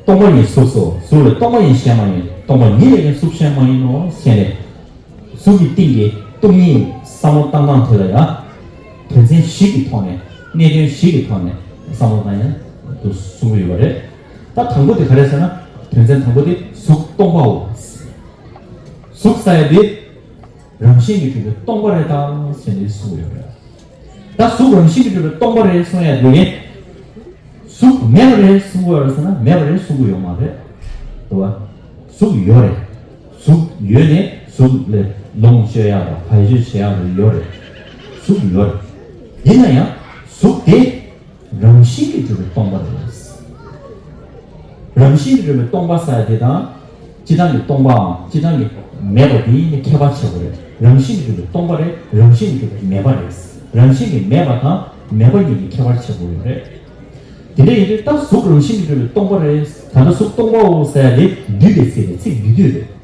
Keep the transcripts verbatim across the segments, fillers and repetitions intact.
སྟོང་པ་ཉིད་གཟུགས་སོ། གཟུགས་ལས་སྟོང་པ་ཡིན་གཞན་མ་ཡིན། སྟོང་པ་ཉིད་ལས་ཀྱང་གཟུགས་གཞན་མ་ཡིན་ནོ་ཞེས་ནས། གཟུགས་ཀྱི་སྟེང་གི་སྟོང་ཉིད་བསམ་བློ་བཏང་སྟངས་དེ་ལ་ཡང་། དོན་ཚན་བཞི་གི་ཐོག་ནས། གནད་དོན་བཞི་གི་ཐོག་ནས་བསམ་བློ་བཏང་ཡང་དུ་གསུང་གི་ཡོད་པ་རེད། ད་དང་པོ་དེ་ག་རེ་ཟེར་ན། དོན་ཚན་དང་པོ་དེ་གཟུགས་སྟོང་པའོ། གཟུགས་ཟེར་ཡ་དེ་རང་བཞིན་གྱིས་གྲུབ་པའི་སྟོང་པ་རེད་དམ་ཞེས་ནས་གསུང་གི་ཡོད་རེད། ད་གཟུགས་རང་བཞིན་གྱིས་གྲུབ་པའི་སྟོང་པ་རེད་གསུང་ཡ་དེ་གས། གཟུགས་མེད་པ་རེད་གསུང་གི་ཡོད་རེད་ཟེར་ན། མེད་པ་རེད་གསུང་གི་ཡོད་མ་རེད། རེད་བ། གཟུགས་ཡོད་རེད། གཟུགས་ཡོད་ནས་གཟུགས་ལ་ལོངས་སྤྱོད་ཡག་དང་བེད་སྤྱོད་བྱེད་ཡག་རེད། ཡོད་རེད། གཟུགས་ཡོད་རེད། ཡིན་ན་ཡང་གཟུགས་དེ་རང་བཞིན་གྱིས་གྲུབ་པའི་སྟོང་པ་རེད། རང་བཞིན་གྱིས་གྲུབ་པའི་སྟོང་པ་ཟེར་ཡ་དེ་དང་། སྤྱིར་བཏང་གི་སྟོང་པའམ་སྤྱིར་བཏང་གི་མེད་པ་དེ་ནི་ཁྱད་པར་ཆེ་པོ་རེད། རང་བཞིན་གྱིས་གྲུབ་པའི་སྟོང་པ་རེད། རང་བཞིན་གྱིས་གྲུབ་པའི་མེད་པ་རེད། རང་བཞིན་གྱིས་མེད་པ་དང་མེད་པ་གཉིས་ཀྱི་ཁྱད་པར་ཆེ་པོ་ཡོད་རེད། དེ་འདྲ་ཡིན་དུས་ད་གཟུགས་རང་བཞིན་གྱིས་གྲུབ་པའི་སྟོང་པ་རེད། ད་ལྟ་གཟུགས་སྟོང་པའོ་ཟེར་ཡ་དེ་བསྡུས་པའི་ཚིག་རེད། ཚིག་བསྡུས་བསྡུས་རེད།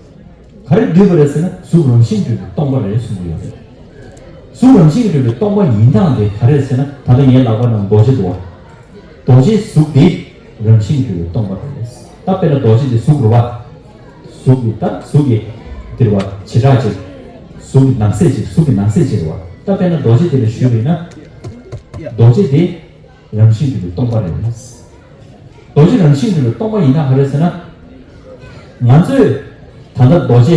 ག་རེ་བསྡུས་པ་རེད་ཟེར་ན། གཟུགས་རང་བཞིན་གྱིས་གྲུབ་པའི་སྟོང་པ་རེད་གསུང་གི་ཡོད་རེད། གཟུགས་རང་བཞིན་གྱིས་གྲུབ་པའི་སྟོང་པ་ཡིན་སྟངས་དེ་ག་རེ་རེད་ཟེར་ན། ད་ལྟ་ངའི་ལག་པ་ནང་རྡོ་རྗེ་འདུག་བ། རྡོ་རྗེའི་གཟུགས་དེ་རང་བཞིན་གྱིས་གྲུབ་པའི་སྟོང་པ་རེད། ད་དཔེར་ན་རྡོ་རྗེ་དེ་གཟུགས་རེད་བ། གཟུགས་ཀྱི་ད་གཟུགས་ཀྱི་དེ་རེད་བ། བྱེ་བྲག་ཅིག་གཟུགས་ཀྱི་ནང་གསེས་ཅིག་གཟུགས་ཀྱི་ནང་གསེས་ཅིག་རེད་བ། ད་དཔེར་ན་རྡོ་རྗེ་དེ་ལ་ཞུས་པ་ཡིན་ན། རྡོ་རྗེ་དེ་རང་བཞིན་གྱིས་གྲུབ་པའི་སྟོང་པ་རེད། རྡོ་རྗེ་རང་བཞིན་གྱིས་གྲུབ་པའི་སྟོང་པ་ཡིན་ན་ག་རེ་ཟེར་ན། ང་ཚོས་ད་ལྟ་རྡོ་རྗེ།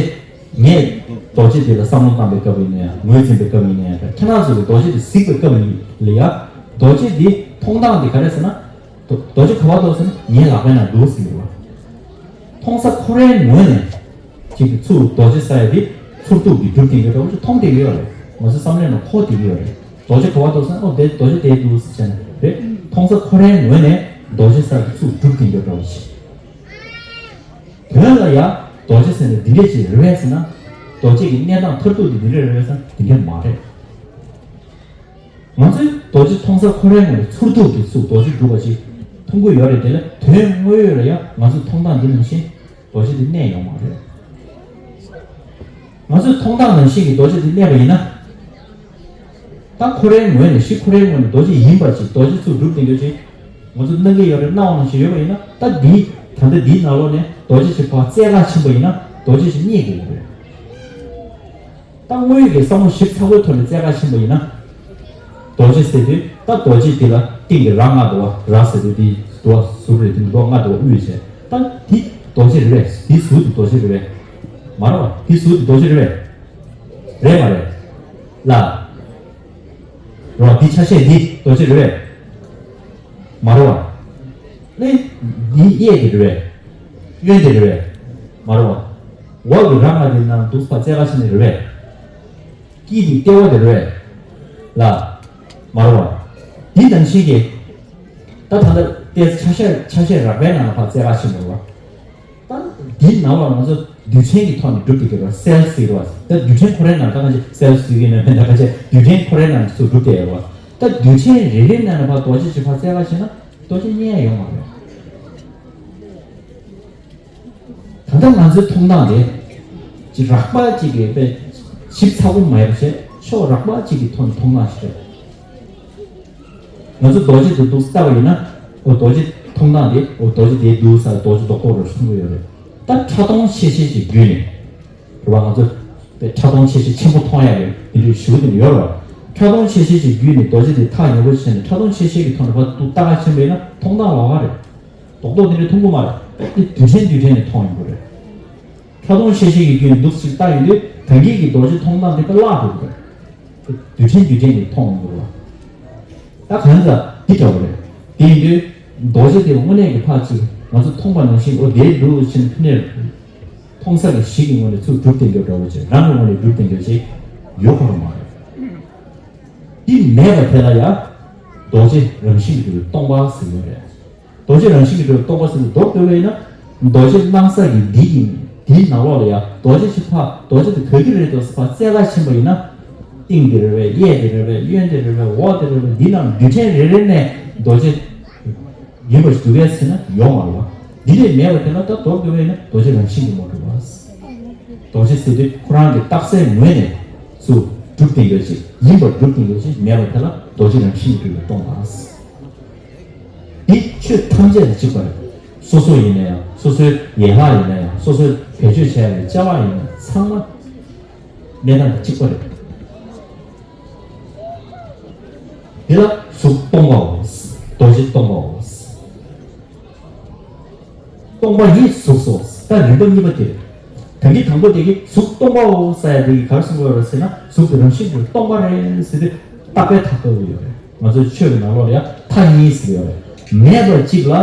ངས་རྡོ་རྗེ་དེ་ལ་བསམ་བློ་བཏང་པའི་སྐབས་ཡིན་ན་ཡང་། ངོས་འཛིན་པའི་སྐབས་ཡིན་ན་ཡང་། ཁྱེད་རང་ཚོས་རྡོ་རྗེ་དེ་གཟིགས་པའི་སྐབས་ཡིན་ལ་ཡང་། རྡོ་རྗེ་དེ་མཐོང་སྟངས་དེ་ག་རེ་ཟེར་ན། རྡོ་རྡོ་རྗེ་ག་པར་འདུག་ཟེར་ན་ངའི་ལག་པའི་ནང་འདུག་ཟེར་གྱི་རེད་བ། མཐོང་ས་ཁོ་རའི་ངོས་ནས་ཅིག་ཚུར་རྡོ་རྗེ་ཟེར་ཡ་དེ་ཚུར་ཐུག་གིས་སྒྲུབ་བསྡད་ཡོད་འདྲ་བོ་ཞིག་མཐོང་བསྡད་ཀྱི་ཡོད་རེད། ང་ཚོའི་བསམ་བློའི་ནང་འཁོར་བསྡད་ཀྱི་ཡོད་རེད། རྡོ་རྗེ་ག་པར་འདུག་ཟེར་ན། ཨོ་དེ་རྡོ་རྗེ་དེར་འདུག་ཟེར་བྱས་ནས་རེད། མཐོང་ས་ཁོ་རའི་ངོས་ནས་རྡོ་རྗེ་ཟེར་ཡ་དེ་ཚུར་སྒྲུབ་བསྡད་ཡོད་འདྲ་བོ་ཞིག་དོན་ལ་ཡ་རྡོ་རྗེ་ཟེར་ནས་འདི་འདྲས་ཅིག་རེད་པས་ཟེར་ན། རྡོ་རྗེ་གི་གནས་སྟངས་མཐར་ཐུག་དེ་འདི་འདྲས་རེད་པས་ཟེར་ན། འདི་འདྲས་མ་རེད། ང་ཚོས་རྡོ་རྗེ་མཐོང་ས་ཁོ་རའི་ངོས་ནས་ཚུར་ཐུག་གིས་ཚུར་རྡོ་རྗེ་སྒྲུབ་པ་ཅིག་མཐོང་གི་ཡོད་རེད། དེ་ལ་དོན་དངོས་ཡོད་ལ་ཡང་ང་ཚོས་མཐོང་སྟངས་འདི་ནང་བཞིན་རྡོ་རྗེ་དེ་གནས་ཡོད་མ་རེད། ང་ཚོས་མཐོང་སྟངས་ནང་བཞིན་གྱི་རྡོ་རྗེ་དེ་གནས་པ་ཡིན་ན། ད་ཁོ་རའི་ངོས་ནས། གཞི་ཁོ་རའི་ངོས་ནས་རྡོ་རྗེ་ཡིན་པ་ཅིག་རྡོ་རྗེ་ཚུར་སྒྲུབ་བསྡད་རྒྱུ་ཅིག་ང་ཚོ་སྣང་གི་ཡོད་རེད། སྣང་བ་ནང་བཞིན་ཡོད་པ་ཡིན་ན། ད་འདི་ད་ལྟ་འདིའི་ནང་ལོགས་ནས་རྡོ་རྗེ་ཞིག་ཕར་བཙལ་ག་ཕྱིན་པ་ཡིན་ན་རྡོ་རྗེ་ཞིག་རྙེད་དགོས་ཀྱི་རེད། ད་དངོས་ཡོད་ཀྱི་བསམ་བློ་ཞིབ་ཚགས་པོའི་ཐོག་ནས་བཙལ་ག་ཕྱིན་པ་ཡིན་ན། རྡོ་རྗེ་ཟེར་དུས་ད་རྡོ་རྗེ་འདི་ལ་སྟེང་གི་རྭ་ལྔ་འདུག་བ། རྭ་ཟེར་དུས་འདི་འདུག་བ། ཟུར་རེད། འདི་འདུག་བ། ལྔ་འདུག་བ། དབུས་བྱས། ད་འདི་རྡོ་རྗེ་རེད་པས། འདི་ཟུར་དེ་རྡོ་རྗེ་རེད་པས། མ་རེད་བ། འདི་ཟུར་དེ་རྡོ་རྗེ་རེད་པས། རེད་མ་རེད། ལ། རེད་བ། འདི་ཆ་ཤས་འདི་རྡོ་རྗེ་རེད་པས། མ་རེད་བ། ཨེ། འདི་གཡས་དེ་རེད་པས། གཡོན་དེ་རེད་པས། མ་རེད་བ། འོག་གི་རྭ་ལྔ་དེ་ནང་འདུག་ཕར་བཙལ་ག་ཕྱིན་ནི་རེད་པས། དཀྱིལ་དེ་ལྟེ་བ་དེ་རེད་པས། ལ། མ་རེད་བ། འདི་ནང་བཞིན་གྱི། ད་ད་ལྟ་ཏོག་ཙམ་ཆ་ཤས་ཆ་ཤས་རགས་པའི་ནང་ལ་ཕར་བཙལ་ག་ཕྱིན་པ་རེད་བ། ད་འདི་ནང་ལ་ང་ཚོ་རྡུལ་ཕྲན་གྱི་ཐོག་ནས་སྒྲུབ་བསྡད་ཀྱི་རེད་བ། སེལ་ཟེར་གྱི་རེད་བ། ད་རྡུལ་ཕྲན་ཁོ་རའི་ནང་། ད་ཁ་ཅིག་སེལ་ཟེར་གྱི་ནས་མེད། ད་ཁ་ཅིག་རྡུལ་ཕྲན་ཁོ་རའི་ནང་ཚུར་སྒྲུབ་བསྡད་ཡོད་རེད་བ། ད་རྡུལ་ཕྲན་རེ་རེའི་ནང་ནས་ཕར་རྡོ་རྗེ་ཅིག་ཕར་བཙལ་ག་ཕྱིན་ན་རྡོ་རྗེ་རྙེད་ཡ་ཡོད་མ་རེད། ད་ལྟ་ང་ཚོའི་མཐོང་སྟངས་དེ་ཅིག་རགས་པ་ཅིག་གི་དཔེ་ཞིབ་ཚགས་པོ་མ་ཡིན་པ་བྱས། ཕྱོགས་རགས་པ་ཅིག་གི་ཐོག་ནས་མཐོང་སྟངས་ཤིག་རེད། ང་ཚོ་རྡོ་རྗེ་དེ་འདུག་ལྟ་བ་ཡིན་ན། འོ་རྡོ་རྗེ་མཐོང་སྟངས་དེ། འོ་རྡོ་རྗེ་དེ་འདུག་ས་རྡོ་རྗེ་རྡོག་རྡོག་རེ་མཐོང་གི་ཡོད་རེད། ད་ཕྲ་མཐོང་ཤེས་བྱའི་ཅིག་བརྒྱུད་ནས་རེད་བ། ང་ཚོ་དཔེ་ཕྲ་མཐོང་ཤེས་བྱ་ཆེན་པོ་མཐོང་ཡ་ཡོད། དེ་འདྲའི་ཞུ་གི་དེ་ཡོད་རེད་བ། ཕྲ་མཐོང་ཤེས་བྱའི་ཅིག་བརྒྱུད་ནས་རྡོ་རྗེ་དེ་ཐག་ཉེ་པོ་བྱས་ནས་ཕྲ་མཐོང་ཤེས་བྱའི་གི་ཐོག་ནས་ཕར་འདུག་ལྟ་ག་ཕྱིན་པ་ཡིན་ན་མཐོང་སྟངས་ལོགས་ཀ་རེད། རྡོག་རྡོག་དེ་འདྲ་མཐོང་གི་མ་རེད། དེ་རྡུལ་ཕྲན་རྡུལ་ཕྲན་ནས་མཐོང་ཡོང་གི་རེད། ཕྲ་མཐོང་ཤེས་བྱའི་གི་བརྒྱུད་ནས་འདུག་ཅིག་ལྟ་ཡོང་དུས་ད་གིན་གྱི་རྡོ་རྗེ་མཐོང་སྟངས་དེ་དཔེ་བརླག་འགྲོ་གི་རེད། རྡུལ་ཕྲན་རྡུལ་ཕྲན་ནས་མཐོང་ཡོང་གི་རེད། ད་གང་ལྟར་འདི་འདྲ་བོ་རེད། དེ་ཡིན་དུས་རྡོ་རྗེ་དེ་དངོས་གནས་ཀྱི་ཕར་ཅིག་ང་ཚོ་མཐོང་བ་ནང་བཞིན། འོ་དེ་འདུག་ཕྱིན་ཕ་ནས་མཐོང་ས་གི་གཞི་གི་ངོས་ནས་ཚུར་གྲུབ་བསྡད་རྒྱུ་འདྲ་བོ་ཅིག་རང་གི་ངོས་ནས་གྲུབ་བསྡད་རྒྱུ་ཅིག་ཡོད་ཁོ་རང་མ་རེད། འདི་མེད་པ་དེ་ལ་ཡང་རྡོ་རྗེ་རང་བཞིན་གྱིས་གྲུབ་པའི་སྟོང་པ་ཟེར་གྱི་རེད། རྡོ་རྗེ་རང་བཞིན་གྱིས་གྲུབ་པའི་སྟོང་པ་ཟེར་ནས་མདོར་བསྡུས་པ་ཡིན་ན། རྡོ་རྗེ་སྣང་ས་གི་འདི་ཡིན། འདིའི་ནང་ལོགས་ལ་ཡང་རྡོ་རྗེ་ཞིག་ཕར། རྡོ་རྗེ་དེ་ག་གི་རེད་འདུག་ཟེར་ཕར་བཙལ་ག་ཕྱིན་པ་ཡིན་ན། སྟེང་དེ་རེད་པས། གཡས་དེ་རེད་པས། གཡོན་དེ་རེད་པས། འོག་དེ་རེད་པས། འདི་རྣམས་རྡུལ་ཕྲན་རེ་རེ་ནས་རྡོ་རྗེ་ཡིན་པ་ཞིག་འདུག་གས་ཟེར་ན་ཡོད་མ་རེད་བ། འདི་ལས་མེད་པ་དེ་ལ་ད་མདོར་བསྡུས་པ་ཡིན་ན་རྡོ་རྗེ་རང་བཞིན་གྱིས་མ་གྲུབ་པ། རྡོ་རྗེ་ཟེར་དུས་ཁོ་རང་གི་རྟགས་གསལ་ངོས་ནས་སུ་གྲུབ་བསྡད་ཡོད་ཅིག་ཡིན་པར་གྲུབ་བསྡད་ཡོད་ཅིག་མེད་པ་དེ་ལ་རྡོ་རྗེ་རང་བཞིན་གྱིས་གྲུབ་པའི་སྟོང་པ། འདི་ཆོས་ཐམས་ཅད་ལ་གཅིག་པ་རེད། སོ་སོ་ཡིན་ན་ཡང་། སོ་སོའི་ཡན་ལག་ཡིན་ན་ཡང་། སོ་སོའི་བེད་སྤྱོད་བྱས་པའི་ཅ་ལག་ཡིན་ན་ཚང་མ་གནས་སྟངས་དེ་གཅིག་པ་རེད། འདི་ལ་གཟུགས་སྟོང་པའོ། རྡོ་རྗེ་སྟོང་པའོ། སྟོང་པ་ཉིད་གཟུགས་སོ། ད་རིམ་པ་གཉིས་པ་དེ་རེད། ད་གིན་དང་པོ་དེ་གི་གཟུགས་སྟོང་པའོ་ཟེར་ཡ་དེ་གི་ག་རེ་གསུང་གི་ཡོད་རེད་ཟེར་ན། གཟུགས་དེ་རང་བཞིན་གྱིས་སྟོང་པ་རེད་ཟེར་ཏེ་རྟག་པའི་མཐའ་བཀག་གི་ཡོད་རེད། ང་ཚོའི་ཆོས་ཀྱི་ནང་ལོགས་ལ་ཡང་མཐའ་གཉིས་ཟེར་ཡོད་རེད། མེད་པ་གཅིག་ལ་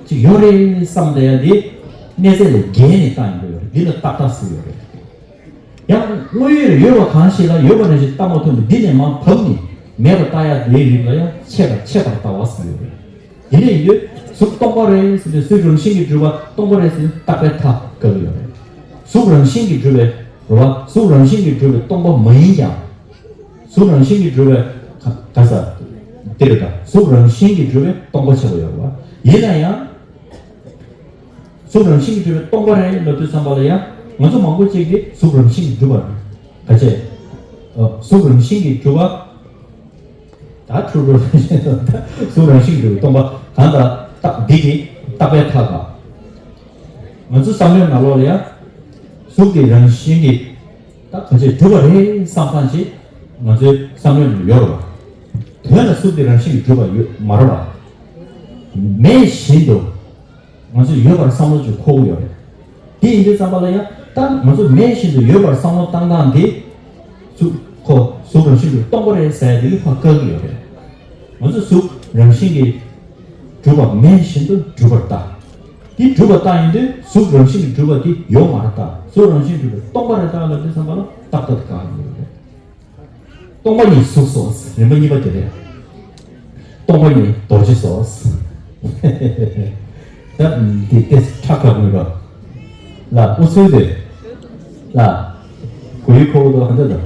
གཅིག་ཡོད་རེད་བསམ་བསྡད་ཡ་དེ་གནས་ཚད་ལས་བརྒལ་ནས་བཏང་ཡོང་གི་ཡོད་རེད། འདི་ལ་རྟག་མཐའ་ཟེར་ཡོད་རེད། ཡང་དངོས་ཡོད་ལ་ཡོད་པ་གང་ཞིག་ལ་ཡོད་པ་ནང་བཞིན་བལྟ་མ་ཐུབ་ནས། འདི་ནས་མར་བབས་ནས་མེད་པར་བལྟ་ཡ་དེའི་རིགས་ལ་ཡང་ཆད་པ་ཆད་པར་ལྟ་བ་ཟེར་ཡོད་རེད། དེ་འདྲ་ཡིན་དུས་གཟུགས་སྟོང་པ་རེད་ཟེར་དུས། གཟུགས་རང་བཞིན་གྱིས་གྲུབ་པ་སྟོང་པ་རེད་ཟེར་དུས་རྟག་པའི་མཐའ་བཀག་གི་ཡོད་རེད། གཟུགས་རང་བཞིན་གྱིས་གྲུབ་པའི་རེད་བ། གཟུགས་རང་བཞིན་གྱིས་གྲུབ་པའི་སྟོང་པ་མ་ཡིན་ཀྱང་། གཟུགས་རང་བཞིན་གྱིས་གྲུབ་པའི་ག་ག་ས་དེ་རེད་ད། གཟུགས་རང་བཞིན་གྱིས་གྲུབ་པའི་སྟོང་པ་ཆགས་པ་ཡོད་རེད་བ། ཡིན་ན་ཡང་། གཟུགས་རང་བཞིན་གྱིས་གྲུབ་པའི་སྟོང་པ་རེད་ལབ་དུས་ཙམ་པ་ལ་ཡང་། ང་ཚོ་མང་པོ་ཅིག་གིས་གཟུགས་རང་བཞིན་གྱིས་གྲུབ་པ་རེད། ག་ཅེ། ཨ། གཟུགས་རང་བཞིན་གྱིས་གྲུབ་པ། ད་འཁྲུལ་འགྲོ་བཞིན་དུ། ད་གཟུགས་རང་བཞིན་གྱིས་གྲུབ་པའི་སྟོང་པ་གང་ལྟར་རྟག་འདི་གི་རྟག་པའི་མཐའ་དག། ང་ཚོའི་བསམ་བློའི་ནང་ལོགས་ལ་ཡང་གཟུགས་དེ་རང་བཞིན་གྱིས་ད་ག་ཅེ་གྲུབ་པ་རེད་བསམ་བསམ་ཞིག་ང་ཚོའི་བསམ་བློའི་ནང་ཡོད་རེད་བ། དོན་ལ་གཟུགས་དེ་རང་བཞིན་གྱིས་གྲུབ་པ་ཡོད་མ་རེད་བ། མེད་བཞིན་དུ། ང་ཚོས་ཡོད་པར་བསམ་བློ་ཅིག་འཁོར་གྱི་ཡོད་རེད། དེ་ཡིན་དུས་ཙམ་པ་ལ་ཡང་། ད་ང་ཚོ་མེད་བཞིན་དུ་ཡོད་པར་བསམ་བློ་བཏང་སྟངས་འདི། གཟུགས་ཁོ་གཟུགས་རང་བཞིན་གྱིས་སྟོང་པ་རེད་ཟེར་ཡ་དེ་ལ་ཕར་བཀག་གི་ཡོད་རེད། ང་ཚོས་གཟུགས་རང་བཞིན་གྱིས་གྲུབ་པ་མེད་བཞིན་དུ་གྲུབ་པར་ལྟ། དེ་གྲུབ་པ་ལྟ་ཡིན་དུས་གཟུགས་རང་བཞིན་གྱིས་གྲུབ་པ་དེ་ཡོད་མ་རེད་ལྟ། གཟུགས་རང་བཞིན་གྱིས་གྲུབ་པ་སྟོང་པ་རེད་ལྟ་ལབ་དུས་ཙམ་པ་ལ་རྟག་ཏུ་བཀག་གི་ཡོད་རེད། སྟོང་པ་ཉིད་གཟུགས་སོ། རིམ་པ་གཉིས་པ་དེ་རེད། སྟོང་པ་ཉིད་རྡོ་རྗེ་སོ། ད་འདི་ཏེ་ཁྲ་ཁ་མོས་རོ། ལ་ཨུ་ཚུལ་དེ། ལ། གོ་ཡི་ཁོ་བོ་དོ་ཧན་ད་དོ།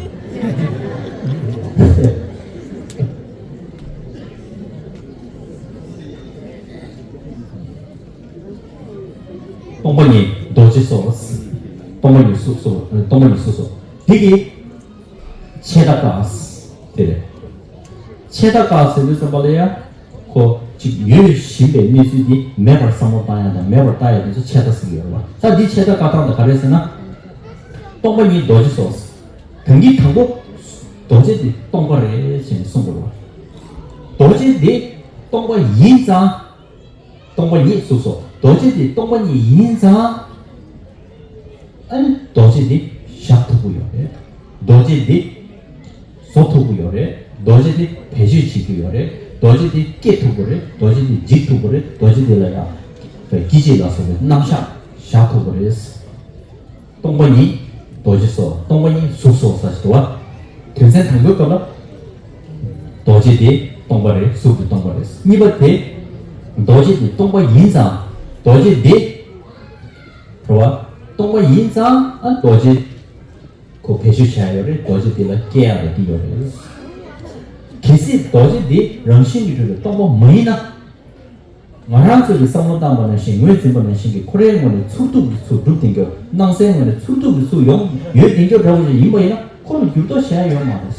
སྟོང་པ་ཉིད་རྡོ་རྗེ་སོ། སྟོང་པ་ཉིད་གཟུགས་སོ། སྟོང་པ་ཉིད་གཟུགས་སོ། དེ་གི་ཆད་ལྟ་བཀག་དེ་རེད། ཆད་ལྟ་བཀག་ཟེར་དུས་ཙམ་པ་ལ་ཡང་ཁོ་ཅིག་ཡོད་བཞིན་པའི་གནས་ཚུལ་འདི་མེད་པར་བསམ་བློ་བཏང་ཡ་དང་མེད་པར་ལྟ་ཡ་དེ་ཚོ་ཆད་ལྟ་ཟེར་གྱི་ཡོད་རེད་བ། ད་འདི་ཆད་ལྟ་བཀག་སྟངས་དེ་ག་རེ་ཟེར་ན། སྟོང་པ་ཉིད་རྡོ་རྗེ་སོ། ད་གིན་དང་པོ་རྡོ་རྗེ་འདི་སྟོང་པ་རེད་ཅེས་གསུངས་པ་རེད་བ། རྡོ་རྗེ་འདི་སྟོང་པ་ཡིན་ཙང་། སྟོང་པ་ཉིད་གཟུགས་སོ། རྡོ་རྗེ་འདི་སྟོང་པ་ཉིད་ཡིན་ཙང་། ཨ་ནི་རྡོ་རྗེ་འདི་བཞག་ཐུབ་ཀྱི་ཡོད་རེད། རྡོ་རྗེ་འདི་བཟོ་ཐུབ་ཀྱི་ཡོད་རེད། རྡོ་རྗེ་འདི་བེད་སྤྱོད་བྱེད་ཀྱི་ཡོད་རེད། རྡོ་རྗེ་འདི་སྐྱེ་ཐུབ་ཀྱི་རེད། རྡོ་རྗེ་འདི་འཇིག་ཐུབ་ཀྱི་རེད། རྡོ་རྗེ་འདི་ལ་ཡང་སྐྱེ་མཆེད་ལ་སོགས་པའི་རྣམ་གཞག་བཞག་ཐུབ་ཀྱི་རེད། སྟོང་པ་ཉིད་རྡོ་རྗེ་སོ། སྟོང་པ་ཉིད་གཟུགས་སོ་ཟེར་ཞིག་འདུག་བ། དོན་ཚན་དང་པོའི་སྐབས་ལ་རྡོ་རྗེ་དེ་སྟོང་པ་རེད། གཟུགས་དེ་སྟོང་པ་རེད། གཉིས་པ་དེ་རྡོ་རྗེ་དེ་སྟོང་པ་ཡིན་ཙང་། རྡོ་རྗེ་དེ་རེད་བ། སྟོང་པ་ཡིན་ཙང་། ཨ། རྡོ་རྗེ་ཁོ་བེད་སྤྱོད་བྱས་ཡོད་རེད། རྡོ་རྗེ་དེ་ལ་སྐྱེ་ཡག་ལ་དེ་ཡོད་རེད། གལ་སྲིད་རྡོ་རྗེ་དེ་རང་བཞིན་གྱིས་གྲུབ་པའི་སྟོང་པ་མ་ཡིན་ན། ང་རང་ཚོས་ཀྱི་བསམ་བློ་བཏང་བ་ནང་བཞིན། ངོས་འཛིན་པ་ནང་བཞིན་གྱི་ཁོ་རའི་ངོས་ནས་ཚུར་ཐུག་གི་ཚུར་སྒྲུབ་བསྡད་རྒྱུ། སྣང་སའི་ངོས་ནས་ཚུར་ཐུག་གི་ཚུར་ཡོང་ཡོད་བསྡད་རྒྱུ་འདྲ་བོ་ཞིག་ཡིན་པ་ཡིན་ན། ཁོ་ལ་འགྱུར་ལྡོག་བྱས་ཡོད་མ་རེད།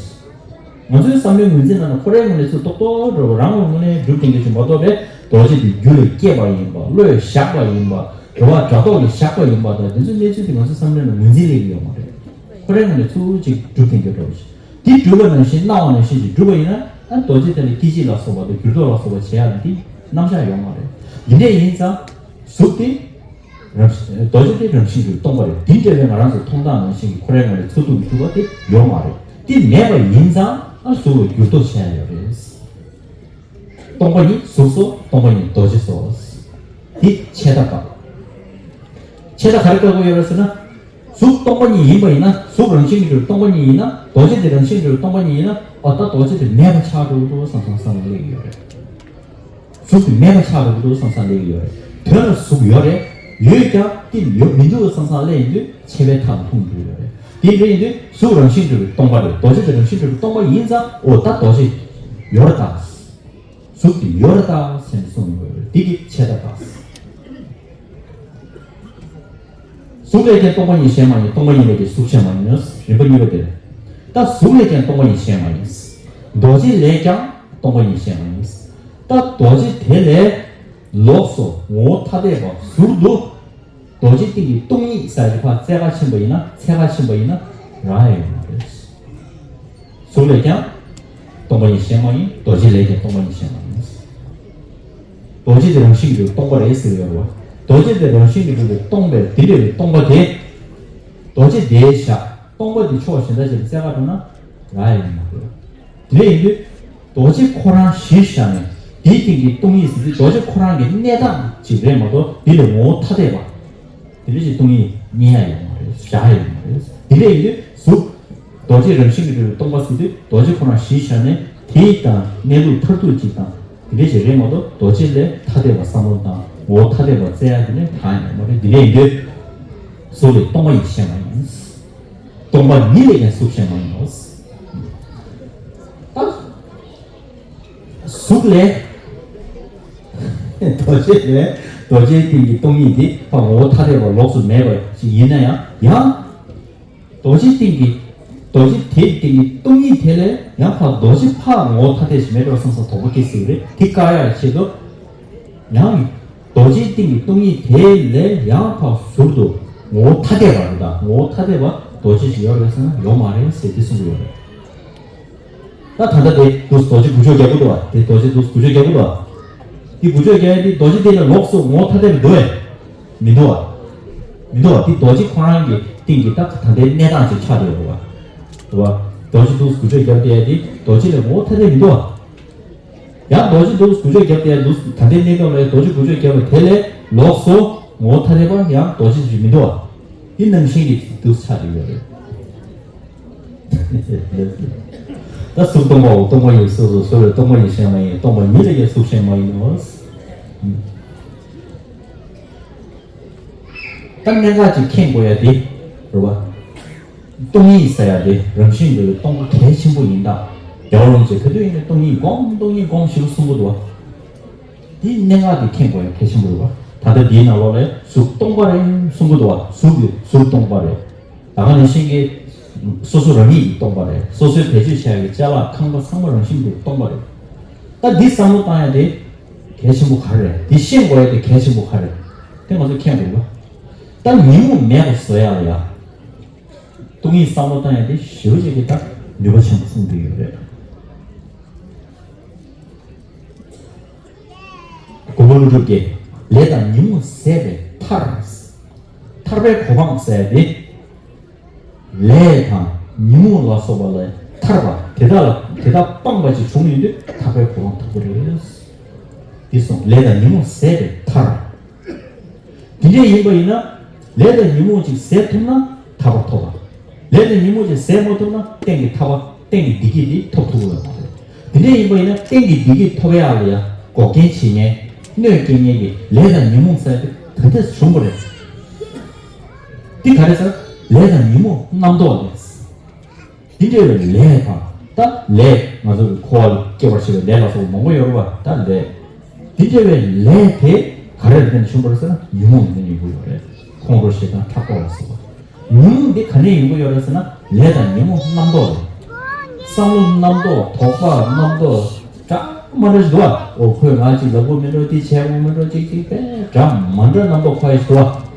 ང་ཚོའི་བསམ་བློའི་ངོས་འཛིན་ནང་ན་ཁོ་རའི་ངོས་ནས་ཚུར་རྡོག་རྡོག་འདྲ་བོ་རང་གི་ངོས་ནས་སྒྲུབ་བསྡད་རྒྱུ་ཞིག་མ་གཏོགས་པའི། རྡོ་རྗེ་དེ་རྒྱུ་ལས་སྐྱེས་པ་ཡིན་པ། བློས་བཞག་པ་ཡིན་པ། རེད་བ། སྒྲ་རྟོག་ལས་བཞག་པ་ཡིན་པ་དང་། དེ་ཚོའི་གནས་ཚུལ་དེ་ང་ཚོའི་བསམ་བློའི་ནང་ངོས་འཛིན་སླེབས་ཀྱི་ཡོད་མ་རེད། ཁོ་རའི་ངོས་ནས་ཚུར་ཅིག་སྒྲུབ་བསྡད་རྒྱུ་འདྲ་བོ་ཞིག་དེ་སྒྲུབ་པ་ནང་བཞིན། སྣང་བ་ནང་བཞིན་ཅིག་སྒྲུབ་པ་ཡིན་ན། ཨ། རྡོ་རྗེ་དེ་ལ་སྐྱེ་མཆེད་ལ་སོགས་པ་དང་འགྱུར་ལྡོག་ལ་སོགས་པ་བྱེད་ཡག་དེ་རྣམ་གཞག་ཡོད་མ་རེད། འདི་འདྲ་ཡིན་ཙང་གཟུགས་དེ་རང་། རྡོ་རྗེ་དེ་རང་བཞིན་གྱིས་སྟོང་པ་རེད། འདི་འདྲ་བའི་ང་རང་ཚོ་མཐོང་སྟངས་ནང་བཞིན་གྱི་ཁོ་རའི་ངོས་ནས་ཚུར་ཐུག་གི་གྲུབ་པ་དེ་ཡོད་མ་རེད། དེ་མེད་པ་ཡིན་ཙང་། ཨ། གཟུགས་ལ་འགྱུར་ལྡོག་བྱེད་ཡག་ཡོད་རེད། སྟོང་པ་ཉིད་གཟུགས་སོ། སྟོང་པ་ཉིད་རྡོ་རྗེ་སོ། འདི་ཆད་ལྟ་བཀག་ཆད་ལྟ་ག་རེ་བཀག་དགོས་ཡོད་རེད་ཟེར་ན། གཟུགས་སྟོང་པ་ཉིད་ཡིན་པ་ཡིན་ན། གཟུགས་རང་བཞིན་གྱིས་གྲུབ་སྟོང་པ་ཉིད་ཡིན་ན། རྡོ་རྗེ་དེ་རང་བཞིན་གྱིས་གྲུབ་སྟོང་པ་ཉིད་ཡིན་ན། འོ། ད་རྡོ་རྗེ་དེ་མེད་པ་ཆགས་འགྲོ་གི་འདུག་བསམ་བསམ་བསམ་སླེབས་ཀྱི་ཡོད་རེད། གཟུགས་དེ་མེད་པ་ཆགས་འགྲོ་གི་འདུག་བསམ་བསམ་སླེབས་ཀྱི་ཡོད་རེད། དོན་ལ་གཟུགས་ཡོད་རེད། ཡོད་ཀྱང་དེ་ཡོད་མི་འདུག་བསམ་བསམ་སླེབས་ཡིན་དུས་ཆད་པའི་མཐའ་ལ་ལྷུང་འགྲོ་གི་ཡོད་རེད། དེ་འདྲ་ཡིན་དུས་གཟུགས་རང་བཞིན་གྱིས་གྲུབ་པའི་སྟོང་པ་རེད། རྡོ་རྗེ་དེ་རང་བཞིན་གྱིས་གྲུབ་པའི་སྟོང་པ་ཡིན་ཙང་། འོ། ད་རྡོ་རྗེ་ཡོད་རེད་ད། གཟུགས་དེ་ཡོད་རེད་ད་ཟེར་ནས་གསུངས་ཡོད་རེད། འདི་གི་ཆད་ལྟ་བཀག་གཟུགས་ལས་ཀྱང་སྟོང་པ་ཉིད་གཞན་མ་ཡིན། སྟོང་པ་ཉིད་ལས་ཀྱང་གཟུགས་གཞན་མ་ཡིན། རིམ་པ་གཉིས་པ་དེ་རེད། ད་གཟུགས་ལས་ཀྱང་སྟོང་པ་ཉིད་གཞན་མ་ཡིན། རྡོ་རྗེ་ལས་ཀྱང་སྟོང་པ་ཉིད་གཞན་མ་ཡིན། ད་རྡོ་རྗེ་དེ་ལས་ ལོགས་སུ་ངོ་བོ་ཐ་དད་པ་ཟུར་དུ་རྡོ་རྗེ་སྟེང་གི་སྟོང་ཉིད་ཟེར་ཡ་ཕར་རྩལ་ཁ་ཕྱིན་པ་ཡིན་ན་ཚད་ཁ་ཕྱིན་པ་ཡིན་ན་རག་ཡ་ཡོད་མ་རེད། ཟུར་ལས་ཀྱང་སྟོང་པ་ཉིད་གཞན་མ་ཡིན། རྡོ་རྗེ་ལས་ཀྱང་སྟོང་པ་ཉིད་གཞན་མ་ཡིན། རྡོ་རྗེ་དེ་རང་བཞིན་གྱིས་གྲུབ་པའི་སྟོང་པ་རེད་ཟེར་ཡོད་རེད་བ། རྡོ་རྗེ་དེ་རང་བཞིན་གྱིས་གྲུབ་པའི་སྟོང་པའི་དེ་འདྲ་བའི་སྟོང་པ་དེ། རྡོ་རྗེ་དེའི་ཞག་སྟོང་པ་དེ་ཕྱོགས་གཞན་དག་ཅིག་ལ་རྩལ་ཁ་འགྲོ་ན་རག་ཡ་ཡོད་མ་རེད། དེ་འདྲ་ཡིན་དུས། རྡོ་རྗེ་ཁོ་རང་གཞིར་བཞག་ནས་དེའི་སྟེང་གི་སྟོང་ཉིད་ཟེར་དུས་རྡོ་རྗེ་ཁོ་རང་གི་གནས་སྟངས་ཅིག་རེད་མ་གཏོགས་འདི་ལ་ངོ་བོ་ཐ་དད་པ། དེ་འདྲ་ཅིག་སྟོང་ཉིད་རྙེད་ཡ་ཡོད་མ་རེད། བཞག་ཡ་ཡོད་མ་རེད། དེ་འདྲ་ཡིན་དུས་གཟུགས། རྡོ་རྗེ་རང་བཞིན་གྱིས་གྲུབ་པའི་སྟོང་པ་ཟེར་དུས་རྡོ་རྗེ་ཁོ་རང་གཞིར་བཞག་ནས་དེའི་དང་གནས་ལུགས་མཐར་ཐུག་ཅིག་དང་དེ་འདྲ་ཞིག་རེད་མ་གཏོགས་རྡོ་རྗེ་ལས་ཐ་དད་པ་བསམ་བློ་དང་ངོ་བོ་ཐ་དད་པ་བཙལ་ཡ་དེ་ནི་གང་ཡང་མ་རེད། དེ་འདྲ་ཡིན་དུས་གཟུགས་ལས་སྟོང་པ་ཉིད་གཞན་མ་ཡིན། སྟོང་པ་ཉིད་ལས་ཀྱང་གཟུགས་གཞན་མ་ཡིན་ནོ། ད་གཟུགས་ལས་རྡོ་རྗེ་ལས་རྡོ་རྗེའི་སྟེང་གི་སྟོང་ཉིད་དེ་ཕར་ངོ་བོ་ཐ་དད་པ་ལོགས་སུ་མེད་པ་ཞིག་ཡིན་ན་ཡང་ཡང་། རྡོ་རྗེའི་སྟེང་གི་རྡོ་རྗེ་དེའི་སྟེང་གི་སྟོང་ཉིད་དེ་ལས་ཡང་ཕར་རྡོ་རྗེ་ཕར་ངོ་བོ་ཐ་དད་ཞིག་མེད་པར་བསམ་བསམ་དོགས་པ་སྐྱེ་སྲིད་རེད། དེ་བཀག་ཡག་ཆེད་དུ། ཡང་རྡོ་རྗེའི་སྟེང་གི་སྟོང་ཉིད་དེ་ལས་ཡང་ཕར་ཟུར་དུ་ངོ་བོ་ཐ་དད་པ་རེད། ད་ངོ་བོ་ཐ་དད་པ་རྡོ་རྗེ་ཞིག་ཡོད་རེད་ཟེར་ན་ཡོད་མ་རེད་ཟེར་དེ་གསུང་གི་ཡོད་རེད། ད་ད་ལྟ་དེ་དུས་རྡོ་རྗེ་འགུལ་སྐྱོད་རྒྱག་གི་འདུག་བ། དེ་རྡོ་རྗེ་དུས་འགུལ་སྐྱོད་རྒྱག་གི་འདུག་བ། དེ་འགུལ་སྐྱོད་རྒྱག་ཡ་དེ་རྡོ་རྗེ་དེ་ལ་ལོགས་སུ་ངོ་བོ་ཐ་དད་པ་འདུག་བས། མི་འདུག་བ། མི་འདུག་བ། དེ་རྡོ་རྗེ་ཁོ་རང་གི་སྟེང་གི་ད་ད་ལྟའི་གནས་སྟངས་ཅིག་ཆགས་བསྡད་ཡོད་རེད་བ། རེད་བ། རྡོ་རྗེ་དུས་འགུལ་སྐྱོད་རྒྱབ་བསྡད་ཡ་དེ་རྡོ་རྗེ་ལ་ངོ་བོ་ཐ་དད་མི་འདུག་བ། ཡང་རྡོ་རྗེ་དུས་འགུལ་སྐྱོད་རྒྱབ་བསྡད་ཡ་འདུག་ད་ལྟའི་གནས་སྟངས་ལ་རྡོ་རྗེ་འགུལ་སྐྱོད་རྒྱབ་པ་དེ་ལས་ལོགས་སུ་ངོ་བོ་ཐ་དད་པ་ཡང་རྡོ་རྗེ་ཞིག་མི་འདུག་བ། དེ་ནང་བཞིན་གྱི་དུས་ཆགས་བསྡད་ཡོད་རེད། ད་གཟུགས་སྟོང་པའོ། སྟོང་པ་ཉིད་གཟུགས་སོ་སོར་སྟོང་པ་ཉིད་གཞན་མ་ཡིན། སྟོང་པ་ཉིད་ལས་ཀྱང་གཟུགས་གཞན་མ་ཡིན་ནོ། ད་གནད་འགག་ཅིག་མཁྱེན་དགོས་ཡ་དེ་རེད་བ། སྟོང་ཉིད་ཟེར་ཡ་དེ་རང་བཞིན་གྱིས་སྟོང་པ་གལ་ཆེན་པོ་ཡིན། ད་རྒྱལ་བ་རིན་པོ་ཆེ་ག་དུས་ཡིན་ནའི་སྟོང་ཉིད་སྒོམ་སྟོང་ཉིད་སྒོམ་ཞེས་གསུང་གི་འདུག་བ། དེའི་གནད་འགག་དེ་མཁྱེན་དགོས་ཡ་གལ་ཆེན་པོ་རེད་བ། ད་ལྟ་འདིའི་ནང་ལོགས་ལ་གཟུགས་སྟོང་པ་རེད་གསུང་གི་འདུག་བ། གཟུགས་ཀྱི་གཟུགས་སྟོང་པ་རེད། ད་ག་ནང་བཞིན་གྱི་སོ་སོ་རང་ཉིད་ཀྱིས་སྟོང་པ་རེད། སོ་སོའི་བེད་སྤྱོད་བྱ་ཡག་གི་ཅ་ལག་ཁང་པ་ཚང་མ་རང་བཞིན་གྱིས་སྟོང་པ་རེད། ད་འདི་བསམ་བློ་བཏང་ཡ་དེ་གལ་ཆེན་པོ་ག་རེ་རེད། འདི་ཤེས་དགོས་ཡ་དེ་གལ་ཆེན་པོ་ག་རེ་རེད། དེ་ང་ཚོས་མཁྱེན་དགོས་པ། ད་ཉོན་མོངས་མེད་པ་བཟོ་ཡ་ལ་ཡ། སྟོང་ཉིད་བསམ་བློ་བཏང་ཡ་དེ་ཞེ་པོ་ཅིག་གི་ད་ནུས་པ་ཆེན་པོ་གསུངས་བསྡད་ཡོད་རེད། མགོན་པོ་ཀླུ་སྒྲུབ་ཀྱིས་ལས་དང་ཉོན་མོངས་ཟད་པའི་མཐར། ཐར་པའི་གོ་འཕང་ཟེར་ཏེ། ལས་དང་ཉོན་མོངས་ལ་སོགས་པ་ལས་ཐར་པ་དེ་དག་ལ་དེ་དག་སྤངས་པ་ཅིག་བྱུང་ཡོང་དུས་ཐར་པའི་གོ་འཕང་ཐོབ་ཀྱི་རེད། འདི་གསུངས། ལས་དང་ཉོན་མོངས་ཟད་པའི་མཐར། དེ་འདྲ་ཡིན་པ་ཡིན་ན། ལས་དང་ཉོན་མོངས་ཅིག་ཟད་ཐུབ་ན་ཐར་པ་ཐོབ་པ། ལས་དང་ཉོན་མོངས་ཅིག་ཟད་མ་ཐུབ་ན་གཏན་གྱི་ཐར་པ་གཏན་གྱི་བདེ་སྐྱིད་དེ་ཐོབ་ཐུབ་ཀྱི་ཡོད་མ་རེད། དེ་འདྲ་ཡིན་པ་ཡིན་ན་གཏན་གྱི་བདེ་སྐྱིད་ཐོབ་ཡག་ལ་ཡང་འགོག་རྐྱེན་བྱེད་མཁན། གནོད་སྐྱེལ་མཁན་གྱི་ལས་དང་ཉོན་མོངས་ཟེར་དེ་ག་འདྲས་བྱུང་བ་རེད། འདི་ག་རེ་ཟེར། ལས་དང་ཉོན་མོངས་རྣམ་རྟོག་ལས། འདི་འདྲ་བའི་ལས་དང་། ད་ལས་ང་ཚོ་གི་འཁོར་བ་ལ་སྐྱེ་བར་བྱེད་པའི་ལས་ལ་སོགས་པ་མང་པོ་ཡོད་རེད་བ། ད་ལས། འདི་འདྲ་བའི་ལས་དེ་ག་རེ་ལ་བརྟེན་ནས་བྱུང་བ་རེད་ཟེར་ན་ཉོན་མོངས་ལ་བརྟེན་ནས་ཡོང་གི་ཡོད་རེད། ཁོང་ཁྲོ་ཞེ་སྡང་ཕྲག་དོག་ལ་སོགས་པ། ཉོན་མོངས་འདི་ག་ནས་ཡོང་གི་ཡོད་རེད་ཟེར་ན་ལས་དང་ཉོན་མོངས་རྣམ་རྟོག་ལས། བསམ་བློ་རྣམ་རྟོག་དོགས་པ་རྣམ་རྟོག་འདྲ་མི་འདྲ་ཞིག་འདུག་བ། འོ་ཁོས་ང་ཅིག་ལབ་དགོས་མི་འགྲོ། འདི་བྱས་དགོས་མི་འགྲོ། ཅིག་ཅིག་དཔེ་འདྲ་མི་འདྲ་རྣམ་རྟོག་འཁོར་ཡ་ཞིག་འདུག་བ།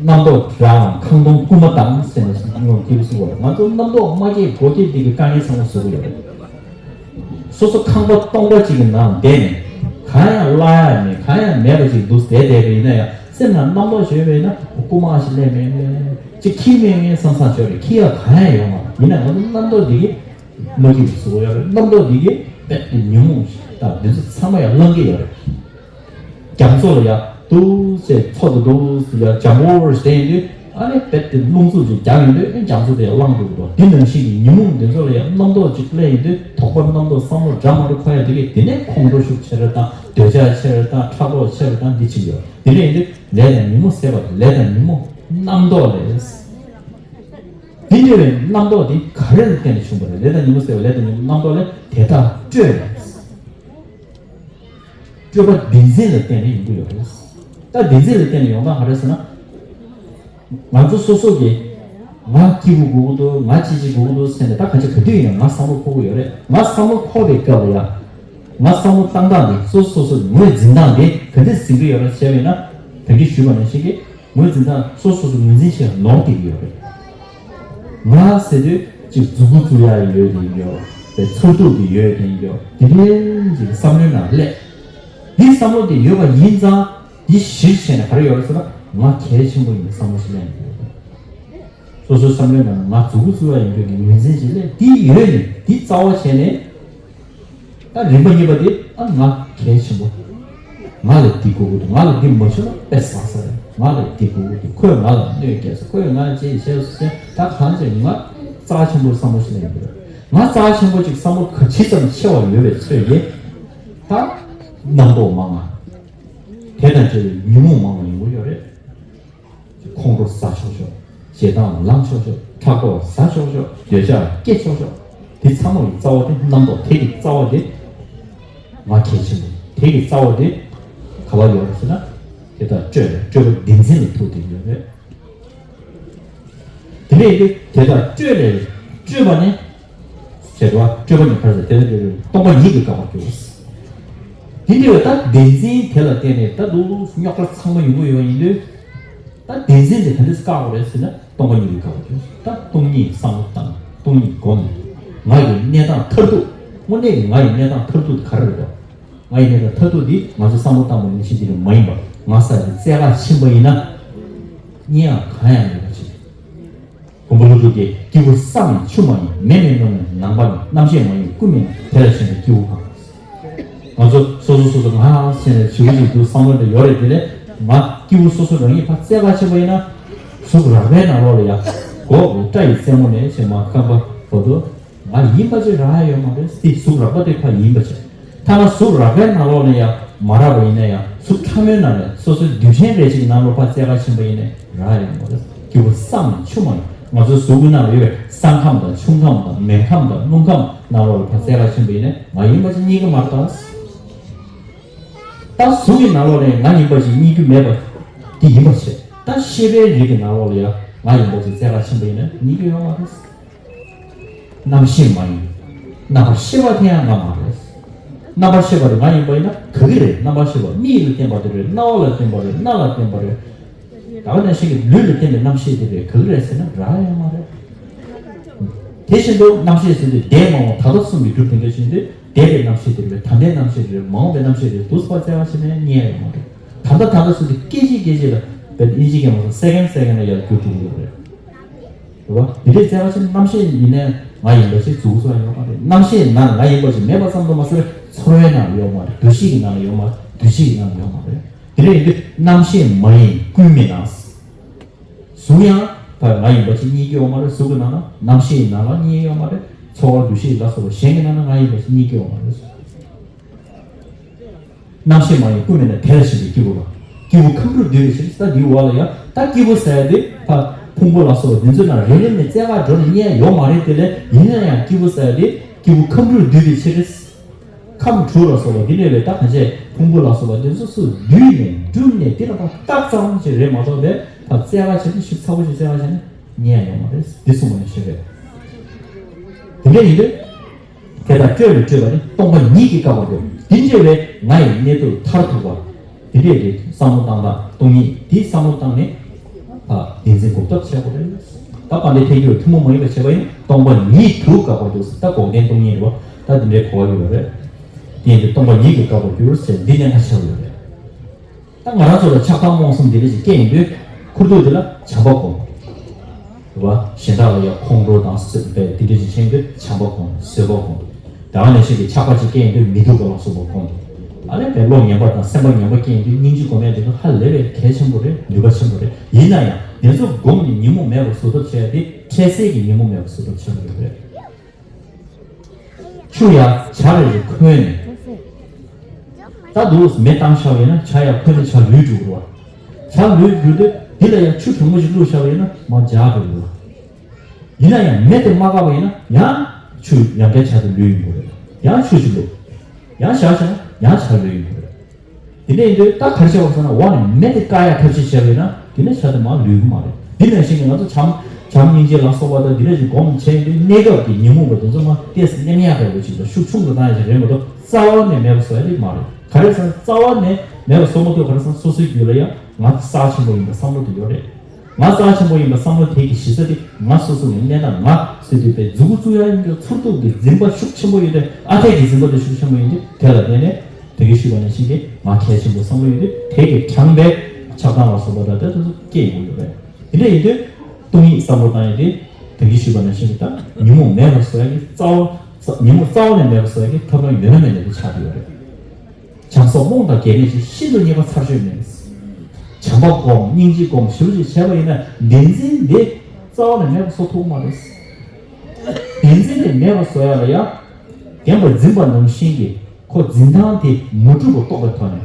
རྣམ་རྟོག་དྲག་ལ་ཁང་སྟོང་རྐུན་མ་དང་ཟེར་ནས་སྔོན་སྐྱེས་བུ་གསུངས་པ་རེད། ང་ཚོ་རྣམ་རྟོག་མ་སྐྱེས་གོ་སྐྱེས་འདི་གི་དཀའ་ངལ་ཚང་མ་བཟོ་གི་ཡོད་རེད། སོ་སོ་ཁང་པ་སྟོང་པ་གཅིག་གི་ནང་བསྡད་ནས་གང་ཡང་བརླག་ཡ་མེད། གང་ཡང་མེད་པ་ཅིག་འདུག་བསྡད་བསྡད་པ་ཡིན་ན་ཡང་སེམས་ནང་རྣམ་རྟོག་ཅིག་ཡོད་པ་ཡིན་ན་རྐུན་མ་ཞིག་སླེབས་མེད་མེད་ཅིག་ཁྱི་མེད་མེད་བསམ་བསམ་ཞོར་རེད། ཁྱི་ཡང་གང་ཡང་ཡོད་མ་རེད། ཡིན་ན་ང་ཚོ་རྣམ་རྟོག་འདི་གིས་མ་སྐྱིད་པ་བཟོ་གི་ཡོད་རེད། རྣམ་རྟོག་འདི་གིས་དཔེ་ཉོན་མོངས་དང་འདི་ཚོ་ཚང་མ་ཡང་བསླང་གི་ཡོད་རེད། རྒྱ་མཚོ་ལ་ཡ་འདུག་ཅེས་མཚོ་དང་འདུག་ཡ་འཇམ་པོ་རེ་བསྟན་ཡོང་དུས་ཨ་ནི་རྦད་དེ་རླུང་འཚུབ་ཅིག་རྒྱག་ཡོང་དུས་ཨེ་རྒྱ་མཚོ་དེ་ཡང་བླངས་འགྲོ་གི་འདུག་དེ་ནང་བཞིན་གྱི་ཉོན་མོངས་འདི་ཚོ་ལ་ཡ་རྣམ་རྟོག་ཅིག་སླེབས་ཡོང་དུས་དོགས་པ་རྣམ་རྟོག་བསམ་བློ་འདྲ་མི་འདྲ་འཁོར་ཡ་དེ་གས་དེ་ནས་ཁོང་ཁྲོ་ཤུགས་ཆེ་རེ་དང་འདོད་ཆགས་ཆེ་རེ་དང་ཕྲག་དོག་ཆེ་རེ་དང་འདི་ཅིག་ཡོད། དེ་ནས་ཡོང་དུས་ལས་དང་ཉོན་མོངས་ཟད་པ་དང་ལས་དང་ཉོན་མོངས་རྣམ་རྟོག་ལས། འདི་འདྲ་བའི་རྣམ་རྟོག་འདི་ག་རེ་ལ་བརྟེན་ནས་བྱུང་བ་རེད། ལས་དང་ཉོན་མོངས་ཟད་པ་ལས་དང་ཉོན་མོངས་རྣམ་རྟོག་ལས་དེ་དག་སྤྲོས་ལས། སྤྲོས་པ་བདེན་འཛིན་ལ་བརྟེན་ནས་ཡོང་གི་ཡོད་རེད། ད་བདེན་འཛིན་ལ་བརྟེན་ནས་ཡོང་སྟངས་ག་རེ་ཟེར་ན། ང་ཚོ་སོ་སོ་གིས་ང་སྐྱིད་པོ་དགོས་ཀྱི་འདུག་ང་ཅི་ཅི་དགོས་ཀྱི་འདུག་ཟེར་ནས་ད་གང་ཅི་ག་དུས་ཡིན་ན་ང་བསམ་བློ་འཁོར་གྱི་ཡོད་རེད། ང་བསམ་བློ་འཁོར་བའི་སྐབས་ལ་ཡང་ ང་བསམ་བློ་བཏང་སྟངས་དེ་སོ་སོ་སོ་སོ་ངོས་འཛིན་སྟངས་དེ་ག་འདྲས་ཟིན་གྱི་ཡོད་རེད་ཟེར་བས་ན། ད་གིན་ཞུས་པ་ནང་བཞིན་གྱི་ངོས་འཛིན་སྟངས་སོ་སོ་སོ་ངོས་འཛིན་བྱས་ནོར་བསྡད་ཀྱི་ཡོད་རེད། ང་ཟེར་དུས་ཅིག་མཛུབ་གུ་བཙུགས་ཡག་ཡོད་དེ་ཡོད་པའི་ཚོར་སྡུག་དེ་ཡོད་དེ་ཡོད་དེ་འདྲའི་ཅིག་བསམ་བློའི་ནང་སླེབས། འདི་བསམ་བློ་དེ་ཡོད་པ་ཡིན་ཙང་འདི་གཞིར་བྱས་ནས་ག་རེ་ཡོད་རེད་ཟེར་ན་ང་གལ་ཆེན་པོ་ཡིན་པའི་བསམ་བློ་ཞིག་སླེབས་ཡོད་རེད། སོ་སོའི་བསམ་བློའི་ནང་ན་ང་མཛུབ་གུ་བཙུགས་ཡག་ཡིན་པའི་ངོས་འཛིན་ཞིག་སླེབས། འདི་ཡོད་ནས་འདི་རྩ་བ་བྱས་ནས། ད་རིམ་པ་གཉིས་པ་དེ་ཨ་ང་གལ་ཆེན་པོ། ང་ལ་འདི་དགོས་ཀྱི་འདུག་ང་ལ་འདི་མ་བྱུང་ན་དཔེ་བཟང་ས་རེད། ང་ལ་འདི་དགོས་ཀྱི་འདུག་ཁོས་ང་ལ་གནོད་སྐྱེལ་ས། ཁོས་ང་ཅི་བྱས་སོ་ཟེར། ད་གང་བྱས་ང་རྩ་ཆེན་པོ་བསམ་བློ་ཞིག་ལེན་དགོས། ང་རྩ་ཆེན་པོ་ཅིག་བསམ་བློ་ག་ཇི་ཙམ་ཆེ་བ་ཡོད་པའི་ཚོད་ཀྱིས། ད་རྣམ་རྟོག་མང་ང་། དེ་དང་འབྲེལ་བའི་ཉོན་མོངས་མང་བ་ཡོང་གི་ཡོད་རེད། ཁོང་ཁྲོ་ཟ་ཆོག་ཆོག་ཞེ་སྡང་ལངས་ཆོག་ཆོག་ཕྲག་དོག་ཟ་ཆོག་ཆོག་འདོད་ཆགས་སྐྱེ་ཆོག་ཆོག་དེ་ཚང་མ་གི་རྩ་བ་དེ། རྣམ་རྟོག་དེ་གི་རྩ་བ་དེ་ང་གལ་ཆེན་པོ། དེ་གི་རྩ་བ་དེ་ག་པར་ཡོད་རེད་ཟེར་ན། དེ་དག་སྤྲོས་ལས་སྤྲོས་པ་བདེན་འཛིན་ལ་ཐུག་བསྡད་ཡོད་རེད། དེ་ནས་དེ་དག་སྤྲོས་ལས་སྤྲོས་པ་ནི། བྱེད་པ་སྤྲོས་པ་ནི་ག་རེ་ཟེར། དེ་ནི་སྟོང་པ་ཉིད་ཀྱིས་བཀག་པར་འགྱུར། དེ་འདྲ་བའི་ད་བདེན་འཛིན་དེ་ལ་བརྟེན་ནས་ད་དུང་རྙོག་དྲ་ཚང་མ་ཡོང་གི་ཡོད་པ་ཡིན་དུས། ད་བདེན་འཛིན་དེ་ག་འདྲས་བཀག་པ་རེད་ཟེར་ན། སྟོང་པ་ཉིད་ཀྱིས་བཀག་པར་འགྱུར། ད་སྟོང་ཉིད་བསམ་བློ་བཏང་། སྟོང་ཉིད་སྒོམ་ནས། ང་ཡི་གནས་སྟངས་མཐར་ཐུག་དངོས་གནས་ཀྱི་ང་ཡི་གནས་སྟངས་མཐར་ཐུག་དེ་ག་རེ་རེད་པ། ང་ཡི་གནས་སྟངས་མཐར་ཐུག་འདི་ང་ཚོ་བསམ་བློ་བཏང་བ་ནང་བཞིན་འདི་རེད་མ་ཡིན་པ། ང་ས་དེ་བཙལ་ག་ཕྱིན་པ་ཡིན་ན། རྙེད་ཡག་གང་ཡང་མེད་པ་ཅིག་མགོན་པོ་ཀླུ་སྒྲུབ་ཀྱིས་སྐྱེས་བུ་བསམ་ཡིན་ཆུ་མ་ཡིན། མེ་མེད་རྣོ་མེད་ནམ་མཁའ་མེད། རྣམ་ཤེས་མ་ཡིན་ཀུན་མེད་དེ་ལ་ཞེན་པའི་སྐྱེས་བུ་གང་། ང་ཚོ་སོ་སོ་སོ་སོ་ང་ཟེར་ནས་བྱིའུ་ཞིག་འདུག་བསམ་བློ་འདི་ཡོད་རེད། དེ་ལས་ང་སྐྱེས་བུ་སོ་སོ་རང་ཉིད་ཕར་བཙལ་ག་ཕྱིན་པ་ཡིན་ན། གཟུགས་རགས་པའི་ནང་ལོགས་ལ་ཡ། སྒོ་སྐྲ་ཡི་རྩེ་མོ་ནས་བྱས་མར་རྐང་པ་བར་དུ། ང་ཡིན་པ་ཅིག་རག་ཡ་ཡོད་མ་རེད། དེ་གཟུགས་རགས་པ་དེ་ཕར་ཡིན་པ་ཅིག་ཐ་ན་གཟུགས་རགས་པའི་ནང་ལོགས་ནས་ཡང་མ་རག་པ་ཡིན་ན་ཡང་། གཟུགས་ཕྲ་མོའི་ནང་ནས་སོ་སོའི་རྡུལ་ཕྲན་རེ་ཞིག་ནང་ལོགས་ཕར་བཙལ་ག་ཕྱིན་པ་ཡིན་ན་རག་ཡ་ཡོད་མ་རེད། སྐྱེས་བུ་བསམ་ཡིན་ཆུ་མ་ཡིན། ང་ཚོའི་གཟུགས་ཀྱི་ནང་ལ་ཡོད་པའི་ས་ཁམས་དང་ཆུ་ཁམས་དང་མེ་ཁམས་དང་རླུང་ཁམས་ནང་ལོགས་ལ་ཕར་བཙལ་ག་ཕྱིན་པ་ཡིན་ན་ང་ཡིན་པ་ཅིག་རྙེད་ཀྱི་མ་རེད་ད། ད་གཟུགས་ཀྱི་ནང་ལོགས་ནས་ང་ཡིན་པ་ཅིག་རྙེད་རྒྱུ་མེད་པ་དེ་ཡིན་པ་བྱས། ད་ཤེས་པའི་རིགས་ཀྱི་ནང་ལོགས་ལ་ཡང་ང་ཡིན་པ་ཅིག་བཙལ་ག་ཕྱིན་པ་ཡིན་ན་རྙེད་རྒྱུ་ཡོད་མ་རེད། རྣམ་ཤེས་མ་ཡིན། རྣམ་པར་ཤེས་པ་དེ་ཡང་ང་མ་རེད། རྣམ་པར་ཤེས་པ་དེ་ང་ཡིན་པ་ཡིན་ན་ག་གི་རེད། རྣམ་པར་ཤེས་པ་མིག་ལ་བརྟེན་པ་དེ་རེད། རྣ་བ་ལ་བརྟེན་པ་རེད། སྣ་ལ་བརྟེན་པ་རེད། ད་ག་ནང་བཞིན་གྱི་ལུས་ལ་བརྟེན་པའི་རྣམ་ཤེས་དེ་རེད། ག་གི་རེད་ཟེར་ན་རག་ཡོད་མ་རེད། དེ་བཞིན་དུ་རྣམ་ཤེས་ཟེར་དུས་འདས་མ་འོངས་ད་ལྟ་གསུམ་གྱིས་གྲུབ་དེ་འདྲ་བཞིན་དུ། འདས་པའི་རྣམ་ཤེས་དེ་རེད། ད་ལྟའི་རྣམ་ཤེས་དེ་རེད། མ་འོངས་པའི་རྣམ་ཤེས་དེ་རེད། དུས་ཚོད་བཙལ་བ་བྱས་ནས་རྙེད་ཡོད་མ་རེད། ད་ལྟ་ད་ལྟ་ཟེར་དུས་སྐད་ཅིག་སྐད་ཅིག་ལ་བས་ཨིན་ཇི་སྐད་མ་སོང་སེ་ཀན་སེ་ཀན་ལ་ཡར་འགྱུར་འགྲོ་གི་ཡོད་རེད། རེད་བ། དེ་འདྲའི་བཙལ་བ་ཕྱིན་རྣམ་ཤེས་ཡིན་ནའི་ང་ཡིན་པ་ཞིག་གཟུགས་སོགས་ཡོད་མ་རེད། རྣམ་ཤེས་ནང་ང་ཡིན་པ་ཞིག་མེད་པ་ཙམ་དུ་མ་ཟད་ཚོར་བའི་ནང་ཡོད་མ་རེད། འདུ་ཤེས་ཀྱི་ནང་ཡོད་མ་རེད། འདུ་བྱེད་ཀྱི་ནང་ཡོད་མ་རེད། དེ་འདྲ་ཡིན་དུས་རྣམ་ཤེས་མ་ཡིན་ཀུན་མེད་ན། གཟུགས་ཡང་ད་ང་ཡིན་པ་ཞིག་རྙེད་ཀྱི་ཡོད་མ་རེད། གཟུགས་ཀྱི་ནང་ན་རྣམ་ཤེས་ཡི་ནང་ལ་རྙེད་ཡོད་མ་རེད། ཚོར་བ་འདུ་ཤེས་ལ་སོགས་པ་གཞན་གྱི་ནང་ན་ང་ཡིན་པ་ཞིག་རྙེད་ཀྱི་ཡོད་མ་རེད། རྣམ་ཤེས་མ་ཡིན་ཀུན་མེད་ན་དེ་ལ་ཞེན་པའི་སྐྱེས་བུ་ལ། སྐྱེས་བུ་ཁམས་དྲུག་འདུས་པའི་ཕྱིར། ད་འདིའི་འོག་ལ་ཡང་ད་སྐྱེས་བུ་ཟེར་ཡ་དེ་ད་ཕུང་པོ་ལ་སོགས་པ་འདི་ཚོའི་ནང་རེ་རེ་ནས་བཙལ་ག་འགྲོ་ནས་རྙེད་ཡ་ཡོད་མ་རེད། དེ་ལས་ཡིན་ན་ཡང་སྐྱེས་བུ་ཟེར་ཡ་དེ་སྐྱེས་བུ་ཁམས་དྲུག་འདུས་པའི་ཕྱིར། ཁམས་དྲུག་ལ་སོགས་པ་འདི་ནས་ལས་ད་གང་བྱས་ཕུང་པོ་ལ་སོགས་པ་འདི་ཚོ་སུ་བསྡུས་ནས་བསྒྲུབས་ནས་འདི་ལ་ཕར་བཏགས་ཙམ་ཞིག་རེད་མ་གཏོགས་པས་ཕར་བཙལ་ག་བྱས་ནས་ཞིབ་ཚགས་པོ་ཞིག་བཙལ་ག་བྱས་ན་རྙེད་ཡ་ཡོད་མ་རེད། འདི་གསུངས་པ་ནས་ཤེས་རེད། དེ་འདྲ་ཡིན་དུས། དེ་དག་སྤྲོས་ལས་སྤྲོས་པ་ནི་སྟོང་པ་ཉིད་ཀྱིས་བཀག་པར་འགྱུར། འདི་འདྲ་བའི་ང་ཡི་གནས་ལུགས་མཐར་ཐུག་པ། འདི་འདྲའི་གི་བསམ་བློ་བཏང་སྟངས་སྟོང་ཉིད་འདིའི་བསམ་བློ་བཏང་ནས། ད་བདེན་འཛིན་འགོག་ཐབས་བྱེད་དགོས་རེད། ད་དཔལ་ལྡན་ཐལ་འགྱུར་ཐུན་མོང་མ་ཡིན་པ་བྱས་པ་ཡིན་སྟོང་པ་ཉིད་དུ་བཀག་པར་འགྱུར། ད་འགོག་བདེན་སྟོང་ཉིད་རེད་བ། ད་འདི་འདྲའི་གོ་བ་ཡོད་རེད། དེ་ཡིན་དུས་སྟོང་པ་ཉིད་ཀྱིས་བཀག་པར་འགྱུར་ཟེར་འདི་ནས་ང་ཆགས་ཡོད་རེད། ད་ང་རང་ཚོ་ལ་ཆགས་སྡང་རྨོངས་གསུམ་འདི་འདྲ་ཞིག་སྐྱེས་ཡོང་དུས་ཁུར་ཐུག་འདི་ལ་བྱམས་པ་སྒོམ། རེད་བ། གཞན་དག་ལ་ཡང་ཁོང་ཁྲོ་དང་སེམས་པས་འདི་འདྲ་ཞིག་བྱས་ཡོང་དུས་བྱམས་པ་སྒོམ། བཟོད་པ་སྒོམ། ད་ག་ནང་བཞིན་གྱི་ཆགས་པ་ཅིག་སྐྱེས་ཡོང་དུས་མི་སྡུག་པ་ལ་སོགས་པ་སྒོམ། ཨ་ནི་བས་བློ་ངན་པ་དང་སེམས་པ་ངན་པ་སྐྱེས་ཡོང་དུས་སྙིང་རྗེ་སྒོམ་ཡ་འདི་ཚོ་ཧ་ལས་པའི་གལ་ཆེན་པོ་རེད། ནུས་པ་ཆེན་པོ་རེད། ཡིན་ན་ཡང་འདི་ཚོ་སྒོམ་ནས་ཉོན་མོངས་མེད་པར་བཟོ་ཐབས་བྱེད་ཡ་དེ་འཕྲལ་སེལ་གྱི་ཉོན་མོངས་མེད་པར་བཟོ་ཐབས་བྱེད་དགོས་རེད། ཆུ་ཡ་བྱ་རེ་རེ་ཁོལ་ནས། ད་འདུག་མེ་བཏང་བཞག་པ་ཡིན་ན་བྱ་ཡ་ཁོལ་ནས་བྱ་ལུད་འགྲོ་གི་རེད་བ། བྱ་ལུད་འགྲོ་དུས་འདི་ལ་ཡང་ཆུ་གྲང་མོ་ཞིག་བླུགས་བཞག་པ་ཡིན་ན་མར་འཇག་འགྲོ་གི་རེད་བ། ཡིན་ན་ཡང་མེ་དེ་མ་བཀག་པ་ཡིན་ན་ཡང་ཆུ་ཡང་བསྐྱར་བྱ་དེ་ལུད་ཡོང་གི་རེད། ཡང་ཆུ་ཞིག་བླུགས། ཡང་བཞག་བཞག་ན་ཡང་བྱ་ལུད་ཡོང་གི་རེད། དེ་འདྲ་ཡིན་དུས་ད་ག་རེ་བྱེད་དགོས་ཟེར་ན་འོག་ནས་མེ་དེ་བཀག་ཡ་ཐབས་ཤེས་བྱས་པ་ཡིན་ན་དེ་ནས་བྱ་དེ་མར་ལུད་གི་མ་རེད། འདི་ནང་བཞིན་གྱི་ང་ཚོ་བྱམས་བྱམས་སྙིང་རྗེ་ལ་སོགས་པ་དང་འདི་འདྲ་ཞིག་སྒོམ་བྱས་ཡོང་དུས་གནས་སྐབས་ཀྱི་ཉོན་མོངས་པ་དེ་ཚོ་མར་ཏོག་ཙམ་ནེམ་ཡག་འདྲ་བོ་ཅིག་དང་ཤུགས་ཆུང་དུ་བཏང་ཡ་ཞིག་རེད་མ་གཏོགས་ རྩ་བ་ནས་མེད་པ་བཟོ་ཡ་དེ་མ་རེད། ག་རེ་ཟེར་ན་རྩ་བ་ནས་མེད་པ་བཟོ་མ་ཐུབ། ག་རེ་ཟེར་ན་སོ་སོའི་རྒྱུད་ལ་ཡང་ང་རྩ་ཆེན་པོ་ཡིན་པའི་བསམ་བློ་དེ་ཡོད་རེད། ང་རྩ་ཆེན་པོ་ཡིན་པའི་བསམ་བློ་དེ་གི་གཞི་རྩ་དེ་ང་སོ་སོ་ཡིན། གནས་ན་ང་ཟེར་དུས་པའི་མཛུ་གུ་བཙུགས་ཡ་ཡིན་གྱི་ཚུར་གཏུག་གི་འཛིན་པ་ཤུགས་ཆེན་པོ་ཡོད་དེ། ཨ་འཐས་ཀྱི་འཛིན་པ་དེ་ཤུགས་ཆེན་པོ་ཡིན་དུས་དེ་ལ་བརྟེན་ནས་དེ་གི་ཞུས་པ་ནང་བཞིན་གྱི་ང་གལ་ཆེན་པོ་བསམ་བློ་ཡོད་དུས་དེ་གི་དྲངས་པའི་ཆགས་སྡང་ལ་སོགས་པ་དང་དེ་ཚོ་སྐྱེ་ཡོང་གི་ཡོད་རེད། དེ་འདྲ་ཡིན་དུས་སྟོང་ཉིད་བསམ་བློ་བཏང་ཡ་དེ་དེ་གི་ཞུས་པ་ནང་བཞིན་གྱི་ད་ཉོན་མོངས་མེད་པར་བཟོ་ཡ་གི་རྩ་བ། ཉོན་མོངས་རྩ་བ་ནས་མེད་པར་བཟོ་ཡ་གི་ཐབས་ལམ་ཡོད་ན་མེད་ན་དེ་ཆགས་ཀྱི་ཡོད་རེད། བྱམས་སོགས་རྨོངས་དང་རྒས་མེད་ཅིང་། ཤིན་ཏུ་རྙེད་པ་ཚར་གཅོད་མེད། བྱམས་པ་སྒོམ་སྙིང་རྗེ་སྒོམ་ཞེ་པོ་ཅིག་བྱས་པ་ཡིན་ན་བདེན་འཛིན་འདི་རྩ་བ་ནས་མེད་པ་བཟོ་ཐུབ་མ་རེད། བདེན་འཛིན་འདི་མེད་པ་བཟོ་ཡ་ལ་ཡ། བདེན་པར་འཛིན་པ་ནང་བཞིན་གྱི་ཁོ་འཛིན་སྟངས་དེ་མ་གྲུབ་པ་རྟོགས་པའི་ཐོག་ནས།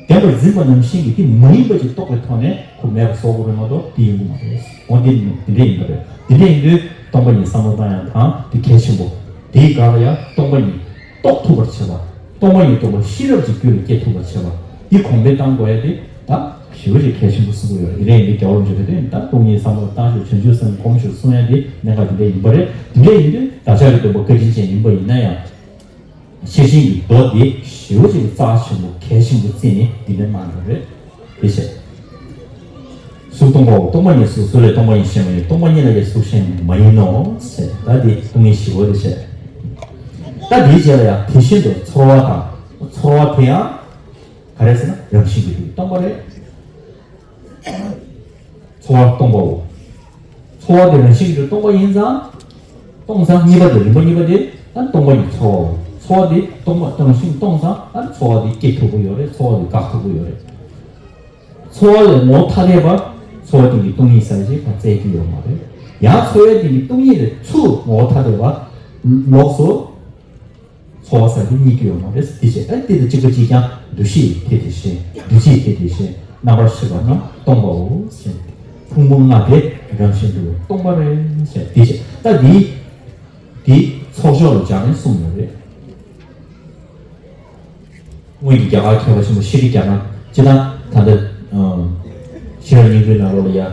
བདེན་པར་འཛིན་པ་ནང་བཞིན་གྱི་དེ་མ་ཡིན་པ་ཅིག་རྟོགས་པའི་ཐོག་ནས་ཁོ་མེད་པ་བཟོ་དགོས་རེད་མ་གཏོགས་དེ་ཡོང་གི་མ་རེད། འོ་འདི་ནི་འདི་འདྲ་ཡིན་པ་རེད། འདི་འདྲ་ཡིན་དུས་སྟོང་པ་ཉིད་བསམ་བློ་བཏང་ཡ་དང་དེ་གལ་ཆེན་པོ། དེའི་སྒང་ལ་ཡང་སྟོང་པ་ཉིད་རྟོགས་ཐུབ་པར་བྱེད་པ། སྟོང་པ་ཉིད་རྟོགས་པ་ཤེས་རབ་ཀྱི་རྒྱུད་ལ་སྐྱེ་ཐུབ་པར་བྱེད་པ། འདི་གོང་འཕེལ་གཏང་དགོས་ཡ་དེ་ད་ཞེ་པོ་ཅིག་གལ་ཆེན་པོ་གསུང་གི་ཡོད་རེད། དེ་རིང་འདི་རྒྱལ་བ་རིན་པོ་ཆེ་གིས་དེ་ད་སྟོང་ཉིད་བསམ་བློ་བཏང་ཤོག་བྱང་ཆུབ་སེམས་སྒོམ་ཤོག་གསུང་ཡ་དེ་གནད་འགག་དེ་འདྲ་ཡིན་པ་རེད། དེ་འདྲ་ཡིན་དུས་བདག་ཅག་གི་སྟོན་པ་བཀའ་དྲིན་ཅན་ཡིན་པ་ཡིན་ན་ཡང་། ཤེར་ཕྱིན་གྱི་མདོ་འདི་ཞེ་པོ་ཅིག་རྩ་ཆེན་པོ་གལ་ཆེན་པོ་བརྩིས་ནས་འདི་འདྲ་གནང་ཡོད་རེད། དེ་བྱས། གཟུགས་སྟོང་པའོ། སྟོང་པ་ཉིད་གཟུགས། གཟུགས་ལས་སྟོང་པ་ཉིད་གཞན་མ་ཡིན། སྟོང་པ་ཉིད་ལས་ཀྱང་གཟུགས་གཞན་མ་ཡིན་ནོ་ཟེར། ད་འདི་སྟོང་ཉིད་བཞི་པོ་དེ་བྱས། ད་འདིའི་རྗེས་ལ་ཡང་དེ་བཞིན་དུ་ཚོར་བ་དང་། ཚོར་བ་དེ་ཡང་ག་རེ་ཟེར་ན་རང་བཞིན་གྱིས་སྟོང་པ་རེད། ཚོར་བ་སྟོང་པའོ། ཚོར་བ་དེ་རང་བཞིན་གྱིས་སྟོང་པ་ཡིན་ཙང་། སྟོང་ཙང་གཉིས་པ་དེ་རིམ་པ་གཉིས་པ་དེ་ཨ་སྟོང་པ་ཉིད་ཚོར་བའོ། ཚོར་བ་དེ་སྟོང་པ་རང་བཞིན་སྟོང་ཙང་ཨ་ཚོར་བ་དེ་སྐྱེ་ཐུབ་ཀྱི་ཡོད་རེད། ཚོར་བ་དེ་འགག་ཐུབ་ཀྱི་ཡོད་རེད། ཚོར་བ་ལས་ངོ་བོ་ཐ་དད་པ་ཚོར་བའི་སྟེང་གི་སྟོང་ཉིད་ཟེར་ཅིག་ད་བཙལ་རྒྱུ་ཡོད་མ་རེད། ཡང་ཚོར་བའི་སྟེང་གི་སྟོང་ཉིད་ལས་ཚུར་ངོ་བོ་ཐ་དད་པ་ལོགས་སུ། ཚོར་བ་ཟེར་དེ་གཉིས་ཀྱི་ཡོད་མ་རེད། དེ་བྱས་ཨ་དེ་དང་གཅིག་པ་གཅིག་རྐྱང་། འདུ་ཤེས་དེ་དེ་བཞིན། འདུ་བྱེད་དེ་དེ་བཞིན། རྣམ་པར་ཤེས་པ་རྣམས་སྟོང་པའོ་ཟེར། ཕུང་པོ་ལྔ་དེ་རང་བཞིན་དུ་སྟོང་པ་རེད་ཟེར། དེ་བྱས་ད་དེ་དེ་ཚོགས་ཆོས་ལ་སྦྱར་ནས་གསུངས་ཡོད་རེད། སྔོན་གྱི་རྒྱ་གར་མཁས་པ་ཆེན་པོ་ཤྲཱི་ཀ་ཎ་སྤྱིར་བཏང་ད་ལྟ་ཤེས་རབ་སྙིང་པོའི་ནང་ལོགས་ལ་ཡ་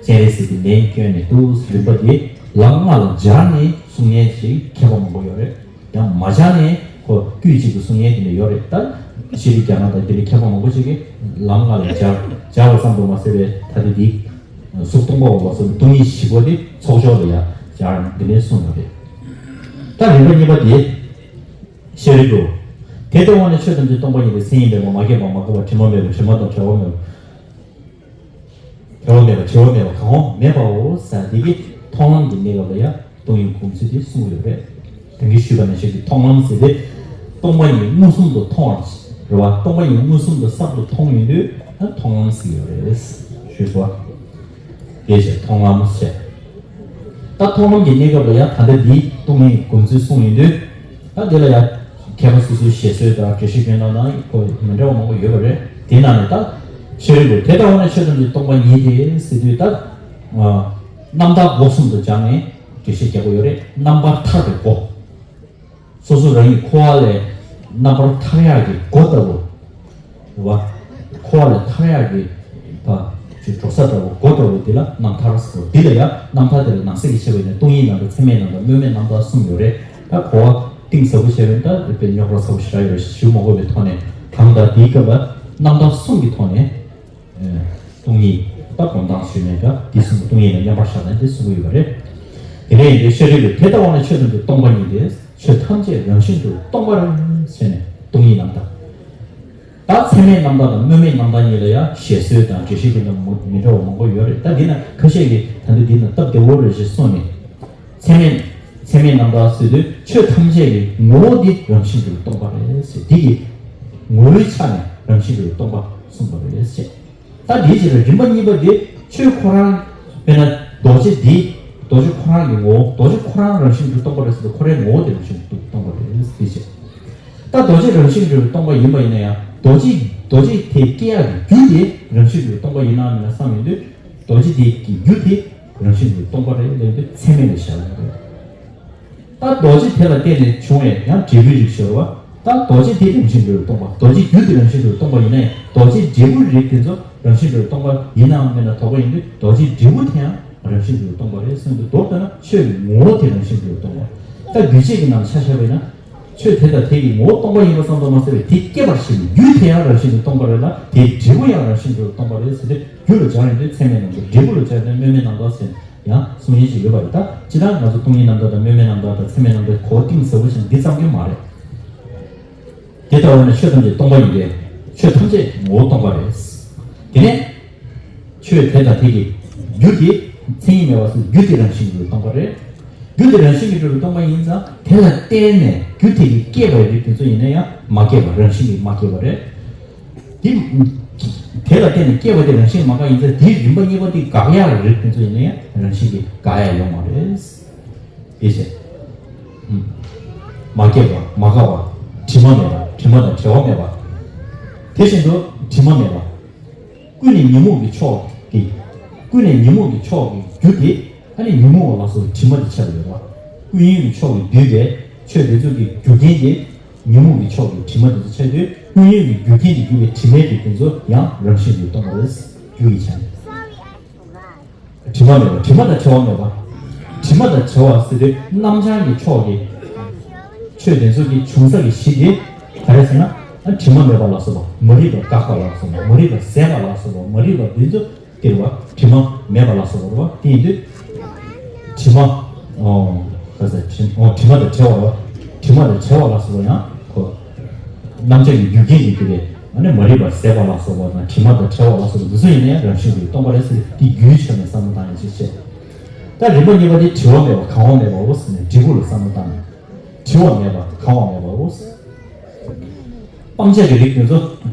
སྤྱན་རས་གཟིགས་ཀྱི་ལན་བསྐྱོན་ནས་འདུག་རིམ་པ་དེ་ལམ་ལྔ་ལ་སྦྱར་ནས་གསུང་མཁན་ཞིག་མཁས་པ་མང་པོ་ཡོད་རེད། ཡང་མ་སྦྱར་ནས་ཁོ་དཀྱུས་གཅིག་ཏུ་གསུང་མཁན་དེ་འདྲ་ཡོད་རེད། ད་ཤྲཱི་ཀ་ཎ་དང་དེ་འདྲའི་མཁས་པ་མང་པོ་ཞིག་གིས་ལམ་ལྔ་ལ་སྦྱར་སྦྱར་བ་ཙམ་དུ་མ་ཟད་པའི་ད་ལྟ་འདི་གཟུགས་སྟོང་པའོ་ལ་སོགས་པའི་སྟོང་ཉིད་བཞི་པོ་དེ་ཚོགས་ཆོས་ལ་ཡང་སྦྱར་ནས་འདི་འདྲའི་གསུངས་ཡོད་རེད། ད་རིམ་པ་གཉིས་པ་དེ། ཤཱ་རིའི་བུ། དེ་ལྟ་བ་ནི་ཆོས་ཐམས་ཅད་སྟོང་པ་ཉིད་དེ། མཚན་ཉིད་མེད་པ། མ་སྐྱེས་པ། མ་འགགས་པ། དྲི་མ་མེད་པ། དྲི་མ་དང་བྲལ་བ་མེད་པ། བྲལ་བ་མེད་པ། བྲི་བ་མེད་པ། གང་བ་མེད་པའོ་ཟེར་འདི་གི་མཐོང་ལམ་གྱི་གནས་སྐབས་ལ་ཡང་སྟོང་ཉིད་སྒོམ་ཚུལ་དེ་གསུངས་ཡོད་རེད། དེང་གི་ཞུས་པ་ནང་བཞིན་གྱི་མཐོང་ལམ་ཟེར་ཏེ། སྟོང་པ་ཉིད་མངོན་སུམ་དུ་མཐོང་བ་རེད་བ། སྟོང་པ་ཉིད་མངོན་སུམ་དུ་གསར་དུ་མཐོང་ཡོང་དུས་ད་མཐོང་ལམ་ཟེར་ཡོད་རེད། ཞུས་སོ། དེ་བྱས་མཐོང་ལམ་བྱས། ད་མཐོང་ལམ་གྱི་གནས་སྐབས་ལ་ཡང་ད་ལྟ་འདིའི་སྟོང་ཉིད་སྒོམ་ཚུལ་གསུངས་ཡོང་དུས། ད་དེ་ལ་ཡང་མཁས་པ་སོ་སོའི་བཞེད་སྲོལ་དང་འགྲེལ་བཤད་སྐྱོན་སྟངས་དང་ཁོ་མི་འདྲ་བ་མང་པོ་ཡོད་པ་རེད། དེ་ནང་ནས་ད་ཤཱ་རིའི་བུ་དེ་ལྟ་བ་ན་ཆོས་ཐམས་ཅད་སྟོང་པ་ཉིད་དེ་ཟེར་དུས་ད། རྣམ་དག་སྒོ་གསུམ་དུ་སྦྱར་ནས་འགྲེལ་བཤད་རྒྱག་གི་ཡོད་རེད། རྣམ་པར་ཐར་པའི་སྒོ། སོ་སོ་རང་ཉིད་འཁོར་བ་ལས་རྣམ་པར་ཐར་ཡག་གི་སྒོ་ལྟ་བུ། རེད་བ། འཁོར་བ་ལས་ཐར་ཡག་གི་ད་ཅིག་འགྲོ་ས་ལྟ་བུ་སྒོ་ལྟ་བུ་འདི་ལ་རྣམ་ཐར་ཟེར། འདི་ལ་ཡང་རྣམ་ཐར་དེ་ལ་ནང་གསེས་ཀྱི་ཕྱེ་བ་ཡིན་ན་སྟོང་ཉིད་རྣམ་ཐར། ཚད་མའི་རྣམ་ཐར། སྨོན་མེད་རྣམ་ཐར་གསུམ་ཡོད་རེད། ད་གོ་བ་གཏིང་ཟབ་པོ་བྱས་པ་ཡིན་ན་ད་རིག་པའི་རྙོག་དྲ་ཚ་པོ་ཞེ་དྲག་ཡོད་རེད། ཞུ་མ་དགོས་པའི་ཐོག་ནས་གང་ལྟར་འདིའི་སྐབས་ལ་རྣམ་ཐར་གསུམ་གྱི་ཐོག་ནས། སྟོང་ཉིད་ད་སྒོམ་སྟངས་ཞུས་ནས་ཀ་འདི་གསུམ་སྟོང་ཉིད་ལ་མཉམ་པར་བཞག་ན་འདི་གསུང་གི་ཡོད་པ་རེད། དེ་ནས་ཡིན་ཏེ་ཤཱ་རིའི་བུ་དེ་ལྟ་བ་ན་ཆོས་ཐམས་ཅད་སྟོང་པ་ཉིད་དེ། ཆོས་ཐམས་ཅད་རང་བཞིན་དུ་སྟོང་པ་རེད་ཟེར་ནས་སྟོང་ཉིད་རྣམ་ཐར། ད་ཚད་མའི་རྣམ་ཐར་དང་སྨོན་མེད་རྣམ་ཐར་གཉིས་ལ་ཡང་བཞེད་སྲོལ་དང་འགྲེལ་བཤད་ཀྱི་ནང་མི་འདྲ་བ་མང་པོ་ཡོད་རེད། ད་འདི་ན་ཁ་ཤས་ཀྱིས་ད་འདི་འདི་ན་སྟབས་བདེ་བོ་རེད་ཅེས་གསུངས་ནས། ཚད་མེད་ཚད་མེད་རྣམ་ཐར་ཟེར་དུས་ཆོས་ཐམས་ཅད་ཀྱི་ངོ་བོ་འདི་རང་བཞིན་དུ་སྟོང་པ་རེད་ཟེར། འདི་ཡི་ངོ་བོའི་ཆ་ནས་རང་བཞིན་དུ་སྟོང་པ་གསུངས་པ་རེད་ཟེར། ད་འདིའི་ཕྱིར་རིམ་པ་གཉིས་པ་འདི་ཆོས་ཁོ་རང་དཔེར་ན་རྡོ་རྗེ་འདི་རྡོ་རྗེ་ཁོ་རང་གི་ངོ་བོ། རྡོ་རྗེ་ཁོ་རང་རང་བཞིན་དུ་སྟོང་པ་རེད་ཟེར་དུས་ཁོ་རའི་ངོ་བོ་དེ་རང་བཞིན་དུ་སྟོང་པ་རེད་ཟེར་བྱས། ད་རྡོ་རྗེ་རང་བཞིན་དུ་སྟོང་པ་ཡིན་པ་ཡིན་ན་ཡང་རྡོ་རྗེ་རྡོ་རྗེ་དེ་སྐྱེ་ཡག་གི་རྒྱུ་དེ་རང་བཞིན་དུ་སྟོང་པ་ཡིན་ནམ་མིན་ན་བསམ་ཡོང་དུས་རྡོ་རྗེ་དེ་གི་རྒྱུ་དེ་རང་བཞིན་དུ་སྟོང་པ་རེད་ལབ་དུས་ཚད་མེད་ལ་བཞག་ཡོད་རེད། ད་རྡོ་རྗེ་དེ་ལ་བརྟེན་ནས་བྱུང་བའི་ཡང་འབྲས་བུའི་རིགས་ཤོར་བ། ད་རྡོ་རྗེ་དེ་རང་བཞིན་དུ་སྟོང་པ། རྡོ་རྗེ་རྒྱུ་དེ་རང་བཞིན་དུ་སྟོང་པ་ཡིན་ན་ཡང་རྡོ་རྗེ་འབྲས་བུའི་རིགས་དེ་ཚོ་རང་བཞིན་དུ་སྟོང་པ་ཡིན་ནའང་མིན་ན་དོགས་པ་ཡིན་དུས་རྡོ་རྗེ་འབྲས་བུ་དེ་ཡང་རང་བཞིན་དུ་སྟོང་པ་རེད་གསུངས་འདུག་མདོར་བསྡུས་ན་ཆོས་ཀྱི་ངོ་བོ་དེ་རང་བཞིན་དུ་སྟོང་པ། ད་རྒྱུད་བྱེད་ཀྱི་ནང་ཆ་བཞག་པ་ཡིན་ན། ཆོས་དེ་དང་དེ་ཡི་ངོ་བོ་སྟོང་པ་ཡིན་པ་ཙམ་དུ་མ་ཟད་པའི་དེ་སྐྱེད་པར་བྱེད་པའི་རྒྱུ་དེ་ཡང་རང་བཞིན་གྱིས་སྟོང་པ་རེད་ལ། དེའི་འབྲས་བུ་ཡང་རང་བཞིན་གྱིས་སྟོང་པ་རེད་ཟེར་ཏེ། རྒྱུ་ལ་སྦྱར་ཡོང་དུས་ཚད་མའི་རྣམ་གྲངས། འབྲས་བུ་ལ་སྦྱར་ཡོང་དུས་སྨོན་མེད་རྣམ་གྲངས་ཟེར་ཡང་གསུང་ཡས་ཤིག་ཡོད་པ་རེད། ད་སྤྱིར་བཏང་ང་ཚོ་སྟོང་ཉིད་རྣམ་གྲངས་དང་སྨོན་མེད་རྣམ་གྲངས་དང་ཚད་མའི་རྣམ་གྲངས་གོ་གཏིང་ཟབ་པོ་ཞིག་འདི་ཙམ་གྱིས་མ་རེད། དེ་ལྟ་བས་ན་ཆོས་ཐམས་ཅད་སྟོང་པ་ཡིན་ཏེ། ཆོས་ཐམས་ཅད་ངོ་བོ་སྟོང་པ་རེད། དེ་ནས་ཆོས་དེ་དང་དེ་གི་རྒྱུ་དེ་མཚན་ཉིད་མེད་པ་སོགས་རྒྱུ་དེ་རང་བཞིན་གྱིས་སྟོང་པ་རེད། རྒྱུ་དེ་རང་བཞིན་གྱིས་གྲུབ་པའི་སྟོང་པ་ཡིན་ཙང་། དེ་ལ་བརྟེན་ནས་རྒྱུ་དེ་གིས་སྐྱེས་པའི་རིགས་དེ་ཚོ་ཡིན་ན་ཡང་མ་སྐྱེས་པ། རང་བཞིན་གྱིས་མ་སྐྱེས་པ་རེད། དེ་དེ་ལ་བརྟེན་ནས་སྐྱེས་པ་དེ་རང་བཞིན་མ་འགགས་ཡིན་ཙང་། དེའི་རིམ་པ་གཉིས་པ་དེ་འགག་ཡག་རིགས་དེ་ཚོ་ཡིན་ན་ཡང་རང་བཞིན་གྱིས་འགག་ཡག་ཡོད་མ་རེད། དེ་བྱས། ཨུམ། མ་སྐྱེས་པ། མ་འགགས་པ། དྲི་མ་མེད་པ། དྲི་མ་དང་བྲལ་བ་མེད་པ། དེ་བཞིན་དུ་དྲི་མ་མེད་པ། ཀུན་ནས་ཉོན་མོངས་ཀྱི་ཕྱོགས་ཀྱི། ཀུན་ནས་ཉོན་མོངས་ཀྱི་ཕྱོགས་ཀྱི་རྒྱུ་དེ། ཨ་ནི་ཉོན་མོངས་པ་ལ་སོགས་པའི་དྲི་མ་དེ་ཆགས་ཡོད་པ། ཀུན་ཉོན་གྱི་ཕྱོགས་ཀྱིས་བསྡུས་པའི་ཆོས་དེ་ཚོ་གི་རྒྱུ་རྐྱེན་དེ། ཉོན་མོངས་ཀྱི་ཕྱོགས་ཀྱི་དྲི་མ་དེ་ཚོ་ཆགས་དུས། ཀུན་ཉོན་གྱི་རྒྱུ་རྐྱེན་གྱིས་གྱུར་པའི་དྲི་མའི་རིགས་དེ་ཚོ་ཡང་རང་བཞིན་གྱིས་སྟོང་པ་རེད། རྒྱུ་ཡི་ཆ་ནས། དྲི་མ་མེད་པ། དྲི་མ་དང་བྲལ་བ་མེད་པ། དྲི་མ་དང་བྲལ་བ་ཟེར་དུས་རྣམ་བྱང་གི་ཕྱོགས་ཀྱི་ཆོས་དེ་ཚོ་གི་བྱུང་ས་གི་གཞི་དེ་ག་རེ་ཟེར་ན། དྲི་མ་མེད་པ་ལ་སོགས་པ། མ་རིག་པ་འགགས་པ་ལ་སོགས་པ། མ་རིག་པ་ཟད་པ་ལ་སོགས་པ། མ་རིག་པ་འདི་ཚོ་སྟེར་བ། དྲི་མ་མེད་པ་ལ་སོགས་པ་རེད་པ། དེ་ཡིན་དུས་དྲི་མ། ཨོ། ག་ཟེར། དྲི། ཨོ། དྲི་མ་དང་བྲལ་བ་རེད་པ། དྲི་མ་དང་བྲལ་བ་ལ་སོགས་པ་ཡང་ཁོ། རྣམ་བྱང་གི་རྒྱུ་རྐྱེན་གྱིས་གྱུར་པའི། ཨ་ནི་མ་རིག་པ་ཟད་པ་ལ་སོགས་པ་དང་། དྲི་མ་དང་བྲལ་བ་ལ་སོགས་པ་འདི་ཚོ་ཡིན་ན་ཡང་རང་བཞིན་གྱིས་སྟོང་པ་རེད་ཟེར། དེ་རྒྱུའི་ཆ་ནས་བསམ་བློ་བཏང་ཡག་ཅིག་བྱས། ད་རིམ་པ་གཉིས་པ་དེ་བྲི་བ་མེད་པ་གང་བ་མེད་པའོ་ཟེར་ནས་འབྲས་བུ་ལ་བསམ་བློ་བཏང་ནས། བྲི་བ་མེད་པ་གང་བ་མེད་པའོ། སྤང་བྱ་གི་རིགས་དེ་ཚོ་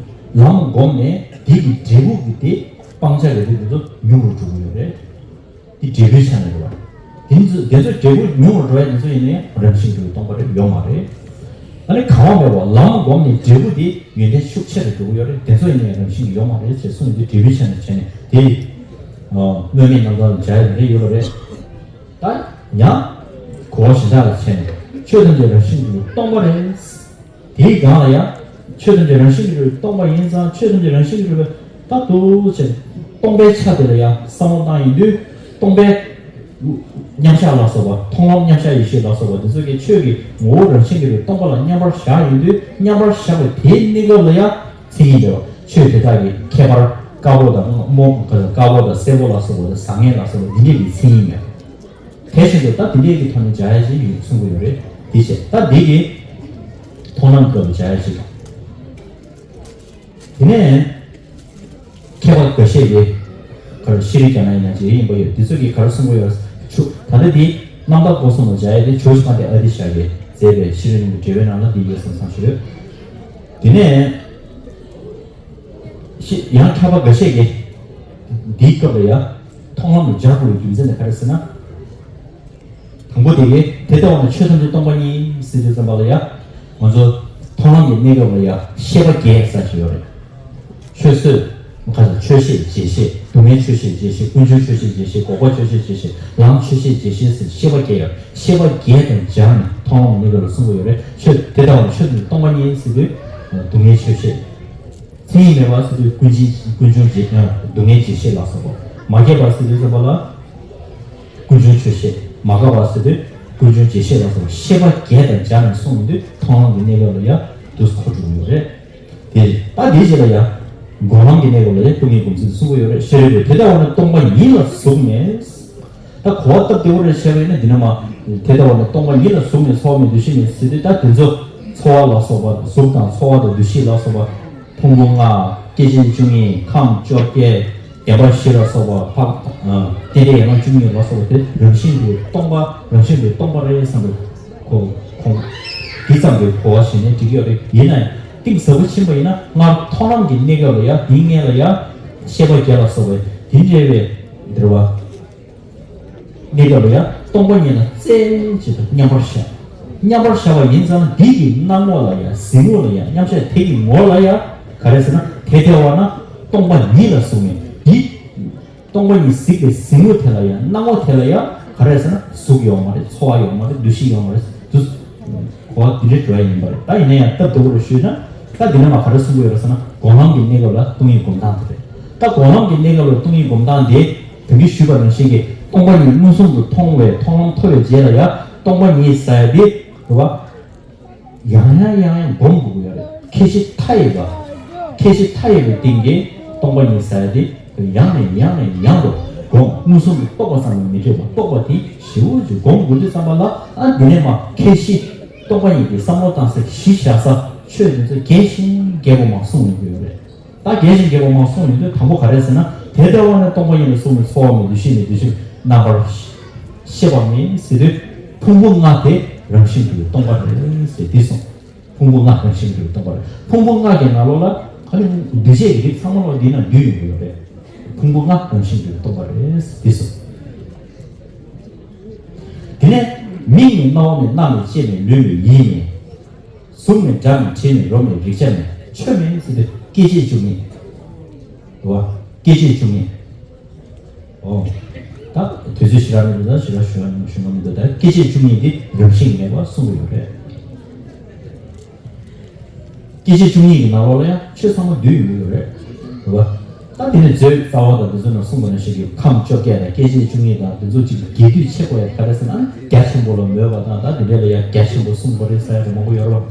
ལམ་བསྒོམས་ནས་དེ་གི་འབྲས་བུ་གི་དེ། སྤང་བྱ་གི་རིགས་དེ་ཚོ་ཉུང་རུ་འགྲོ་གི་ཡོད་རེད། དེ་འབྲས་བུའི་ཆ་ནས་རེད་པ། དེ་ཚོ་དེ་ཚོ་འབྲས་བུ་ཉུང་རུ་འགྲོ་ཡ་དེ་ཚོ་ཡིན་ན་ཡང་རང་བཞིན་གྱིས་སྟོང་པ་རེད། ཡོད་མ་རེད། ཨ་ནི་གང་བ་མེད་པ་ལམ་བསྒོམས་ནས་འབྲས་བུ་དེ་ཡོན་ཏན་ཤུགས་ཆེ་རུ་འགྲོ་གི་ཡོད་རེད། དེ་ཚོ་ཡིན་ན་ཡང་རང་བཞིན་གྱིས་ཡོད་མ་རེད་ཅེས་གསུངས་ཏེ། འབྲས་བུའི་ཆ་ནས་བྱས་ནས་དེ། ཨ། སྨོན་མེད་རྣམ་གྲངས་ལ་སྦྱར་ཡ་དེ་འདྲ་ཡོད་པ་རེད། ད་ཡང་གོ་བ་གཞན་དག་ལ་བྱས་ནས། ཆོས་ཐམས་ཅད་རང་བཞིན་གྱིས་སྟོང་པ་རེད། དེའི་སྒང་ལ་ཡང་ཆོས་ཐམས་ཅད་རང་བཞིན་གྱིས་གྲུབ་པའི་སྟོང་པ་ཡིན་ཙང་། ཆོས་ཐམས་ཅད་རང་བཞིན་གྱིས་གྲུབ་པའི། ད་འདུག་བྱས་སྟོང་པའི་ཆ་དེ་ལ་ཡང་བསམ་བློ་བཏང་ཡོང་དུས། སྟོང་པའི་མཉམ་གཞག་ལ་སོགས་པ། མཐོང་ལམ་མཉམ་གཞག་ཡེ་ཤེས་ལ་སོགས་པ་དེ་ཚོ་གིས་ཆོས་ཀྱི་ངོ་བོ་རང་བཞིན་གྱིས་གྲུབ་པའི་སྟོང་པ་ལ་མཉམ་པར་བཞག་ཡོང་དུས། མཉམ་པར་བཞག་པའི་དེའི་གནས་སྐབས་ལ་ཡང་མཚན་ཉིད་མེད་པ། ཆོས་དེ་དག་གི་ཁྱད་པར་དཀར་པོ་དང་སྔོ། དཀར་པོ་དང་སེར་པོ་ལ་སོགས་པ་དང་བཟང་ངན་ལ་སོགས་པ་འདི་འདྲ་གི་མཚན་ཉིད་མེད་པ། དེ་བཞིན་དུ་ད་འདི་འདྲའི་གི་ཐོག་ནས་སྦྱར་ཡ་ཞིག་ཡོད་གསུང་གི་ཡོད་རེད། དེ་བྱས་ད་འདི་གི་མཐོང་ལམ་སྐབས་སྦྱར་ཡ་ཞིག་དང་། དེ་ནས་མཁས་པ་འགའ་ཤས་ཀྱིས་ག་རེ་ཤེས་རིག་ཀྱང་ན་ཡིན་ན་ཇི་ཡིན་པ་ཡོད། འདི་ཚོ་གིས་ག་རེ་གསུང་གི་ཡོད། ཆུ། ད་ལྟ་འདི་རྣམ་དག་སྒོ་གསུམ་ལ་སྦྱར་ཡ་དེ་ཇོ་བོ་རྗེ་དཔལ་ལྡན་ཨ་ཏི་ཤ་གིས་མཛད་པའི་ཤེས་རིག་གླིང་གི་འགྲེལ་པའི་ནང་ལ་འདི་ཡོད་བསམ་བསམ་ཞིག་ཡོད། དེ་ནས་ཤེས། ཡང་མཁས་པ་འགའ་ཤས་ཀྱིས་འདིའི་སྐབས་ལ་ཡང་མཐོང་ལམ་ལ་སྦྱར་དགོས་པའི་རྒྱུ་མཚན་དེ་ག་རེ་ཟེར་ན། དང་པོ་དེ་གས། དེ་ལྟ་བ་ན་ཆོས་ཐམས་ཅད་སྟོང་པ་ཉིད་ཟེར་དུས་ཙམ་པ་ལ་ཡ། ང་ཚོ་མཐོང་ལམ་གྱི་གནས་སྐབས་ལ་ཡ་ཤེས་པ་རྒྱས་ཟེར་ཞིག་ཡོད་རེད། ཆོས་བཟོད། ཁ་སང་ཆོས་ཤེས་རྗེས་ཤེས། སྡུག་བསྔལ་ཆོས་ཤེས་རྗེས་ཤེས། ཀུན་འབྱུང་ཆོས་ཤེས་རྗེས་ཤེས། འགོག་པ་ཆོས་ཤེས་རྗེས་ཤེས། ལམ་ཆོས་ཤེས་རྗེས་ཤེས་ཟེར་ཤེས་པ་རྒྱས་ཡོད། ཤེས་པ་རྒྱས་དང་སྦྱར་ནས་མཐོང་ལམ་གྱི་གནས་སྐབས་ལ་གསུང་གི་ཡོད་རེད། ཆོས་དེ་ལྟ་བ་ན་ཆོས་ཐམས་ཅད་སྟོང་པ་ཉིད་ཟེར་དུས། སྡུག་བསྔལ་ཆོས་ཤེས། མཚན་ཉིད་མེད་པ་ཟེར་དུས་ཀུན་འབྱུང་། ཀུན་འབྱུང་རྗེས། ཨ། སྡུག་བསྔལ་རྗེས་ཤེས་ལ་སོགས་པ། མ་སྐྱེས་པ་ཟེར་དུས་ཙམ་པ་ལ་ཀུན་འབྱུང་ཆོས་ཤེས། མ་འགགས་པ་ཟེར་དུས་ཀུན་འབྱུང་རྗེས་ཤེས་ལ་སོགས་པ། ཤེས་པ་རྒྱས་དང་སྦྱར་ནས་གསུངས་ཡོང་དུས་མཐོང་ལམ་གྱི་གནས་སྐབས་ལ་ཡ་འདུག་སེ་གོ་འགྲོ་གི་ཡོད་རེད། དེ་ད་དེའི་རྗེས་ལ་ཡ་སྒོམ་ལམ་གྱི་གནས་སྐབས་ལ་ཡ་ཏིང་ངེ་འཛིན་གྱི་གསུང་གི་ཡོད་རེད། ཤེས་རབ་པས་དེ་ལྟ་བ་ན་སྟོང་པ་ཉིད་ལ་གཟུགས་མེད། ད་གོ་བ་སྟབས་བདེ་བོ་རེ་བྱས་པ་ཡིན་ན་འདི་ན་མ། དེ་ལྟ་བ་ན་སྟོང་པ་ཉིད་ལ་གཟུགས་མེད། ཚོར་བ་མེད། འདུ་ཤེས་མེད་ཟེར་དུས། ད་དེ་ཚོ་ཚོར་བ་ལ་སོགས་པ། གཟུགས་དང་ཚོར་བ་དང་འདུ་ཤེས་ལ་སོགས་པ། ཕུང་པོ་ལྔ། སྐྱེ་མཆེད་བཅུ་གཉིས། ཁམས་བཅོ་བརྒྱད། བདེན་པ་བཞི་ལ་སོགས་པ། འཕགས། ཨ། རྟེན་འབྲེལ་ཡན་ལག་བཅུ་གཉིས་ལ་སོགས་པ་དེ་རང་བཞིན་གྱིས་སྟོང་པ། རང་བཞིན་གྱིས་སྟོང་པ་རེད་བསམ་པའི་གོ། གོ། དེ་ཙམ་གྱི་གོ་བ་བཞེས་ནས་འགྲིག་གི་ཡོད་རེད། ཡིན་ན་ཡང་གཏིང་ཟབ་པོ་ཕྱིན་པ་ཡིན་ན། སྔར་མཐོང་ལམ་གྱི་གནས་སྐབས་ལ་ཡ། དེའི་སྔོན་ལ་ཡ་ཤེས་པ་རྒྱས་ལ་སོགས་པའི་དེ་འདྲ་བའི་འདྲ་བ། གནས་སྐབས་ལ་ཡང་སྟོང་པ་ཉིད་ལ་རྩེ་གཅིག་ཏུ་མཉམ་པར་བཞག་མཉམ་པར་བཞག་པ་ཡིན་ཙང་། འདི་གི་སྣང་ངོ་ལ་ཡང་། གཟིགས་ངོ་ལ་ཡང་། མཉམ་བཞག་དེ་གི་ངོ་ལ་ཡང་ག་རེ་ཟེར་ན། དེ་ལྟ་བ་ན་སྟོང་པ་ཉིད་ལ་གཟུགས་མེད། འདི་སྟོང་པ་ཉིད་གཟིགས་པའི་གཟིགས་ངོ་དེ་ལ་ཡང་། སྣང་ངོ་དེ་ལ་ཡང་ག་རེ་ཟེར་ན། གཟུགས་ཡོད་མ་རེད། ཚོར་བ་ཡོད་མ་རེད། འདུ་ཤེས་ཡོད་མ་རེད། དུ། གོ་བ་འདི་འདྲའི་འགྲོ་ཡ་ཡིན་པ་རེད། ད་ཡིན་ན་ཡང་སྟབས་བདེ་བོ་རུ་ཞུས་ན། ད་འདི་ན་མ་ག་རེ་གསུང་གི་ཡོད་རེད་ཟེར་ན། སྒོམ་ལམ་གྱི་གནས་སྐབས་ལ་སྟོང་ཉིད་སྒོམ་སྟངས་དེ་རེད། ད་སྒོམ་ལམ་གྱི་གནས་སྐབས་ལ་སྟོང་ཉིད་སྒོམ་སྟངས་དེ། དེང་གི་ཞུས་པ་ནང་བཞིན་གྱི་སྟོང་པ་ཉིད་མངོན་སུམ་དུ་མཐོང་བའི་མཐོང་ལམ་ཐོབ་པའི་རྗེས་ལ་ཡང་སྟོང་པ་ཉིད་ཟེར་ཡ་དེ་རེད་བ། ཡང་ཡང་ཡང་ཡང་སྒོམ་དགོས་ཀྱི་ཡོད་རེད། ཁྱད་གཞི་མཐའ་ཡས་པ། ཁྱད་གཞི་མཐའ་ཡས་པའི་སྟེང་གི་སྟོང་པ་ཉིད་ཟེར་ཡ་དེ་ཡང་ནས་ཡང་ནས་ཡང་དུ་སྒོམ། མངོན་སུམ་དུ་རྟོགས་པ་ཙམ་ལ་མི་འདྲེས་པ་རྟོགས་པ་དེ་ཞེ་པོ་ཅིག་སྒོམ་དགོས་དུས་ཙམ་པ་ལ། ཨ་འདི་ནས་མར་ཁྱད་གཞི་སྟོང་པ་ཉིད་ཀྱི་བསམ་བློ་བཏང་སའི་གཞི་བཞག་ས་ཆོས་དེ་ཚོ་རྒྱས་ཤིང་རྒྱས་པ་མར་གསུངས་ཡོང་གི་ཡོད་རེད། ད་རྒྱས་ཤིང་རྒྱས་པ་མར་གསུངས་ཡོང་དུས་དང་པོ་ག་རེ་ཟེར་ན། དེ་ལྟ་བ་ནི་སྟོང་པ་ཉིད་ལ་སོགས་པའི་ཚོར་བ་མེད། འདུ་ཤེས་མེད། འདུ་ཤེས་རྣམ་པར་ཤེས་པ་མེད་ཟེར་དུས། ཕུང་པོ་ལྔ་དེ་རང་བཞིན་གྱིས་སྟོང་པ་རེད་ཟེར་འདི་གསུངས། ཕུང་པོ་ལྔ་རང་བཞིན་གྱིས་སྟོང་པ་རེད། ཕུང་པོ་ལྔ་གི་ནང་ལོགས་ལ་ཨ་ནི་འདུ་བྱེད་ཀྱི་རིགས་ཚང་མ་ལོག་འདི་ན་འདུས་ཡོང་གི་ཡོད་རེད། ཕུང་པོ་ལྔ་རང་བཞིན་གྱིས་སྟོང་པ་རེད་འདི་གསུངས། དེ་ནས་མིག་མེད། རྣ་བ་མེད། སྣ་མེད། ལྕེ་མེད། ལུས་མེད། ཡིད་མེད། གཟུགས་མེད། སྒྲ་མེད། དྲི་མེད། རོ་མེད། རེག་བྱ་མེད། ཆོས་མེད་ཟེར་དུས་སྐྱེ་མཆེད་བཅུ་གཉིས། རེད་བ། སྐྱེ་མཆེད་བཅུ་གཉིས། ཨོ། ད་དུས་ཚོད་ཞེ་དྲག་མི་འདུག་ད་ཞེ་དྲག་ཞུ་ཡ་ཞུ་ཡ་མི་འདུག་ད་སྐྱེ་མཆེད་བཅུ་གཉིས་འདི་རང་བཞིན་མེད་པ་གསུངས་ཀྱི་ཡོད་རེད། སྐྱེ་མཆེད་བཅུ་གཉིས་ཀྱི་ནང་ལོགས་ལ་ཡང་ཆོས་ཚང་མ་འདུས་ཡོང་གི་ཡོད་རེད། རེད་བ། ད་དེ་ནས་མཛོད་རྩ་བ་དང་དེ་ཚོ་ནང་གསུངས་པ་ནང་བཞིན་གྱི་ཁམས་བཅོ་བརྒྱད་དང་སྐྱེ་མཆེད་བཅུ་གཉིས་དང་དེ་ཚོ་གཅིག་རྒྱས་བསྡུས་བྱེད་དགོས་ཡ་ག་རེ་ཟེར་ན། རྒྱ་ཆེན་པོ་ལ་མོས་པ་དང་ད་དེ་འདྲ་ལ་ཡ་རྒྱ་ཆེན་པོ་གསུངས་པ་རེད་ཟེར་ཡ་དེ་མང་པོ་ཡོད་རེད་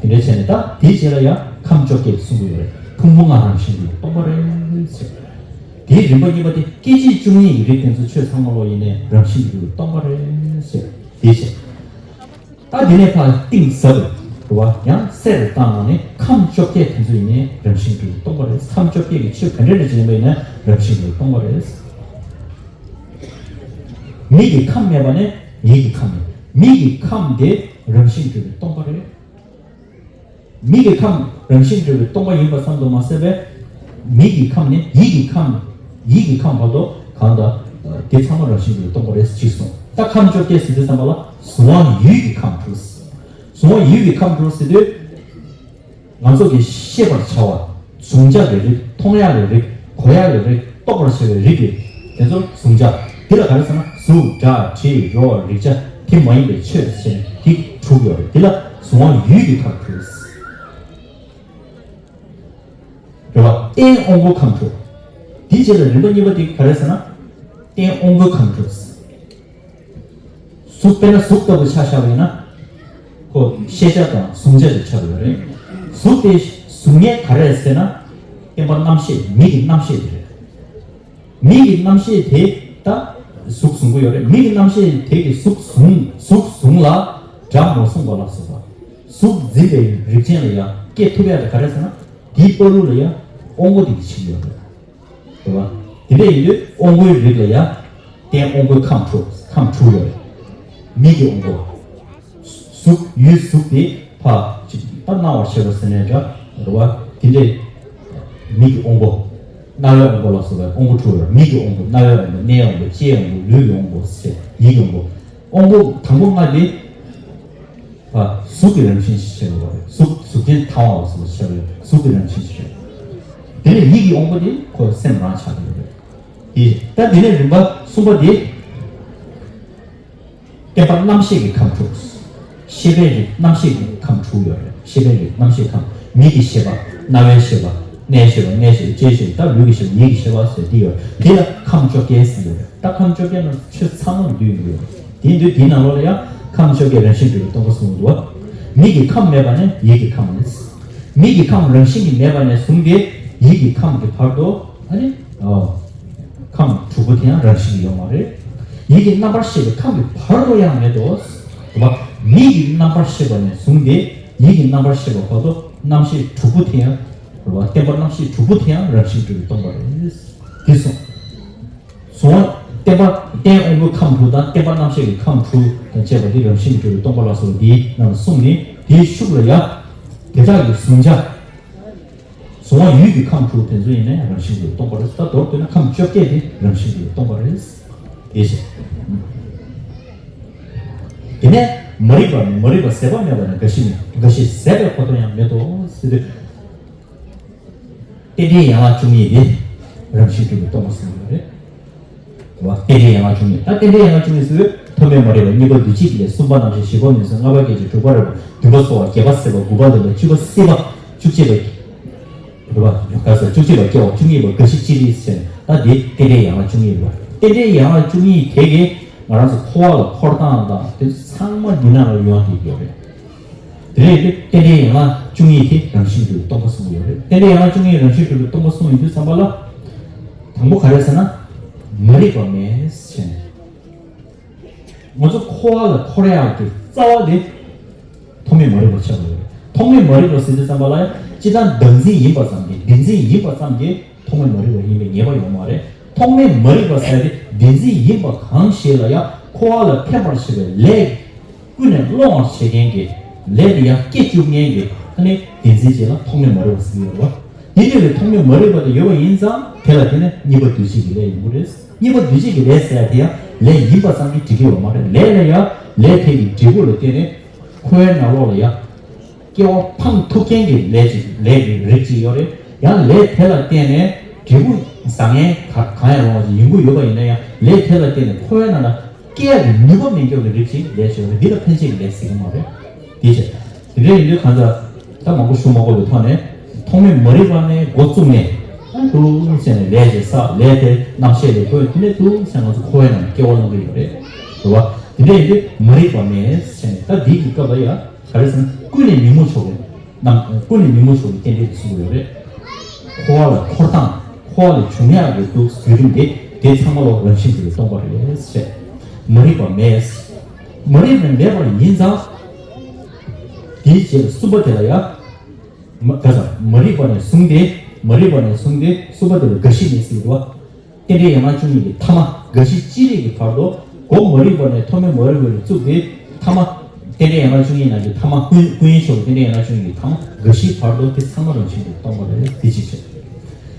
བ། དེ་འདྲ་བྱས་ནས་ད་དེའི་རྗེས་ལ་ཡ་ཁམས་བཅོ་བརྒྱད་གསུངས་ཀྱི་ཡོད་རེད། ཕུང་པོ་ལྔ་རང་བཞིན་གྱིས་སྟོང་པ་རེད་ཟེར། དེའི་རིམ་པ་གཉིས་པ་དེ་སྐྱེ་མཆེད་བཅུ་གཉིས་ཀྱི་རིགས་དེ་ཚོ་ཆོས་ཚང་མ་ལོག་ཡིན་ནའི་རང་བཞིན་གྱིས་སྟོང་པ་རེད་ཟེར། དེའི་ཕྱིར། ད་དེ་ནས་ཕར་གཏིང་ཟབ་རུ་བ་ཡང་གསལ་རུ་བཏང་ནས་ནི་ཁམས་བཅོ་བརྒྱད་དེ་ཚོ་ཡིན་ནའི་རང་བཞིན་གྱིས་སྟོང་པ་རེད། ཁམས་བཅོ་བརྒྱད་ཀྱི་ཆོས་ག་འདྲ་རེ་བྱེད་པ་ཡིན་ན་རང་བཞིན་གྱིས་སྟོང་པ་རེད། མིག་གི་ཁམས་མེད་པ་ནས་ཡིད་ཀྱི་ཁམས་མེད། མིག་གི་ཁམས་དེ་རང་བཞིན་གྱིས་སྟོང་པ་རེད། མིག་གི་ཁམས་རང་བཞིན་གྱིས་སྟོང་པ་ཡིན་པ་ཙམ་དུ་མ་ཟད་པས། མིག་གི་ཁམས་ནས་ཡིད་ཀྱི་ཁམས། ཡིད་ཀྱི་ཁམས་བར་དུ་གང་དང་། དེ་ཚང་མ་རང་བཞིན་གྱིས་སྟོང་པ་རེད་ཅེས་གསུངས། ད་ཁམས་བཅོ་བརྒྱད་ཟེར་དུས་ཙམ་པ་ལ་གཟུང་བ་ཡུལ་གྱི་ཁམས་དྲུག། གཟུང་བ་ཡུལ་གྱི་ཁམས་དྲུག་ཟེར་དུས། ང་ཚོ་གི་ཤེས་པར་བྱ་བ། གཟུང་བྱ་གི་རིགས། མཐོང་ཡག་གི་རིགས། གོ་ཡག་གི་རིགས། རྟོགས་པར་བྱ་བའི་རིགས་ཀྱི་དེ་ཚོ་གཟུང་བྱ། འདི་ལ་ག་རེ་ཟེར་ན་གཟུགས། སྒྲ། དྲི། རོ། རེག་བྱ། དེ་མ་ཡིན་པའི་ཆོས་ཟེར་ནས་དེ་དྲུག་ཡོད་རེད། འདི་ལ་གཟུང་བ་ཡུལ་གྱི་ཁམས་དྲུག། རེད་བ། རྟེན་དབང་པོའི་ཁམས་དྲུག། དེའི་རྗེས་ལ་རིམ་པ་གཉིས་པ་དེ་ག་རེ་ཟེར་ན། རྟེན་དབང་པོའི་ཁམས་དྲུག། གཟུགས་དཔེར་ན་གཟུགས་ལྟ་བུ་ཆ་བཞག་པ་ཡིན་ན། ཁོ་ཤེས་བྱ་དང་གཟུང་བྱ་ཅིག་ཆགས་ཡོད་རེད། གཟུགས་དེ་གཟུགས་ངན་ག་རེ་ཟེར་ན། བརྟེན་པ་རྣམ་ཤེས། མིག་གི་རྣམ་ཤེས་དེ་རེད། མིག་གི་རྣམ་ཤེས་དེ་ད་གཟུགས་བཟུང་གི་ཡོད་རེད། མིག་གི་རྣམ་ཤེས་དེ་གི་གཟུགས་བཟུང་། གཟུགས་བཟུང་ལ་སྒྲ་མ་བཟུང་བ་ལ་སོགས་པ། གཟུགས་འཛིན་པའི་རིགས་ཅན་ལ་ཡང་སྐྱེ་ཐུབ་ཡ་དེ་ག་རེ་ཟེར་ན། དེའི་བར་དུ་ལ་ཡང་དབང་པོ་དེ་གི་ཆིག་ཡོད་རེད། རེད་བ། དེ་འདྲ་ཡིན་དུས་དབང་པོའི་རིགས་ལ་ཡང་རྟེན་དབང་པོའི་ཁམས་དྲུག། ཁམས་དྲུག་ཡོད་རེད། མིག་གི་དབང་པོ། གཟུགས། ཡུལ་གཟུགས་དེ་ཕར་ཅིག་ད་སྣང་བར་བྱེད་པ་ཟེར་ནའི་འདྲ། རེད་བ། དེ་འདྲའི་མིག་གི་དབང་པོ། རྣ་བའི་དབང་པོ་ལ་སོགས་པའི་དབང་པོ་དྲུག་ཡོད་རེད། མིག་གི་དབང་པོ། རྣ་བའི་དབང་པོ། སྣའི་དབང་པོ། ལྕེའི་དབང་པོ། ལུས་ཀྱི་དབང་པོ་ཟེར། ཡིད་ཀྱི་དབང་པོ། དབང་པོ་དང་པོ་ལྔ་དེ། ཨ། གཟུགས་ཀྱི་རང་བཞིན་ཞེས་བྱ་བ་རེད། གཟུགས། གཟུགས་ཅན་དང་བ་ལ་སོགས་པ་ཞེས་པ་རེད། གཟུགས་ཀྱི་རང་བཞིན་ཞེས་བྱ་བ། དེ་ནས་ཡིད་ཀྱི་དབང་པོ་དེ་ཁོ་སེམས་རང་ཆགས་ཀྱི་ཡོད་རེད། དེ་ད་དེ་ནས་རིམ་པ་གསུམ་པ་དེ། བརྟེན་པ་རྣམ་ཤེས་ཀྱི་ཁམས་དྲུག། ཤེས་པའི་རིགས་རྣམ་ཤེས་ཀྱི་ཁམས་དྲུག་ཡོད་རེད། ཤེས་པའི་རིགས་རྣམ་ཤེས་ཁམས། མིག་གི་ཤེས་པ། རྣ་བའི་ཤེས་པ། སྣའི་ཤེས་པ། སྣའི་ཤེས་པ། ལྕེའི་ཤེས་པ། ད་ལུས་ཀྱི་ཤེས་པ། ཡིད་ཀྱི་ཤེས་པ་ཟེར་འདི་ཡོད་རེད། དེ་ལ་ཁམས་བཅོ་བརྒྱད་ཟེར་ཡོད་རེད། ད་ཁམས་བཅོ་བརྒྱད་ནང་ཆོས་ཚང་མ་འདུས་ཡོད་རེད། དེ་འདུས་དེའི་ནང་ལོགས་ལ་ཡང་ཁམས་བཅོ་བརྒྱད་རང་བཞིན་གྱིས་སྟོང་པ་གསུངས་འདུག་བ། མིག་གི་ཁམས་མེད་པ་ནས་ཡིད་ཀྱི་ཁམས་མེད། མིག་གི་ཁམས་རང་བཞིན་གྱིས་མེད་པ་ནས་བཟུང་སྟེ་ཡིད་ཀྱི་ཁམས་ཀྱི་བར་དུ་ཨ་ནི། ཨོ། ཁམས་དྲུག་པོ་དེ་ཡང་རང་བཞིན་གྱིས་ཡོད་མ་རེད། ཡིད་ཀྱི་རྣམ་པར་ཤེས་པའི་ཁམས་ཀྱི་བར་དུ་ཡང་མེད་དོ། རེད་བ། མིག་གི་རྣམ་པར་ཤེས་པ་ནས་བཟུང་སྟེ་ཡིད་ཀྱི་རྣམ་པར་ཤེས་པ་བར་དུ་རྣམ་ཤེས་དྲུག་པོ་དེ་ཡང་། རེད་བ། བརྟེན་པ་རྣམ་ཤེས་དྲུག་པོ་དེ་ཡང་རང་བཞིན་གྱིས་སྟོང་པ་རེད། དེ་གསུངས། གཟུང་བ། བརྟེན་པ། རྟེན་དབང་པོའི་ཁམས་དྲུག་དང་བརྟེན་པ་རྣམ་ཤེས་ཀྱི་ཁམས་དྲུག་དང་བཅས་པ་འདི་རང་བཞིན་གྱིས་གྲུབ་པའི་སྟོང་པ་ལ་སོགས་པ་འདིའི་ནང་ལ་གསུངས་ནས་དེའི་ཤུགས་ལ་ཡ། དེ་དག་གི་གཟུང་བྱ། གཟུང་བ་ཡུལ་གྱི་ཁམས་དྲུག་དེ་ཚོ་ཡིན་ནའི་རང་བཞིན་གྱིས་སྟོང་པ་རེད། ད་མདོར་བསྡུས་ན་ཁམས་བཅོ་བརྒྱད་དེ་རང་བཞིན་གྱིས་སྟོང་པ་རེད། དེ་བཞིན། དེ་ནས་མ་རིག་པ་མེད། མ་རིག་པ་ཟད་པ་མེད་པ་ནི་རྒ་ཤི་མེད། རྒ་ཤི་ཟད་པའི་འཁོར་དུ་ཡང་མེད་དོ་ཟེར་དུས། རྟེན་འབྲེལ་ཡན་ལག་བཅུ་གཉིས་དེ་རང་བཞིན་གྱིས་སྟོང་པ་གསུངས་ཡོད་རེད། རེད་བ། རྟེན་འབྲེལ་ཡན་ལག་བཅུ་གཉིས། ད་རྟེན་འབྲེལ་ཡན་ལག་བཅུ་གཉིས་ཟེར་དུས་ཐོག་མའི་མ་རིག་པ། གཉིས་པ་འདུ་བྱེད་ཀྱི་ལས། གསུམ་པ་རྣམ་ཤེས། བཞི་པ་མུན་སེལ། ལྔ་པ་སྐྱེ་མཆེད། དྲུག་པ་རེག་པ། བདུན་པ་ཚོར་བ། བརྒྱད་པ་སྲེད་པ། དགུ་པ་ལེན་པ། བཅུ་པ་སྲེད་པ། བཅུ་གཅིག་པ། རེད་བ། ག་ས་བཅུ་གཅིག་པ་སྐྱེ་བ། བཅུ་གཉིས་པ་རྒ་ཤི་ཅི་རིགས་ཟེར་ནས། ད་དེ་རྟེན་འབྲེལ་ཡན་ལག་བཅུ་གཉིས་རེད་བ། རྟེན་འབྲེལ་ཡན་ལག་བཅུ་གཉིས་དེ་གིས་ང་རང་ཚོ་འཁོར་བ་ལ་འཁོར་སྟངས་དང་དེ་ཚང་མ་འདི་ནང་ལ་ཡོང་བསྡད་ཡོད་རེད། དེ་ལས་དེ་རྟེན་འབྲེལ་ཡན་ལག་བཅུ་གཉིས་དེ་རང་བཞིན་གྱིས་སྟོང་པ་གསུངས་ཡོད་རེད། རྟེན་འབྲེལ་ཡན་ལག་བཅུ་གཉིས་རང་བཞིན་གྱིས་སྟོང་པ་གསུངས་ཡོད་དུས་ཙམ་པ་ལ། དང་པོ་ག་རེ་ཟེར་ན། མ་རིག་པ་མེད་ཟེར་ནས། ང་ཚོ་འཁོར་བ་ལ་འཁོར་ཡག་གི་རྩ་བ་དེ་ཐོག་མེད་མ་རིག་པ་ཆགས་ཡོད་རེད། ཐོག་མེད་མ་རིག་པ་ཟེར་དུས་ཙམ་པ་ལ་ཡང་སྤྱིར་བཏང་བདག་འཛིན་ཡིན་པ་ཙམ་གྱིས། བདེན་འཛིན་ཡིན་པ་ཙམ་གྱིས་ཐོག་མེད་མ་རིག་པ་ཡིན་པའི་ངེས་པ་ཡོད་མ་རེད། ཐོག་མེད་མ་རིག་པ་ཟེར་དེ་བདེན་འཛིན་ཡིན་པ་གང་ཞིག་ལ་ཡང་འཁོར་བ་ལ་ཕན་པར་བྱེད་པའི་ལས་ཀུན་ནས་སློང་བར་བྱེད་མཁན་གྱི་ལས་དེ་ཡང་སྐྱེ་བཅུག་མཁན་གྱི་ཨ་ནི་བདེན་འཛིན་ཅིག་ལ་ཐོག་མེད་མ་རིག་པ་ཟེར་གྱི་ཡོད་རེད་བ། དེ་འདྲ་བའི་ཐོག་མེད་མ་རིག་པ་དེ་ཡོད་པ་ཡིན་ཙང་དེ་ལ་དེ་ནི་གཉིས་པ་འདུས་བྱས་ཀྱི་ལས་ཡིན་དགོས་རེད། གཉིས་པ་འདུས་བྱས་ཀྱི་ལས་ཟེར་ཡ་དེ་ཡང་ལས་ཡིན་པ་ཙམ་གྱིས་འགྲིག་གི་ཡོད་མ་རེད། ལས་ལ་ཡང་ལས་དེ་གི་འབྲས་བུ་ལ་བརྟེན་ནས་འཁོར་བའི་ནང་ལོགས་ལ་ཡང་སྐྱེ་བ་འཕང་ཐུབ་མཁན་གྱི་ལས་ཅིག་ལས་ཀྱི་རིགས་ཅིག་ཡོད་རེད། ཡང་ལས་དེ་ལ་བརྟེན་ནས་འབྲས་བུ་བཟང་ངན་ག་གང་ཡང་རུང་བ་ཅིག་ཡོང་གི་ཡོད་པ་ཡིན་ན་ཡང་ལས་དེ་ལ་བརྟེན་ནས་འཁོར་བའི་ནང་ལ་སྐྱེ་ཡག་གི་ནུས་པ་མེད་མཁན་གྱི་རིགས་ཅིག་ལས་ཅིག་ཡོད་རེད། འདི་ལ་འཕེན་བྱེད་ཀྱི་ལས་ཟེར་གྱི་མ་རེད། དེ་བྱས། དེ་འདྲ་ཡིན་དུས་གང་ལྟར་ད་མང་པོ་ཞུ་མ་དགོས་པའི་ཐོག་ནས་ཐོག་མེད་མ་རིག་པ་ནས་འགོ་བཙུགས་ནས་ཨ་འདུག་བྱས་ནས་ལས་ཅིག་བསགས། ལས་དེ་རྣམ་ཤེས་ལ་བཀོད། དེ་ནས་འདུག་བྱས་ང་ཚོ་འཁོར་བའི་ནང་ནས་སྐྱེ་བ་བླང་གི་ཡོད་རེད། རེད་བ། དེ་འདྲ་ཡིན་དུས་མ་རིག་པ་མེད་བྱས་ནས་ད་འདི་གི་སྐབས་ལ་ཡ། ག་རེ་ཟེར་ན་ཀུན་ནས་ཉོན་མོངས་ཕྱོགས་ཀྱི་རྣམ། ཀུན་ནས་ཉོན་མོངས་ཕྱོགས་ཀྱི་རྟེན་འབྲེལ་དེ་གསུང་གི་ཡོད་རེད། འཁོར་བ་ལ་འཁོར་སྟངས། འཁོར་བ་ལ་འབྱུང་ཡག་གི་འདུག་བརྒྱུད་རིམ་དེ་དེ་ཚང་མ་ལོ་རང་བཞིན་གྱིས་སྟོང་པ་རེད་ཟེར། མ་རིག་པ་མེད། མ་རིག་པ་མེད་པ་ཡིན་ཙང་། དེའི་རྗེས་ལ་གསུམ་པ་དེ་ལ་ཡ། མ་ག་ས་མ་རིག་པ་ནས་བཟུང་སྟེ། མ་རིག་པ་ནས་བཟུང་སྟེ་གསུམ་པ་དེ་ལ་རྒ་ཤི་མེད་ཟེར་གྱི་འདུག་བ། རྟེན་འབྲེལ་ཡན་ལག་བཅུ་གཉིས་ཀྱི་ཐ་མ་རྒ་ཤི་ཅི་རིགས་ཀྱི་བར་དུ་འགོ་མ་རིག་པ་ནས་ཐོག་མེད་མ་རིག་པ་ལ་བཙུགས་ཏེ་ཐ་མ། རྟེན་འབྲེལ་ཡན་ལག་བཅུ་གཉིས་ནང་གི་ཐ་མ་ཀུན་ཀུན་ཡིད་ཕྱོགས་ཀྱི་རྟེན་འབྲེལ་ཡན་ལག་བཅུ་གཉིས་ཀྱི་ཐ་མ་རྒ་ཤིའི་བར་དུ་དེ་ཚང་མ་རང་བཞིན་གྱིས་སྟོང་པ་རེད། དེ་གཅིག་བྱས།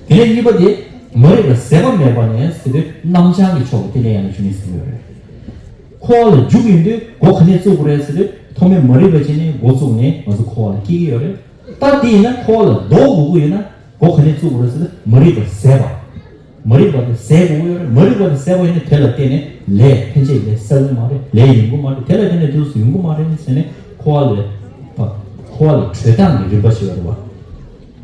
དེ་ནས་གཉིས་པ་དེ་མ་རིག་པ་ཟད་པ་མེད་པ་ནས་ཟེར་དུས་རྣམ་བྱང་གི་ཕྱོགས་ཀྱི་རྟེན་འབྲེལ་ཡན་ལག་བཅུ་གཉིས་ཟེར་གྱི་ཡོད་རེད། འཁོར་བ་ལ་འཇུག་ཡོང་དུས་འགོ་ག་ནས་བཙུགས་དགོས་རེད་ཟེར་དུས་ཐོག་མེད་མ་རིག་པ་ཅིག་ནས་འགོ་བཙུགས་ནས་ང་ཚོ་འཁོར་བ་ལ་སྐྱེ་གི་ཡོད་རེད། ད་དེ་ཡིན་ན་འཁོར་བ་ལ་ལྡོག་དགོས་ཀྱི་ཡོད་ན་འགོ་ག་ནས་བཙུགས་དགོས་རེད་ཟེར་ན་མ་རིག་པ་ཟད་པ། མ་རིག་པ་དེ་ཟད་དགོས་ཀྱི་ཡོད་རེད། མ་རིག་པ་དེ་ཟད་པ་ཡིན་ན་དེ་ལ་བརྟེན་ནས་ལས་འཕེན་བྱེད་ལས་བསགས་ཀྱི་མ་རེད། ལས་ཡོང་གི་མ་རེད། དེ་ལ་བརྟེན་ནས་དུས་སུ་ཡོང་གི་མ་རེད་ཟེར་ནས་འཁོར་བ་ལས། འཁོར་བ་ལས་གྲོལ་སྟངས་ཀྱི་རིམ་པ་ཞིག་ཡོད་རེད་བ།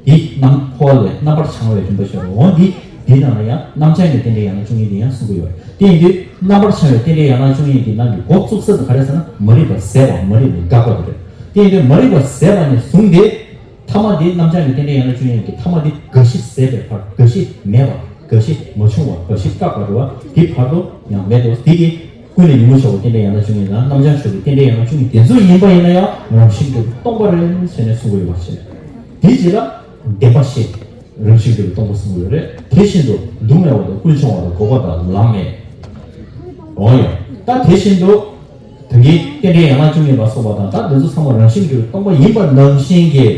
དེ་རྣམ་འཁོར་བ་ལས་རྣམ་པར་བྱང་བའི་རིམ་པ་ཞིག་ཡོད་རེད། འོ་འདི་འདི་ནང་ལ་ཡང་རྣམ་བྱང་གི་རྟེན་འབྲེལ་ཡན་ལག་བཅུ་གཉིས་དེ་ཡང་གསུང་གི་ཡོད་རེད། དེ་ཡིན་དུས་རྣམ་པར་བྱང་བའི་རྟེན་འབྲེལ་ཡན་ལག་བཅུ་གཉིས་ཀྱི་ནང་གི་འགོ་བཙུགས་ས་དེ་ག་རེ་ཟེར་ན་མ་རིག་པ་ཟད་པ། མ་རིག་པ་འགག་པ་དེ་རེད། དེ་ཡིན་དུས་མ་རིག་པ་ཟད་པ་ནས་བཟུང་སྟེ། ཐ་མ་དེ་རྣམ་བྱང་གི་རྟེན་འབྲེལ་ཡན་ལག་བཅུ་གཉིས་ཀྱི་ཐ་མ་དེ་རྒ་ཤི་ཟད་པའི་བར། རྒ་ཤི་མེད་པ། རྒ་ཤི་མ་བྱུང་བ། རྒ་ཤི་བཀག་པ་རེད་བ། དེ་བར་དུ་ཡང་མེད་དོ། དེ་གི་ཀུན་ནས་ཉོན་མོངས་ཕྱོགས་ཀྱི་རྟེན་འབྲེལ་ཡན་ལག་བཅུ་གཉིས་དང་རྣམ་བྱང་ཕྱོགས་ཀྱི་རྟེན་འབྲེལ་ཡན་ལག་བཅུ་གཉིས་དེ་ཚོ་ཡིན་པ་ཡིན་ན་ཡང་རང་བཞིན་གྱིས་སྟོང་པ་རེད་ཟེར་ནས་གསུང་གི་ཡོད་པ་བྱས། དེའི་རྗེས་ལ་བདེན་པ་བཞི་རང་བཞིན་གྱིས་སྟོང་པ་གསུངས་ཡོད་རེད། དེ་བཞིན་དུ་སྡུག་བསྔལ་བ་དང་ཀུན་འབྱུང་བ་དང་འགོག་པ་དང་ལམ་མེད། འོ་ཡ། ད་དེ་བཞིན་དུ། ད་གིན་རྟེན་འབྲེལ་ཡན་ལག་བཅུ་གཉིས་ལ་སོགས་པ་དང་ད་དེ་ཚོ་ཚང་མ་རང་བཞིན་གྱིས་སྟོང་པ་ཡིན་པ་ནང་བཞིན་གྱི།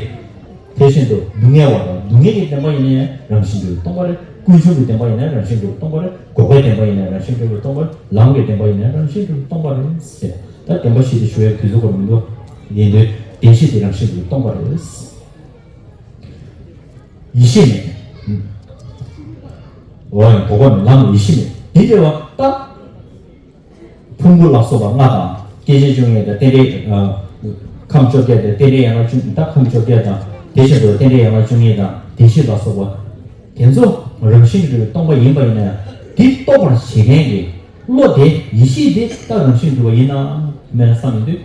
དེ་བཞིན་དུ་སྡུག་བསྔལ་བ་དང་སྡུག་བསྔལ་གྱི་བདེན་པ་ཡིན་ན་ཡང་རང་བཞིན་གྱིས་སྟོང་པ་རེད། ཀུན་འབྱུང་གི་བདེན་པ་ཡིན་ན་རང་བཞིན་གྱིས་སྟོང་པ་རེད། འགོག་པའི་བདེན་པ་ཡིན་ན་རང་བཞིན་གྱིས་སྟོང་པ་རེད། ལམ་གྱི་བདེན་པ་ཡིན་ན་རང་བཞིན་གྱིས་སྟོང་པ་རེད་ཟེར། ད་བདེན་པ་བཞི་དེ་ཞུ་བའི་དུས་ཚོད་ཁོ་རང་མི་འདུག་ཡིན་དུས་བདེན་བཞི་དེ་རང་བཞིན་གྱིས་སྟོང་པ་རེད། ཡེ་ཤེས་མེད། འོ་ཡང་འགོག་པ་མེད། ལམ་ཡེ་ཤེས་མེད། དེ་འདྲ་བ་ད། ཕུང་པོ་ལ་སོགས་པ་ལྔ་དང་སྐྱེ་མཆེད་བཅོ་ལྔ་དང་རྟེན་འབྲེལ། ཁམས་བཅོ་བརྒྱད་དང་རྟེན་འབྲེལ་ཡན་ལག་བཅུ་གཉིས། ད་ཁམས་བཅོ་བརྒྱད་དང་དེ་བཞིན་དུ་རྟེན་འབྲེལ་ཡན་ལག་བཅུ་གཉིས་དང་བདེན་བཞི་ལ་སོགས་པ། དེ་ཚོ་རང་བཞིན་གྱིས་སྟོང་པ་ཡིན་པ་ཡིན་ན་ཡང་དེ་རྟོགས་པར་བྱེད་མཁན་གྱི་བློ་དེ་ཡེ་ཤེས་དེ་ད་རང་བཞིན་གྱིས་པ་ཡིན་ན་མེད་ན་བསམ་ཡོང་དུས་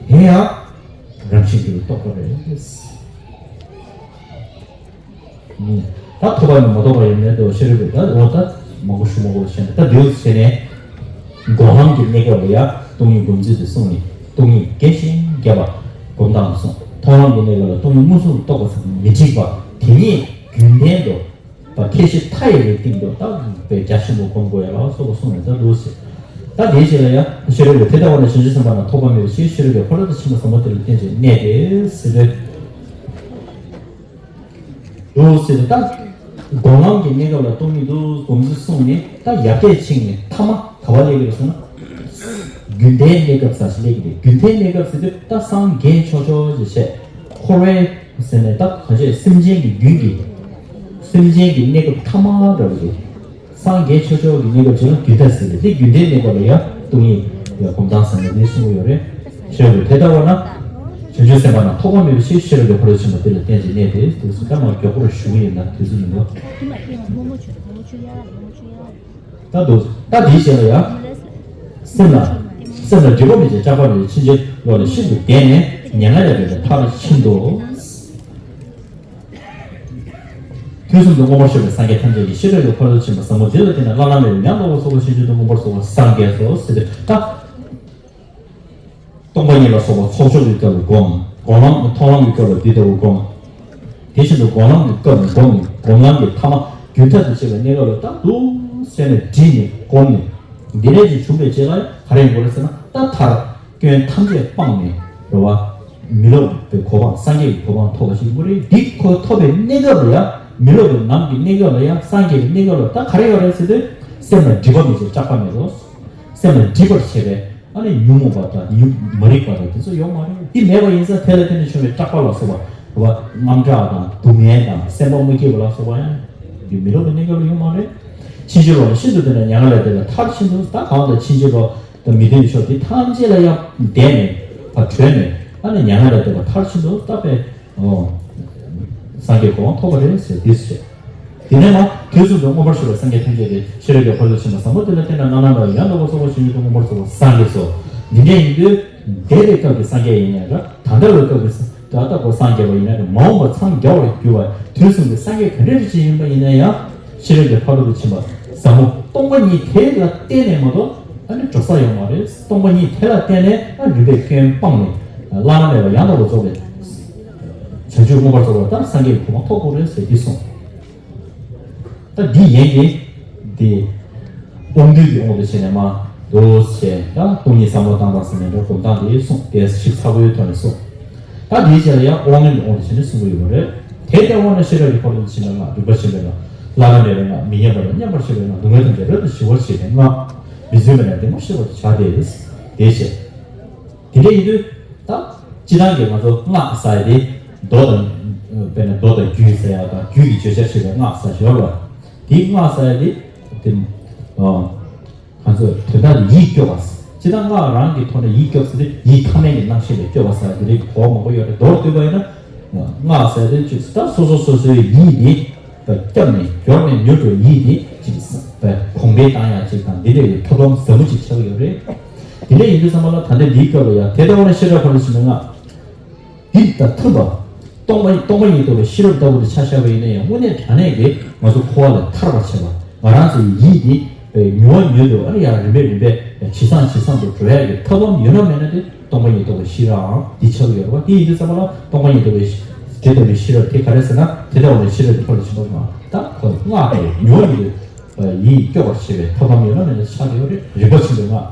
དེ་ཡང་རང་བཞིན་གྱིས་རྟོགས་པ་རེད། ད་ཐོབ་པ་ནི་མ་ཐོབ་པ་ཡིན་མེད་དོ་ཤེས་རིག་པས་ད་འོ་ད་མང་པོ་ཞུ་མ་དགོས་ཤེས་ན་ད་དེའུ་ཟེར་ནས་སྒོམ་ལམ་གྱི་གནས་སྐབས་ལ་ཡ་སྟོང་ཉིད་སྒོམ་ཚུལ་དེ་གསུངས་ནས་སྟོང་ཉིད་རྒྱས་ཤིང་རྒྱས་པ་སྒོམ་སྟངས་གསུངས། མཐོང་ལམ་གྱི་གནས་སྐབས་ལ་སྟོང་ཉིད་མངོན་སུམ་རྟོགས་པ་ཙམ་མི་འགྲིག་པ་དེ་ཉིད་རྒྱུན་ལྡན་དུ་ད་ཁྱད་གཞི་མཐའ་ཡས་པའི་སྟེང་དུ་ད་དཔེ་རྒྱ་ཆེན་པོ་སྒོམ་དགོས་ཡ་ལ་སོགས་པ་གསུངས་ནས་ད་འདུག་ཟེར། ད་དེའི་རྗེས་ལ་ཡ་ཤེས་རབ་ཀྱིས་དེ་ལྟ་བ་ན་བྱང་ཆུབ་སེམས་དཔའ་རྣམས་ཐོགས་པ་མེད་པའི་ཕྱིར་ཤེས་རབ་ཀྱི་ཕ་རོལ་ཏུ་ཕྱིན་པ་ཟབ་མོ་དེ་ལ་བརྟེན་ཅིང་གནས་ཏེ་ཟེར་ཏེ། འདུག་ཟེར་ཏེ་ད། སྒོམ་ལམ་གྱི་གནས་སྐབས་ལ་སྟོང་ཉིད་དུ་སྒོམ་ཚུལ་གསུངས་ནས་ད་ཡར་རྒྱས་ཕྱིན་ནས་ཐ་མ་ག་པར་སླེབས་ཀྱི་རེད་ཟེར་ན། རྒྱུན་མཐའི་གནས་སྐབས་ཟེར་ཞིག་སླེབས་ཀྱི་རེད། རྒྱུན་མཐའི་གནས་སྐབས་ཟེར་དུས་ད་སངས་རྒྱས་ཆོག་ཆོག་ཅེས་བཤད། འཁོར་བའི་ཟེར་ནས་ད་གང་བྱས་སེམས་ཅན་གྱི་རྒྱུན་གྱི། སེམས་ཅན་གྱི་གནས་སྐབས་ཐ་མ་འདྲ་བ་རེད། སངས་རྒྱས་ཆོག་ཆོག་གི་གནས་སྐབས་ཅིག་ལ་རྒྱུན་མཐའ་ཟེར་ཏེ་དེ་རྒྱུན་མཐའི་གནས་སྐབས་ལ་ཡང་སྟོང་ཉིད་ལ་སྒོམ་སྟངས་ཟེར་ནས་དེ་གསུངས་ཡོད་རེད། ཤེས་རབ་དེ་ལྟ་བ་ན། བྱང་ཆུབ་སེམས་དཔའ་རྣམས་ཐོགས་པ་མེད་པའི་ཕྱིར་ཤེས་རབ་ཀྱི་ཕ་རོལ་ཕྱིན་པ་དེ་ལ་བརྟེན་ཅིང་གནས་ཏེ་དེ་ཚོ་ལྟ་མ་མགྱོགས་པོར་ཞུ་གི་ཡིན་ན་དུས་ཚོད་མི་འདུག་ད་འདུག་ད་དེའི་ཞལ་ལ་ཡང་། སེམས་ལ། སེམས་ལ་སྒྲིབ་པ་མེད་ཅིང་སྐྲག་པ་མེད་པའི་ཕྱིན་ཅི་ལོག་ལས་ཤིན་ཏུ་འདས་ནས། མྱ་ངན་ལས་འདས་པའི་མཐར་ཕྱིན་ཏོ། དུས་གསུམ་དུ་མངོན་པར་བཞུགས་པའི་སངས་རྒྱས་ཐམས་ཅད་ཀྱི་ཤེས་རབ་ཀྱི་ཕ་རོལ་ཏུ་ཕྱིན་པ་ཟབ་མོ་འདི་ལ་བརྟེན་ནས་བླ་ན་མེད་པའི་ཡང་དག་པར་རྫོགས་པའི་བྱང་ཆུབ་ཏུ་མངོན་པར་རྫོགས་པར་སངས་རྒྱས་སོ་ཟེར་ཏེ། ད་སྟོང་པ་ཉིད་ལ་སོགས་པ་ཚོགས་སྦྱོར་གྱི་སྐབས་ལ་སྒོམ། སྒོམ་ལམ་མཐོང་ལམ་གྱི་སྐབས་ལ་འདི་ལྟ་བུ་སྒོམ། དེ་བཞིན་དུ་སྒོམ་ལམ་གྱི་སྐབས་ལ་སྒོམ། སྒོམ་ལམ་གྱི་ཐ་མ་རྒྱུན་མཐའ་དུ་བྱེད་པའི་གནས་སྐབས་ལ་ད་འདུག་སེ་ནས་བསྒྲིལ་ནས་སྒོམ་ནས། འདི་འདྲ་ཞིག་བྱུང་བའི་རྗེས་ལ་ག་རེ་ཡོང་གི་རེད་ཟེར་ན། ད་མཐར་སྐྱོན་ཐམས་ཅད་སྤངས་ནས་རེད་བ། མི་སློབ་པའི་གོ་འཕང་སངས་རྒྱས་ཀྱི་གོ་འཕང་ཐོབ་པ་ཞིག་ཡོང་གི་རེད། འདི་ཁོ་ཐོབ་པའི་གནས་སྐབས་ལ་ཡང་མི་སློབ་པའི་ནམ་གྱི་གནས་སྐབས་ལ་ཡང་སངས་རྒྱས་ཀྱི་གནས་སྐབས་ལ་ད་ག་རེ་ཡོད་རེད་ཟེར་དུས། སེམས་ལ་སྒྲིབ་པ་མེད་ཅིང་སྐྲག་པ་མེད་དོ། སེམས་ལ་སྒྲིབ་པར་བྱེད་པའི་ཨ་ནི་ཉོན་མོངས་པ་དང་ཉོན་མ་རིག་པ་དང་དེ་ཚོ་ཡོད་མ་རེད། འདི་མེད་པ་ཡིན་ཙང་དེ་ལ་བརྟེན་ནས་བྱུང་བའི་སྐྲག་པ་ལ་སོགས་པ་རེད་བ། དངངས་སྐྲག་དང་སྡུག་བསྔལ་དང་སེམས་པ་མ་སྐྱིད་པ་ལ་སོགས་པ་ཡང་འདི་མི་སློབ་པའི་གནས་སྐབས་ལ་ཡོད་མ་རེད། ཕྱིན་ཅི་ལོག་ལ་ཤིན་ཏུ་བདེ་ནས་མྱ་ངན་ལས་འདས་པའི་མཐར་ཕྱིན་ཏོ། ད་གང་ལྟར་ཕྱིན་ཅི་ལོག་དང་མི་མཐུན་ཕྱོགས་དེ་ཐམས་ཅད་ལ་ཡང་འདས་ནས་ཕར་གྲོལ་ནས་ཨ་ནི་མྱ་ངན་ལས་འདས་པའི་མཐར་ཕྱིན་ཏོ། ད་དཔེ་ཨོ། སངས་རྒྱས་གོ་འཕང་ཐོབ་པ་རེད་ཟེར་འདི་ཟེར། དེ་ནས་མ་དུས་གསུམ་དུ་མངོན་པར་བཞུགས་པའི་སངས་རྒྱས་ཐམས་ཅད་ཀྱི་ཤེས་རབ་ཀྱི་ཕ་རོལ་ཏུ་ཕྱིན་པ་ཟབ་མོ་དེ་ལ་བརྟེན་ནས་བླ་ན་མེད་པ་ཡང་དག་པར་རྫོགས་པ་ཆོས་ཉིད་དུ་མངོན་པར་རྫོགས་པར་སངས་རྒྱས་སོ། འདི་འདྲ་ཡིན་དུས་འདས་པའི་སྐབས་ཀྱི་སངས་རྒྱས་ཡིན་ནའང་འདྲ། ད་ལྟ་བའི་སྐབས་ཀྱི་ད་ལྟ་བར་སངས་རྒྱས་པ་ཡིན་ནའང་འདྲ། མ་འོངས་པ་མཚམས་རྒྱ་བར་གྱུར་པ་དུས་གསུམ་གྱི་སངས་རྒྱས་ག་འདྲ་ཅིག་ཡིན་པ་ཡིན་ན་ཡང་། ཤེས་རབ་ཀྱི་ཕ་རོལ་ཏུ་ཕྱིན་པ་ཟབ་མོ་སྟོང་པ་ཉིད་དེ་ལ་བརྟེན་ནས་མ་གཏོགས་ཨ་ནི་འགྲོ་ས་ཡོད་མ་རེད། སྟོང་པ་ཉིད་དེ་ལ་བརྟེན་ནས་ཨ་རིག་པའི་སྐྱོན་སྤངས་ནས་བླ་ན་མེད་པ་ཡང་དག་པར་རྫོགས་པའི་བྱང་ཆུབ་མངོན་པར་རྫོགས་པ་དང་སངས་རྒྱས་ཀྱི་གོ་འཕང་ཐོབ་དགོས་རེད་ཟེར་འདི་གསུངས། ད་འདི་ཡན་གྱི་འདི་དབང་རྒྱུད་ཀྱི་དབང་དུ་བྱས་ནས་མ་འདུག་ཟེར། ད་སྟོང་ཉིད་བསམ་བློ་བཏང་སྟངས་ཟེར་ནས་འགྲོ་སྒོམ་སྟངས་འདི་གསུངས་ཏེ་ཞིབ་ཚགས་པོའི་ཐོག་ནས་གསུངས། ད་དེའི་རྗེས་ལ་ཡང་དབང་རྣོན་གྱི་དབང་དུ་བྱས་ནས་གསུང་གི་ཡོད་པ་རེད། དེ་ལྟ་བ་ན་ཤེས་རབ་ཀྱི་ཕ་རོལ་ཏུ་ཕྱིན་པའི་སྔགས། རིག་པ་ཆེན་པོའི་སྔགས། བླ་ན་མེད་པའི་སྔགས། མི་མཉམ་པ་དང་མཉམ་པར་ཤེས་པའི་སྔགས། སྡུག་བསྔལ་ཐམས་ཅད་རབ་ཏུ་ཞི་བར་བྱེད་པའི་སྔགས། མི་བརྫུན་པ་ནས་བདེན་པར་ཤེས་པར་བྱ་སྟེ། དེ་བྱས། དེ་འདྲ་ཡིན་དུས་ད་སྤྱིར་བཏང་གི་ང་ཚོ་སྔགས་ཟེར་ཡ་དེ་མདོ་དང་། དཔེར་ན་མདོ་དང་རྒྱུད་ཟེར་ཡ་དང་རྒྱུད་ཀྱི་བརྗོད་བྱར་བྱེད་པའི་སྔགས་ཟེར་ཡ་ཡོད་རེད་བ། དེའི་སྔགས་ཟེར་ཡ་དེ་དེ་ཨ། ང་ཚོས་དོན་དག་དེ་ཡིད་སྐྱོ་བ། སྤྱིར་བཏང་སྔགས་རང་གི་ཐོག་ནས་ཡིད་སྐྱོ་ཟེར་དུས་ཡིད་ཐ་མལ་གྱི་སྣང་ཤས་ལ་སྐྱོ་བ་ཟེར་དེ་རིགས་གོ་མང་པོ་ཡོད་རེད། མདོར་བསྡུས་པ་ཡིན་ན། སྔགས་ཟེར་དུས་ཅིག་ད་སོ་སོ་སོ་སོའི་ཡིད་དེ་སྐྱབས་ནས་སྦྱོར་ནས་མྱུར་དུ་ཡིད་དེ་ཅིག་གོང་འཕེལ་བཏང་ཡག་ཅིག་དང་འདི་འདྲ་ཡི་ཐབས་ལམ་ཟབ་མོ་ཅིག་ཆགས་ཡོད་རེད། དེ་འདྲ་ཡིན་དུས་ཙམ་པ་ལ་ད་ལྟ་འདིའི་སྐབས་ལ་ཡང་དེ་ལྟ་བ་ན་ཤེས་རབ་ཕ་རོལ་ཏུ་ཕྱིན་པའི་སྔགས། འདི་དང་མཐུན་པ། སྟོང་པ་སྟོང་པ་ཉིད་རྟོགས་པའི་ཤེས་རབ་ལྟ་བུ་དེ་ཆ་བཞག་པ་ཡིན་ན་ཡང་དངོས་གནས་དྲང་གནས་ཀྱི་ང་ཚོ་འཁོར་བ་ལས་ཐར་བར་བྱེད་པ། ང་རང་ཚོའི་ཡིད་འདི་མྱུར་བ་མྱུར་དུ་ཨ་ནི་ཡང་རིམ་པས་རིམ་པས་ཇེ་བཟང་ཇེ་བཟང་དུ་འགྲོ་ཡག་གི་ཐབས་ལམ་ཡོད་ན་མེད་ན་དེ་སྟོང་པ་ཉིད་རྟོགས་པའི་ཤེས་རབ་འདི་ཆགས་ཀྱི་ཡོད་རེད་བ། དེ་ཡིན་དུས་ཙམ་པ་ལ་སྟོང་པ་ཉིད་རྟོགས་པའི་དེ་ལྟ་བུའི་ཤེས་རབ་དེ་ག་རེ་ཟེར་ན། དེ་ལྟ་བུའི་ཤེས་རབ་དེ་ཕ་རོལ་ཏུ་ཕྱིན་པ་སྔགས། ད་ཁོ་སྔགས་དེ་མྱུར་བ་མྱུར་དུ་ཡིད་སྐྱོ་བར་བྱེད་པའི་ཐབས་ལམ་ཡོད་ན་མེད་ན་ཆགས་ཀྱི་ཡོད་རེད། རིག་པ་ཆེན་པོའི་སྔགས།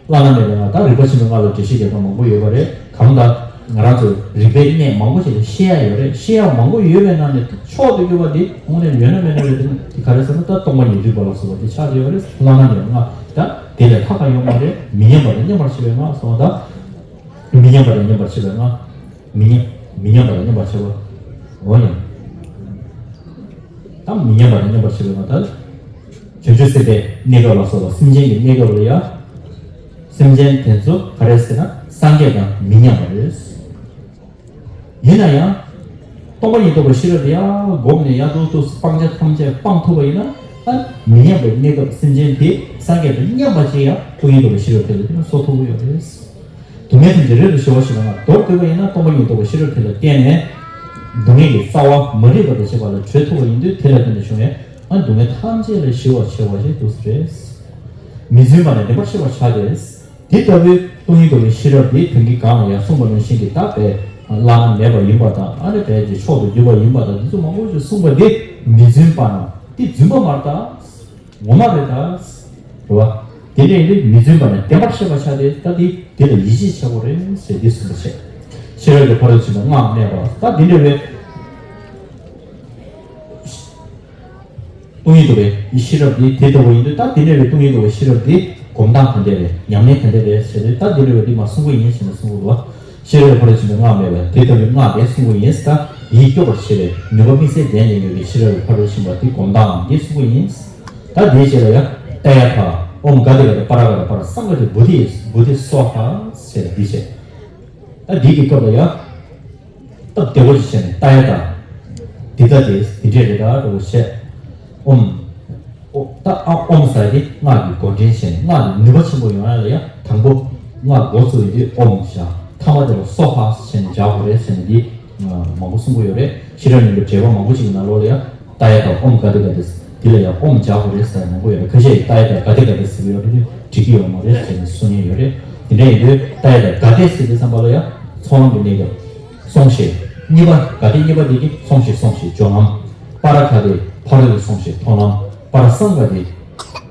བླ་ན་མེད་པའི་སྔགས། ད་རིག་པ་ཆེན་པོའི་སྔགས་ལ་འགྲེལ་བཤད་རྒྱག་སྟངས་མང་པོ་ཡོད་པ་རེད། གང་ལྟར་ང་རང་ཚོ་རིག་པའི་གནས་མང་པོ་ཞིག་ལ་ཤེས་ཡག་ཡོད་རེད། ཤེས་ཡག་མང་པོ་ཡོད་པའི་ནང་ནས་མཆོག་ཏུ་གྱུར་པ་འདི་དངོས་གནས་ཡོད་ན་མེད་ན་རེད། དེ་ག་རེ་ཟེར་ན་ད་སྟོང་པ་ཉིད་རིག་པ་ལ་སོགས་པ་འདི་ཆགས་ཀྱི་ཡོད་རེད། བླ་ན་མེད་པའི་སྔགས་ད་དེ་ལས་ལྷག་པ་ཡོད་མ་རེད། མི་མཉམ་པ་དང་མཉམ་པར་ཤེས་པའི་སྔགས་སོགས་ད། མི་མཉམ་པ་དང་མཉམ་པར་ཤེས་པའི་སྔགས། མི་མཉམ་མི་མཉམ་པ་དང་མཉམ་པར་ཤེས་པ། འོ་ཡང་། ད་མི་མཉམ་པ་དང་མཉམ་པར་ཤེས་པའི་སྔགས་ད། བྱང་ཆུབ་སེམས་དཔའི་གནས་སྐབས་ལ་སོགས་པ་སེམས་ཅན་གྱི་གནས་སྐབས་ལ་ཡང་། སེམས་ཅན་དེ་ཚོ་ག་རེ་ཟེར་ན་སངས་རྒྱས་དང་མི་མཉམ་པ་རེད། ཡིན་ན་ཡང་། སྟོང་པ་ཉིད་རྟོགས་པའི་ཤེས་རབ་དེ་ཡང་བསྒོམས་ནས་ཡང་དུ་དུ་སྤང་བྱ་ཐམས་ཅད་སྤངས་ཐུབ་པ་ཡིན་ན། ཨ། མི་མཉམ་པའི་གནས་སྐབས་སེམས་ཅན་དེ་སངས་རྒྱས་དང་མཉམ་པ་ཅིག་ཡང་སྟོང་ཉིད་རྟོགས་པའི་ཤེས་རབ་དེ་ལ་བརྟེན་ནས་གསོ་ཐུབ་ཀྱི་ཡོད་རེད། སྡུག་བསྔལ་ཐམས་ཅད་རབ་ཏུ་ཞི་བར་བྱེད་པ་ལ་མདོར་བསྡུས་པ་ཡིན་ན་སྟོང་པ་ཉིད་རྟོགས་པའི་ཤེས་རབ་དེ་ལ་བརྟེན་ནས། སྡུག་བསྔལ་གྱི་རྩ་བ་མ་རིག་པ་དང་བཅས་པ་ལས་གྲོལ་ཐུབ་པ་ཡིན་དུས་དེ་ལ་བརྟེན་ནས་བྱུང་བའི་ཨ་སྡུག་བསྔལ་ཐམས་ཅད་ལས་ཞི་བར་བྱེད་པ་ཞིག་ཏུ་རེད། མི་བརྫུན་པ་ནས་བདེན་པར་ཤེས་པར་བྱ་སྟེ། དེ་ལྟ་བུའི་སྟོང་ཉིད་རྟོགས་པའི་ཤེས་རབ་དེ་དོན་གྱི་གང་ལ་ཡང་གསུངས་པ་ནང་བཞིན་གྱི་ད་བས་བླ་ན་མེད་པ་ཡིན་པ་དང་ཨ་ནི་བས་ཀྱི་མཆོག་ཏུ་གྱུར་པ་ཡིན་པ་དང་འདི་ཚོ་མང་པོ་ཞིག་གསུངས་པ་འདི་མི་བརྫུན་པ་ན་དེ་རྫུན་པ་མ་རེད་ད། ངོ་མ་རེད་ད། རེད་བ། དེ་འདྲ་ཡིན་དུས་མི་བརྫུན་པ་ནི་བདེན་པར་ཤེས་པར་བྱ་སྟེ་ད་དེ་དེ་ལ་ཡིད་ཆེས་བྱ་དགོས་རེད་ཟེར་འདི་གསུངས་པ་བྱས། ཤེས་རབ་ཀྱི་ཕ་རོལ་ཕྱིན་པའི་སྔགས་སྨྲས་པ་ད་འདི་འདྲ་བའི། སྟོང་ཉིད་རྟོགས་པའི་ཤེས་རབ་འདི་དེ་ལྟ་བུ་ཡིན་དུས་ད་དེ་འདྲ་བའི་སྟོང་ཉིད་རྟོགས་པའི་ཤེས་རབ་འདི་སྒོམ་སྟངས་ག་འདྲ་རེད། ཉམས་ལེན་ག་འདྲ་རེད་ཟེར་དུས་ད་དེ་འདྲ་བའི་འདི་མ་གསུང་གི་ཡིན་ཞེས་ནས་གསུང་གི་འདུག་བ། ཤེས་རབ་ཕ་རོལ་ཕྱིན་པའི་སྔགས་སྨྲས་པས་དེ་ལྟ་བུའི་སྔགས་དེ་གསུང་གི་ཡིན། ད་ཡིད་སྐྱོ་བར་བྱེད་པའི་ནུས་པ་དམིགས་བསལ་ལྡན་ནས་ཡོད་པའི་ཤེས་རབ་ཕ་རོལ་ཕྱིན་པ་འདི་སྒོམ་སྟངས་འདི་གསུང་གི་ཡིན། ད་དེའི་རྗེས་ལ་ཡང་ཏདྱ་ཐཱ། ཨོཾ་ག་ཏེ་ག་ཏེ་པཱ་ར་ག་ཏེ་པཱ་ར་སཾ་ག་ཏེ་བོ་དྷི་བོ་དྷི་སྭཱ་ཧཱ་ཟེར་འདི་བྱས། ད་འདི་གི་སྐབས་ལ་ཡང་། སྟབས་བདེ་བོ་ཞིག་བྱས་ནས་ཏདྱ་ཐཱ། འདི་ལྟ་སྟེ་འདི་འདྲས་རེད་ད་འགྲོ་བོ་བྱས། ཨོཾ། ཨོ། ད་ཨ་ཨོཾ་ཟེར་དེ་སྔགས་ཀྱི་འགོ་འདྲེན་བྱས་ནས་སྔགས་ཀྱི་ནུས་པ་ཆེན་པོ་ཡོང་ཡ་ལ་ཡ་དང་པོ་སྔགས་འགོ་བཙུགས་ཡོང་དུས་ཨོཾ་བཞག་ད་ ཐ་མ་དེ་ལ་སྭཱ་ཧཱ་ཟེར་ནས་སྦྱར་དགོས་རེད་ཟེར་ནས་འདི་མང་པོ་གསུང་གི་ཡོད་རེད། ཤེས་རབ་སྙིང་པོའི་འགྲེལ་པ་མང་པོ་ཞིག་གི་ནང་ལོགས་ལ་ཡང་ཏདྱ་ཐཱ། ཨོཾ་ག་ཏེ་ག་ཏེ། འདི་ལ་ཡང་ཨོཾ་སྦྱར་དགོས་རེད་ཟེར་མང་པོ་ཡོད་རེད། ཁ་ཤས་ཡིས་ཏདྱ་ཐཱ་ག་ཏེ་ག་ཏེ་ཟེར་གྱི་ཡོད་རེད། འགྲིག་གི་ཡོད་མ་རེད་ཟེར་ནས་གསུང་མཁན་ཡོད་རེད། དེ་འདྲ་ཡིན་དུས་ཏདྱ་ཐཱ་ག་ཏེ་ཟེར་དུས་ཙམ་པ་ལ་ཡང་ཚོགས་ལམ་གྱི་གནས་སྐབས། སོང་ཞིག་གཉིས་པ། ག་ཏེ་གཉིས་པ་དེ་གིས་སོང་ཞིག་སོང་ཞིག་སྦྱོར་ལམ། པཱ་ར་ག་ཏེ་ཕ་རོལ་ཏུ་སོང་ཞིག་མཐོང་ལམ། པཱ་ར་སཾ་ག་ཏེ་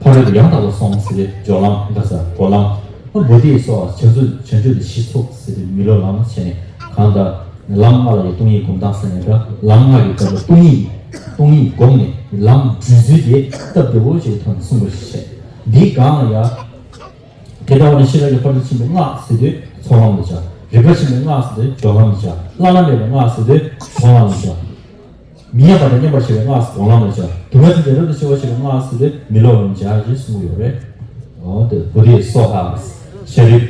ཕ་རོལ་ཏུ་ཡང་དག་པར་སོང་ཟེར་ཏེ་སྦྱོར་ལམ། ག་ས་འགོག་ལམ། ཨ་བོ་དྷི་སྭཱ་ཧཱ། བྱང་ཆུབ་བྱང་ཆུབ་ཏུ་གཞི་ཚུགས་ཟེར་ཏེ་མི་སློབ་ལམ་བྱས་ནས་གང་ལྟར་ལམ་ལྔ་ལ་ཡང་སྟོང་ཉིད་སྒོམ་སྟངས་ཟེར་ནས་འདྲ། ལམ་ལྔ་གི་སྐབས་ལ་སྟོང་ཉིད་སྟོང་ཉིད་བསྒོམས་ནས་ལམ་བགྲོད་ཚུལ་དེ་སྟབས་བདེ་བོ་ཞིག་གི་ཐོག་ནས་གསུངས་པ་ཞིག་བྱས། འདིའི་སྒང་ལ་ཡང་དེ་ལྟ་བ་ནི་ཤེས་རབ་ཀྱི་ཕ་རོལ་ཏུ་ཕྱིན་པའི་སྔགས་ཟེར་དུས་ཚོགས་ལམ་ལ་སྦྱར། རིག་པ་ཆེན་པོའི་སྔགས་ཟེར་དུས་སྦྱོར་ལམ་ལ་སྦྱར། བླ་ན་མེད་པའི་སྔགས་ཟེར་དུས་ཚོགས་ལམ་ལ་སྦྱར། མི་མཉམ་པ་དང་མཉམ་པར་བཞག་པའི་སྔགས་སྒོམ་ལམ་ལ་སྦྱར། སྡུག་བསྔལ་ཐམས་ཅད་རབ་ཏུ་ཞི་བར་བྱེད་པའི་སྔགས་ཟེར་དུས་མི་སློབ་ལམ་སྦྱར་ཞེས་གསུངས་ཡོད་རེད། འོ་དེ་བོ་དྷི་སྭཱ་ཧཱ། ཤཱ་རིའི་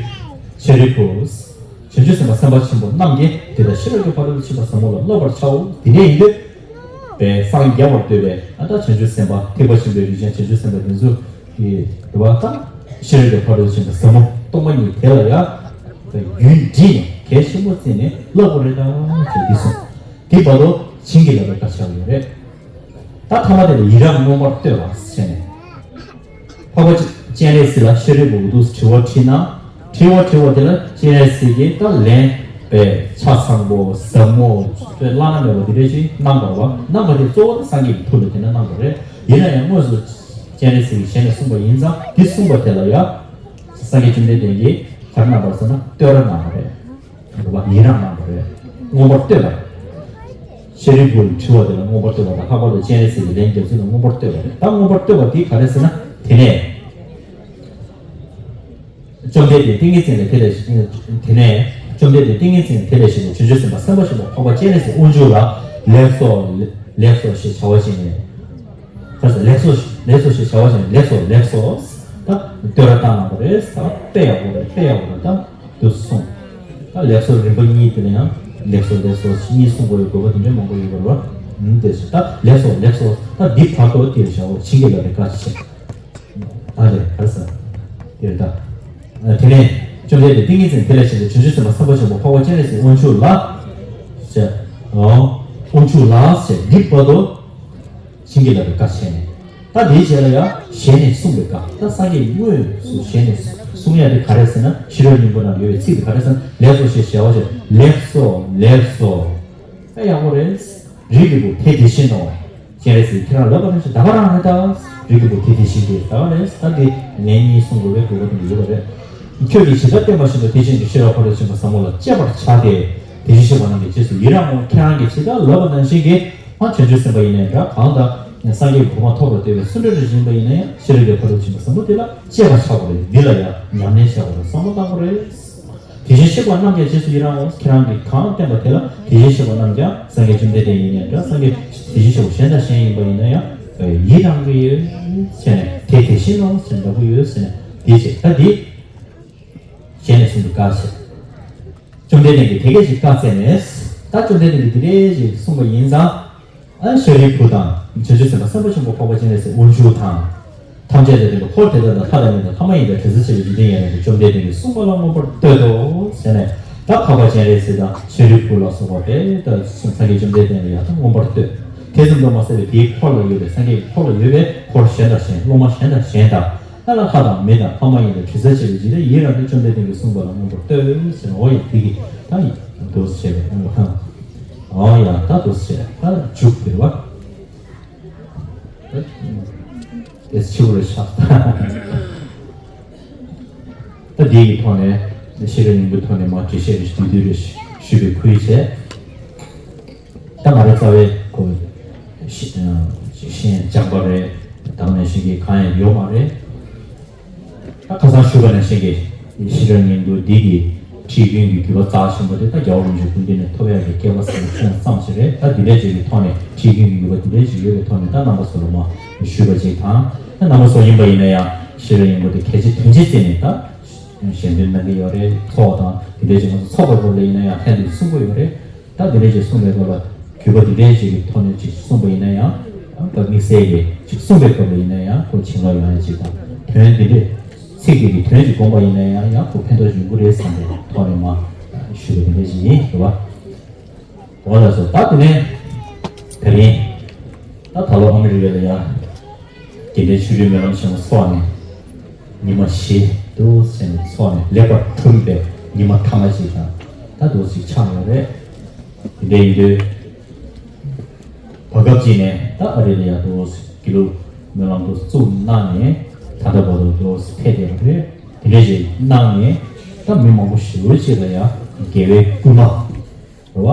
ཤཱ་རིའི་བུ། བྱང་ཆུབ་སེམས་དཔའ་སེམས་དཔའ་ཆེན་པོ་རྣམས་ཀྱིས་དེ་ལྟར་ཤེས་རབ་ཀྱི་ཕ་རོལ་ཏུ་ཕྱིན་པ་ཟབ་མོ་ལ་བསླབ་པར་བྱའོ། དེ་འདྲ་ཡིན་དུས་པའི་སངས་རྒྱས་པར་འདོད་པའི་ཨ་ད་བྱང་ཆུབ་སེམས་དཔའ་ཐེག་པ་ཆེན་པོའི་རིགས་ཅན་བྱང་ཆུབ་སེམས་དཔའ་དེ་ཚོ་གི་དེ་བ་ད་ཤེས་རབ་ཀྱི་ཕ་རོལ་ཏུ་ཕྱིན་པ་ཟབ་མོ་སྟོང་པ་ཉིད་དེ་ལ་ཡང་རྒྱུན་བསྒྲིལ་ནས་གལ་ཆེན་པོ་བརྩིས་ནས་བསླབ་དགོས་རེད་ད་ཅེས་འདི་གསུངས། དེ་བར་དུ་བྱིན་གྱིས་བརླབས་པའི་བཀའ་ཆགས་ཡོད་རེད། ད་ཐ་མ་དེ་ལ་ཡི་རང་མངོན་པར་བསྟོད་པ་ཟེར་ནས། འཕགས་པ་སྤྱན་རས་གཟིགས་ལ་ཤཱ་རིའི་བུ་འདུག་དྲི་བ་དྲིས་ན། དྲི་བ་དྲི་བ་དེ་ལ་སྤྱན་རས་གཟིགས་ཀྱིས་ད་ལན་པའི་ཆ་ཚང་པོ་ཟབ་མོ་བླ་ན་མེད་པ་འདི་འདྲ་ཞིག་གནང་བ་རེད་བ། གནང་བ་དེ་གཙོ་བོ་དེ་སངས་རྒྱས་ཀྱི་ཐུགས་ལ་དེ་འདྲ་གནང་བ་རེད། ཡིན་ན་ཡང་དངོས་སུ་སྤྱན་རས་གཟིགས་ཀྱི་ཞལ་ནས་གསུངས་པ་ཡིན་ཙང་། འདི་གསུངས་པ་དེ་ལ་ཡང་སངས་རྒྱས་བཅོམ་ལྡན་འདས་ཀྱིས་ག་རེ་གནང་བ་རེད་ཟེར་ན་བསྟོད་ར་གནང་བ་རེད། རེད་བ། ཡི་རང་གནང་བ་རེད། མངོན་པར་བསྟོད་པ། ཤཱ་རིའི་བུ་དྲི་བ་དེ་ལ་མངོན་པར་བསྟོད་པ་དང་། ལྷག་པར་དུ་སྤྱན་རས་གཟིགས་ཀྱི་ལན་རྒྱག་ཚུལ་ལ་མངོན་པར་བསྟོད་པ་རེད། ད་མངོན་པར་བསྟོད་པ་དེ་ག་རེ་ཟེར་ན། དེ་ནས་བཅོམ་ལྡན་འདས་ཏིང་ངེ་འཛིན་ལ་དེ་ལས། དེ་ནས་བཅོམ་ལྡན་འདས་ཏིང་ངེ་འཛིན་དེ་ལས་བཞེངས་ནས་བྱང་ཆུབ་སེམས་དཔའ་སེམས་དཔའ་ཆེན་པོ་འཕགས་པ་སྤྱན་རས་གཟིགས་དབང་ཕྱུག་ལ་ལེགས་སོ། ལེགས་སོ་ཞེས་བྱ་བ་བྱིན་ནས། ལེགས་སོ། ལེགས་སོ་ཞེས་བྱ་བ་བྱིན་ནས། ལེགས་སོ། ལེགས་སོ། ད་བསྟོད་ར་བཏང་གནང་བ་རེད། ད་དཔེ་ཡག་པོ་རེད། དཔེ་ཡག་པོ་རེད། ད་དུ་གསུངས། ད་ལེགས་སོ་རིམ་པ་གཉིས་དེ་ལ་ཡང་ལེགས་སོ་ལེགས་སོ་གཉིས་གསུང་དགོས་ཡོད་དགོས་པ་དེ་འདྲའི་མང་པོ་ཡོད་པ་རེད་བ། ཨུམ། དེ་ད་ལེགས་སོ་ལེགས་སོ། ད་འདི་བར་དུ་དེར་བྱའོ། བྱིན་གྱིས་བརླབས་པའི་བཀའ་ཆེ། ཨ་རེ། ག་རེ་ཟེར། དེ་རེད་ད། དེ་ནས་བཅོམ་ལྡན་འདས་ཏིང་ངེ་འཛིན་དེ་ལས་བཞེངས་ཏེ་བྱང་ཆུབ་སེམས་དཔའ་སེམས་དཔའ་ཆེན་པོ་འཕགས་པ་སྤྱན་རས་གཟིགས་དབང་ཕྱུག་ལ། ཟེར། ཨོ། དབང་ཕྱུག་ལ་ཟེར་འདི་བར་དུ་བྱིན་གྱིས་བརླབས་པའི་བཀའ་བྱས་ནས། ད་དེའི་རྗེས་ལ་ཡང་ཞལ་ནས་གསུངས་པའི་བཀའ། ད་སངས་རྒྱས་ཀྱིས་དངོས་སུ་ཞལ་ནས་གསུང་ཡ་དེ་ག་རེ་ཟེར་ན། ཤེས་རབ་སྙིང་པོ་ནང་ཡོད་པའི་ཚིག་དེ་ག་རེ་ཟེར་ན། ལེགས་སོ་ཞེས་བྱ་བ་ཞེས། ལེགས་སོ། ལེགས་སོ། ཨེ་ཡག་པོ་རེད། རིགས་ཀྱི་བུ་དེ་དེ་བཞིན་ནོ། སྤྱན་རས་གཟིགས་ཁྱེད་རང་ལབ་པ་ནང་བཞིན་ད་ག་རང་རེད་ད། རིགས་ཀྱི་བུ་དེ་དེ་བཞིན་ཏེ་ད་ག་རེད། ད་འདི་ལན་གཉིས་གསུང་དགོས་པའི་དགོས་པ་དེ་འདྲ་ཡོད་པ་རེད། ཁྱོད་ཀྱིས་ཇི་ལྟར་བསྟན་པ་བཞིན་དུ་དེ་བཞིན་གྱི་ཤེས་རབ་ཕ་རོལ་ཏུ་ཕྱིན་པ་ཟབ་མོ་ལ་སྤྱད་པར་བྱ་སྟེ། དེ་བཞིན་གཤེགས་པ་རྣམས་ཀྱི་རྗེས་སུ་ཡི་རང་ངོ་། ཁྱེད་རང་གིས་ཇི་ལྟར་ལབ་པ་ནང་བཞིན་གྱི། ཨ་བྱང་ཆུབ་སེམས་དཔའ་ཡིན་ནའི་འདྲ། གང་ལྟར་སངས་རྒྱས་ཀྱི་གོ་འཕང་ཐོབ་པར་འདོད་པའི་སུ་འདྲ་རེ་ཡིན་པ་ཡིན་ན་ཡང་། ཤེས་རབ་ཀྱི་ཕ་རོལ་ཏུ་ཕྱིན་པ་ཟབ་མོ་དེ་ལ་སྤྱད་པར་བྱ་དགོས་རེད། འདི་ལ་ཡང་ཉམས་ལེན་བྱ་དགོས་རེད། བསམ་བློ་བཏང་དགོས་རེད། དེ་བཞིན་གཤེགས་པ་རྣམས་ཀྱང་རྗེས་སུ་ཡི་རང་ངོ་། ཁྱེད་རང་གིས་གང་བསྟན་པ་དེ་ལ་དེ་བཞིན་གཤེགས་པ་རྣམས་ཀྱང་། སངས་རྒྱས་བཅོམ་ལྡན་འདས་ཡིན་ནའི་འདྲ། སངས་རྒྱས་དེ་བཞིན་གཤེགས་པ་གཞན་དང་གཞན་ཡིན་པ་ཡིན་ན་ཡང་ཡི་རང་གི་ཡོད་ཟེར་ནས། དེ་དེ་བཞིན་ནོ་ཟེར་ནས་འདྲ་པོ་ཡོད་ཟེར་ནས། དེ་བྱས་ད་འདི་ཞལ་ནས་གསུངས་པའི་བཀའ་བྱས། བཅོམ་ལྡན་འདས་ཀྱིས་དེ་སྐད་ཅེས་བཀའ་སྩལ་ནས། ད་བཅོམ་ལྡན་འདས་ཀྱིས་དེ་སྐད་ཅེས་གསུངས་པ་ཡིན་ཙང་། ཨ་ཤཱ་རིའི་བུ་དང་། བྱང་ཆུབ་སེམས་དཔའ་སེམས་དཔའ་ཆེན་པོ་འཕགས་པ་སྤྱན་རས་གཟིགས་དབང་ཕྱུག་དང་། ཐམས་ཅད་དང་ལྡན་པ་འཁོར་དེ་དག་དང་། ལྷ་དང་མི་དང་ལྷ་མ་ཡིན་དང་། དྲི་ཟར་བཅས་པའི་འཇིག་རྟེན་ཡོངས་ལ་ཡང་། བཅོམ་ལྡན་འདས་ཀྱིས་གསུངས་པ་ལ་མངོན་པར་བསྟོད་དོ་ཟེར་ནས། ད་འཕགས་པ་སྤྱན་རས་གཟིགས་དང་ཤཱ་རིའི་བུ་ལ་སོགས་པ་དེ་ད་གསུངས། སངས་རྒྱས་བཅོམ་ལྡན་འདས་ལ་ཡང་ད་མངོན་པར་བསྟོད། དེ་ཙམ་དུ་མ་ཟད་པའི་དེའི་འཁོར་ལ་ཡོད་པའི། སངས་རྒྱས་ཀྱི་འཁོར་ལ་ཡོད་པའི་འཁོར་གཞན་དང་གཞན། སློབ་མ་གཞན་དང་གཞན་དང་། ཨ་ལ་ལྷ་དང་མི་དང་ལྷ་མ་ཡིན་དང་། དྲི་ཟར་བཅས་པའི་འཇིག་རྟེན་ཡི་རང་སྟེ། བཅོམ་ལྡན་འདས་ཀྱིས་གསུངས་པ་ལ་མངོན་པར་བསྟོད་ཟེར་ན། འོ་ཡ་དེ་གི་ད་ཡི་འདུག་ཟེར་བས། འོ་ཡ་ད་འདུག་ཟེར་ད་མཇུག་དེ་རེད་བ། དེ་ཕྱི་བོ་རེ་ཆགས། ད་འདི་ཡི་ཐོག་ནས་ཤེས་རབ་སྙིང་པོའི་ཐོག་ནས་མར་འགྲེལ་བཤད་རེ་ཞུ་དུས་རེ་ཞུས་པའི་ཁུལ་བྱས། ད་ང་རང་རྩ་བའི་ཁོ་ཤེས་ཤེས་སྦྱངས་པ་རེད། དེ་ནང་བཞིན་གྱི་གང་ཡང་ཡོད་མ་རེད། ད་ཁ་སང་ཞུས་པ་ནང་བཞིན་གྱི་ཤེས་རབ་སྙིང་པོ་འདི་གི་ཁྲིད་རྒྱུན་གྱི་བརྒྱུད་པ་རྩ་ཆེན་པོ་དེ་ད་རྒྱལ་བ་རིན་པོ་ཆེའི་སྐུ་མདུན་ནས་ཐོབ་ཡག་གི་སྐལ་བ་ཟེར་བ་ཅུང་ཙམ་ཞིག་རེད། ད་འདི་འདྲའི་ཅིག་གི་ཐོག་ནས་ཁྲིད་རྒྱུན་གྱི་བརྒྱུད་པ་འདི་འདྲའི་ཅིག་ཡོད་པའི་ཐོག་ནས་ད་རྣམ་པ་ཚོ་ལ་མར་ཞུས་པ་ཅིག་དང་། ད་རྣམ་པ་ཚོ་ཡིན་པ་ཡིན་ན་ཡང་ཤེས་རབ་སྙིང་པོ་དེ་གལ་ཆེ་དོན་ཆེ་བརྩིས་ནས་ད་ཞལ་འདོན་གནང་གི་ཡོད་རེད། ཚོགས་དང་དེ་འདྲའི་ཅིག་ང་ཚོ་ཚོགས་པའི་སྐོར་ལ་ཡིན་ན་ཡང་ལྷན་དུ་གསུང་གི་ཡོད་རེད། ད་དེ་འདྲའི་ཅིག་གསུངས་པའི་སྐོར་ལ་བརྒྱུད་པ་འདི་འདྲའི་ཅིག་གི་ཐོག་ནས་ཅིག་གསུངས་པ་ཡིན་ན་ཡང་། ད་དམིགས་བསལ་གྱི་ཅིག་གསུངས་པའི་སྐོར་ལ་ཡིན་ན་ཡང་ཁོ་བྱིན་རླབས་ཡོང་ཡ་ཅིག་དང་། དོན་འདི་འདྲའི་ཚིག་འདི་གི་དོན་ཅིག་བསྒོམས་པ་ཡིན་ན་ཡང་ཡང་ཁོ་ཕན་ཐོགས་ཡོང་གི་རེད་བསམ་པའི་ཐོག་ནས་མར་ ཞུས་པ་དེ་འདྲ་ཞིག་ཡིན་ཞུ་བ། འོ་ལགས་སོ། ད་དེ་ནས་དེ་རིང་ད་ད་ལོ་ཨ་མི་རི་ཀ་ལ་ཡ་དགེ་འདུན་ཆོས་འཕེལ་སྨོན་ལམ་ཆེན་མོ་འཚོགས་ནས་ཉི་མ་བཞི་འདུག་ཟེར་ནས་འཚོགས་ནས་ལེགས་པར་གྲུབ་པའི་ཉི་མ་ཐ་མ་ཞིག་དང་ད་འདུག་ཞིག་ཆགས་ཡོད་རེད། དེ་འདྲ་ཡིན་དུས། བར་སྐབས་ཅིག་ནས་ད་ཨ་རི་ལ་ཡ་དུ་དགེ་ལུགས་སྨོན་ལམ་དུ་བཙུགས་གནང་ནས་ད་ལྟ་བར་དུ་དུ་ཕེབས་བསྡད་པ་རེད། དེ་འདྲ་ཞིག་གནང་ནས་ད་མི་མང་པོ་ཞེ་པོ་ཅིག་ལ་ཡ་དགེ་བའི་བསྐུལ་མ་རེད་བ།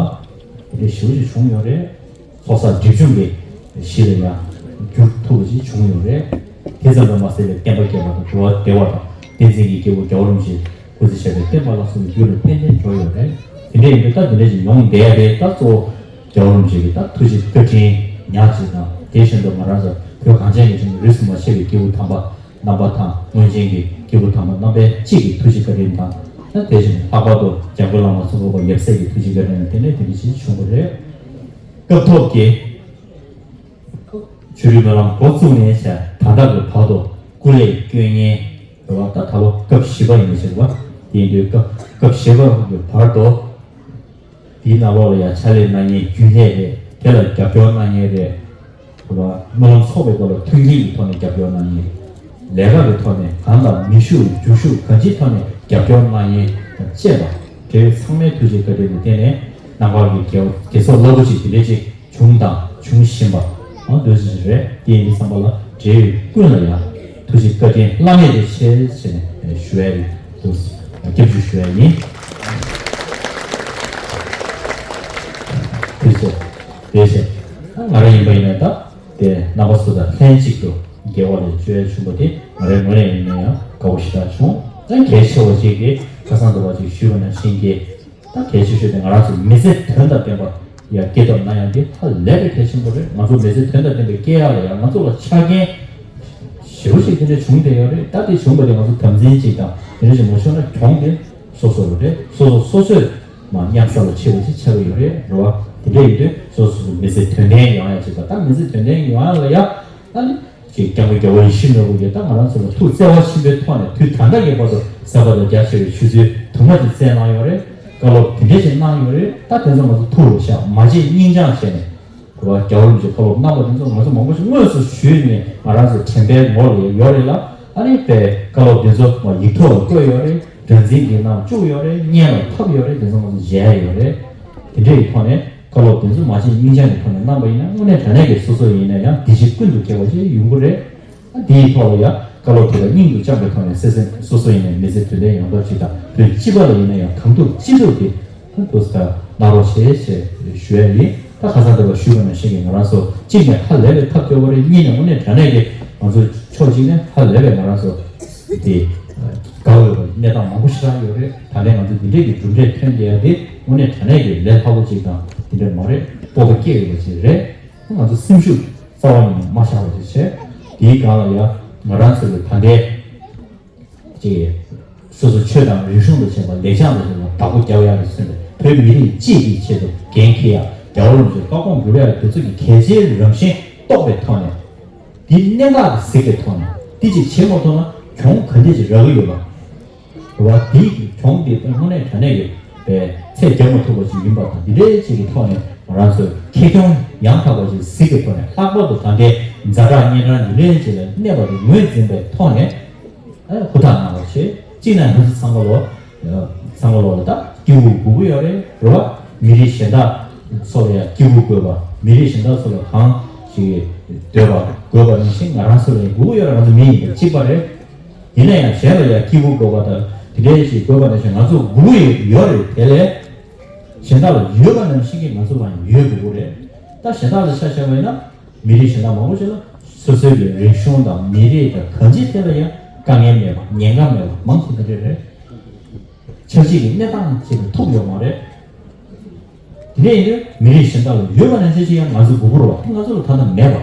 དེ་འདྲ་ཞེ་པོ་ཅིག་བྱུང་ཡོད་རེད། ཚོགས་བསགས་སྒྲིབ་སྦྱོང་གི་གཞི་ལ་ཡ་འགྱུར་ཐུབ་པ་ཅིག་བྱུང་ཡོད་རེད། དེ་ཙམ་དུ་མ་ཟད་པའི་བསྟན་པ་རྒྱས་པ་དང་འགྲོ་བ་བདེ་བ་དང་བསྟན་འཛིན་གྱི་སྐྱེས་བུ་རྒྱལ་བ་རིན་པོ་ཆེ་སྐུ་ཚེ་ཞབས་པད་བརྟན་པ་ལ་སོགས་པའི་རྒྱུ་ལ་ཏན་ཏན་འགྲོ་ཡོད་རེད། དེ་འདྲ་ཡིན་དུས་ད་དེ་འདྲ་ཞིག་ཡོང་བསྡད་ཡ་རེད། ད་གཙོ་བོ། རྒྱལ་བ་རིན་པོ་ཆེ་གི་ད་ཐུགས་རྗེ་བཀའ་དྲིན་ཉག་གཅིག་དང་། དེ་བཞིན་དུ་ང་རང་ཚོ་བོད་གངས་ཅན་གྱི་ལྗོངས་རིས་སུ་མ་ཆད་པའི་སྐྱེས་བུ་དམ་པ་རྣམ་པ་དང་། སྔོན་བྱོན་གྱི་སྐྱེས་བུ་དམ་པ་རྣམ་པ་གཅིག་གི་ཐུགས་རྗེ་བཀའ་དྲིན་དང་། ད་དེ་བཞིན་ལྷག་པར་དུ་འཇམ་མགོན་བླ་མ་ཙོང་ཁ་པ་ཡབ་སྲས་ཀྱི་ཐུགས་རྗེ་བཀའ་དྲིན་ལ་བརྟེན་ནས་དེ་འདྲ་ཞིག་བྱུང་བ་རེད། སྐབས་ཐོག་གི་ཆོས་རིག་སྨོན་ལམ་འགོ་བཙུགས་ནས་བྱས་ད་ལྟ་གི་བར་དུ་སྐུ་ལས་སྐྱོན་ངན་རེད་བ། ད་ད་ལོ་སྐབས་བཞི་པ་ཡིན་ནི་ཟེར་བ། དེ་ཡིན་དུས་སྐབས་སྐབས་བཞི་པ་གི་བར་དུ། དེའི་ནང་ལོགས་ལ་ཡང་ཕྱག་ལས་གནང་མཁན་རྒྱུན་ལས་རེད། དེ་ལ་རྒྱབ་སྐྱོར་གནང་མཁན་རེད། སྨོན་ལམ་ཚོགས་པའི་སྐོར་ལ་མཐུན་རྐྱེན་གྱི་ཐོག་ནས་རྒྱབ་སྐྱོར་གནང་མཁན་རེད། ལས་ཀ་གི་ཐོག་ནས་གང་དང་མི་ཞུགས་རྒྱུ་ཞུགས་གང་ཅིའི་ཐོག་ནས་རྒྱབ་སྐྱོར་གནང་མཁན་དང་བཅས་པ་དེ་ཚང་མའི་ཐུགས་རྗེ་བཀའ་དྲིན་དུ་བརྟེན་ནས་ནང་པ་གི་དགེ་དགེ་ཚོགས་རླབས་པོ་ཆེ་དེ་འདྲ་ཅིག་བྱུང་དང་འབྱུང་བཞིན་པ་འོ་འདུག་ཟེར་རེད། དེ་ཡིན་དུས་ཙམ་པ་ལ་འབྲེལ་ཡོད་ཀུན་ལ་ཡང་ཐུགས་རྗེ་བཀའ་དྲིན་བླ་མེད་དུ་ཆེ་ཟེར་ནས་ཞུ་ཡ་ཡིན་འདུག་སྐྱབས་འཇུག་ཞུ་ཡ་ཡིན། ཐུགས་རྗེ་ཆེ། བཀྲ་ཤིས་བདེ་ལེགས། ང་རང་ཡིན་པ་ཡིན་ན་ད་དེ་རྣམ་པ་སུ་དང་ལྷན་ཅིག་ཏུ་དགེ་བ་ལ་སྤྱོད་ཡ་བྱུང་བ་དེ་ང་རའི་ངོས་ནས་ཡིན་ན་ཡང་དགའ་བོ་ཞེ་དྲག་བྱུང་། ད་གལ་ཆེ་བ་ཅིག་གིས་ཁ་སང་དུ་བ་ཅིག་ཞུས་པ་ནང་བཞིན་གྱི་ད་གལ་ཆེ་ཤོས་དེ་ང་རང་ཚོ་མི་ཚེ་དོན་དང་ལྡན་པ་ཡ་སྐྱེལ་ཐབས་གནང་ཡ་དེ་ཧ་ལས་པའི་གལ་ཆེན་པོ་རེད། ང་ཚོ་མི་ཚེ་དོན་དང་ལྡན་པའི་སྐྱེལ་ཡ་ལ་ཡང་ང་ཚོ་ལ་ཆ་རྐྱེན་ཞེ་པོ་ཅིག་དེ་འདྲ་བྱུང་བསྡད་ཡོད་རེད། ད་དེ་བྱུང་བ་དེ་ང་ཚོ་དམ་འཛིན་ཅིག་དང་དེ་འདྲ་ཞིག་མ་བྱུང་ན་གྱོང་དེ་སོ་སོ་རེད། སོ་སོ་སོ་སོས་མ་མཉམ་ས་ལ་ཆེ་བ་ཅིག་ཆགས་ཀྱི་ཡོད་རེད། རེད་བ། དེ་འདྲ་ཡིན་དུས་སོ་སོ་སོ་མི་ཚེ་དོན་ལྡན་ཡོང་ཡ་ཅིག་དང་། ད་མི་ཚེ་དོན་ལྡན་ཡོང་ཡ་ལ་ཡ་ད་ནི་ཅིག་སྐྱབས་མགོན་རྒྱལ་བ་ཡིད་བཞིན་ནོར་བུ་གིས་ད་ང་རང་ཚོ་ལ་ཐུགས་བརྩེ་བ་ཆེན་པོའི་ཐོག་ནས་དུས་ད་ལྟ་གི་བར་དུ་ཟབ་པ་དང་རྒྱ་ཆེ་བའི་ཆོས་ཚུལ་དུ་མ་ཅིག་བསྩལ་གནང་ཡོད་རེད། བཀའ་སློབ་དེ་འདྲ་ཞིག་གནང་ཡོད་རེད། ད་དེ་ཚོ་ང་ཚོ་ཐུགས་ལ་བཞག་མ་བརྗེད་སྙིང་བཅངས་བྱས་ནས། རྒྱལ་བ་རིན་པོ་ཆེས་བཀའ་སློབ་གནང་བ་དེ་ཚོ་ང་ཚོ་མང་པོ་ཞིག་དངོས་སུ་ཞུས་ནས་ང་རང་ཚོ་དྲན་པའི་ངོ་ལ་ཡོད་རེད་ལ། ཨ་ནི་དཔེ་བཀའ་སློབ་དེ་ཚོ་མ་ཡིག་ཐོག་ལ་བཀོད་ཡོད་རེད། སྒྲ་འཛིན་གྱི་ནང་བཅུག་ཡོད་རེད། བརྙན་ལ་ཕབ་ཡོད་རེད། དེ་ཚོ་ང་ཚོ་མཇལ་ཡོད་རེད། དེ་འདྲ་ཡི་ཐོག་ནས་བཀའ་སློབ་དེ་ཚོ་མ་བརྗེད་སྙིང་བཅངས་ཀྱི་ཐོག་ནས་གནང་བ་ཡིན་ན་དངོས་གནས་དྲང་གནས་ཀྱི་སོ་སོ་ཡིན་ན་ཡང་བདེ་སྐྱིད་ཀུན་ཏུ་སྐྱེ་བ་ཅིག་ཡོང་གི་རེད། དེའི་ཐོག་ལ་ཡང་བཀའ་སློབ་དེ་དག་སྙིང་དུ་བཅངས་པའི་ཐོག་ནས་སེམས་སེམས་སོ་སོ་ཡིན་ནའི་མི་ཚེ་དོན་ལྡན་ཡོང་ཐབས་ཅིག་དང་། བོད་སྤྱི་པ་ལ་ཡིན་ན་ཡང་གང་ཐུབ་ཅི་ཐུབ་ཀྱིས་ད་དུ་ས་གནང་རོགས་བྱེད་ཞེས་ཞུ་ཡ་ཡིན། ད་ཁ་སང་དེ་བ་ཞུས་པ་ནང་བཞིན་གྱི་ང་རང་ཚོ་གཅིག་ནས་ཧ་ལས་པའི་ཐབས་སྐྱོ་བོ་རེད། གཉིས་ནས་དངོས་གནས་དྲང་གནས་ཀྱི་ང་ཚོ་ཕྱོགས་གཅིག་ནས་ཧ་ལས་པའི་ང་རང་ཚོ་དེ་དགའ་འོས་པའི་གནས་སྟངས་མང་པོ་ཞིག་ཡོད་རེད། ད་ལན་ང་ཚོ་འདི་འདྲས་ཀྱི་གྲུབ་འབྲས་ཐོན་བསྡད་ཡ་དེ་དངོས་གནས་དྲང་གནས་ཀྱི་ལས་སླ་པོ་ཅིག་དང་དེ་འདྲས་མ་རེད། སྤོབས་པ་སྐྱེ་འོས་པ་ཅིག་རེད། ང་ཚོ་སེམས་ཤུགས་རྩ་བ་ནས་མ་ཆག་པ་ཞིག་བྱས། དེའི་སྒང་ལ་ཡང་ང་རང་ཚོ་གི་ད་ལྟའི་ཅིག་སོ་སོ་ཆོས་དང་རིག་གཞུང་དང་བཅས་པ་ལེགས་བྱང་དང་བཅས་པ་བདག་པོ་རྒྱབ་ཡག་གི་སོན་པའི་བོད་མི་རིགས་སྤྱི་དེའི་ཆེད་དུ་འགན་འཁྱེར་ཡག་རྒྱལ་བ་རིན་པོ་ཆེའི་བཀའ་དགོངས་སྒྲུབ་ཡག་གི་དེ་ཚོ་གི་གལ་ཆེའི་རང་བཞིན་རྟོགས་པའི་ཐོག་ནས། དེའི་གནད་འགག་དེ་གཟིགས་པའི་ཐོག་ནས་དེ་ཅིག་བྱེད་མ་ཐུབ་ན་གྱོང་ག་འདྲ་ཅིག་རག་གི་ཡོད་པ། རེད་བ། དེའི་གྱོང་དེ་དངོས་གནས་དྲང་གནས་ཀྱི་པའི་ཚད་རྒྱག་མ་ཐུབ་པ་ཞིག་ཡིན་པ་དང་། འདི་འདྲའི་ཅིག་གི་ཐོག་ནས་ང་རང་ཚོས་ཁེ་གྱོང་ཡང་དག་པ་ཞིག་གཟིགས་པའི་ཐོག་ནས། ལྷག་པར་དུ་ད་ལྟའི་ཛ་དྲག་གཉན་འཕྲང་འདི་འདྲའི་ཅིག་ལ་གནས་པ་དེ་ངོས་འཛིན་པའི་ཐོག་ནས་ཨ་ཧུར་ཐག་གནང་རོགས་བྱེད། གཅིག་ན་ང་ཚོ་ཚང་མ་ལོ་ཚང་མ་ལོ་ལ་ད་སྐྱིད་པོ་དགོས་ཀྱི་ཡོད་རེད། རེད་བ། མི་རིགས་གཞན་དག་ཚོ་ལ་ཡང་སྐྱིད་པོ་དགོས་པ། མི་རིགས་གཞན་དག་ཚོ་ལ་གང་ཞིག་འདོད་པ་དགོས་པ་ནང་བཞིན་ང་རང་ཚོ་ལ་ཡང་དགོས་ཀྱི་ཡོད་རེད། ང་ཚོ་མི་ཡིན་པ་གཅིག་པ་རེད། ཡིན་ན་ཡང་གཞན་ལ་ཡང་སྐྱིད་པོ་དགོས་པ་དང་དེ་འདྲའི་ཞིག་དགོས་པ་ནང་བཞིན་ང་ཚོ་དགོས་ཀྱི་ཡོད་རེད། དེ་ལས་གཞན་དག་ལ་ཡོད་པ་ནང་བཞིན་གྱི་ང་ཚོ་ལ་ཡང་ཡོད་དགོས་ཀྱི་རེད། ད་གཞན་དག་ལ་ཆ་བཞག་པ་ཡིན་ན་མི་རིགས་གཞན་དག་མང་པོ་ཞིག་ལ་སོ་སོའི་གི་རིག་གཞུང་དང་མི་རིགས་དང་གང་ཅིའི་ཐད་ལ་ཡང་དཀའ་ངལ་མེད་པ། ཉེན་ཁ་མེད་པ་མང་ཆེ་དེ་འདྲ་རེད། ཆབ་སྲིད་ཀྱི་གནས་སྟངས་ཅིག་ལ་ཐུག་ཡོད་མ་རེད། དེ་འདྲ་ཡིན་དུས་མི་རིགས་གཞན་དག་ལ་ཡོད་པ་ནང་བཞིན་ཅིག་ཡང་ང་ཚོ་དགོས་ཀྱི་རེད་བ། དེ་ང་ཚོ་ལ་ད་ལྟ་མེད་པ།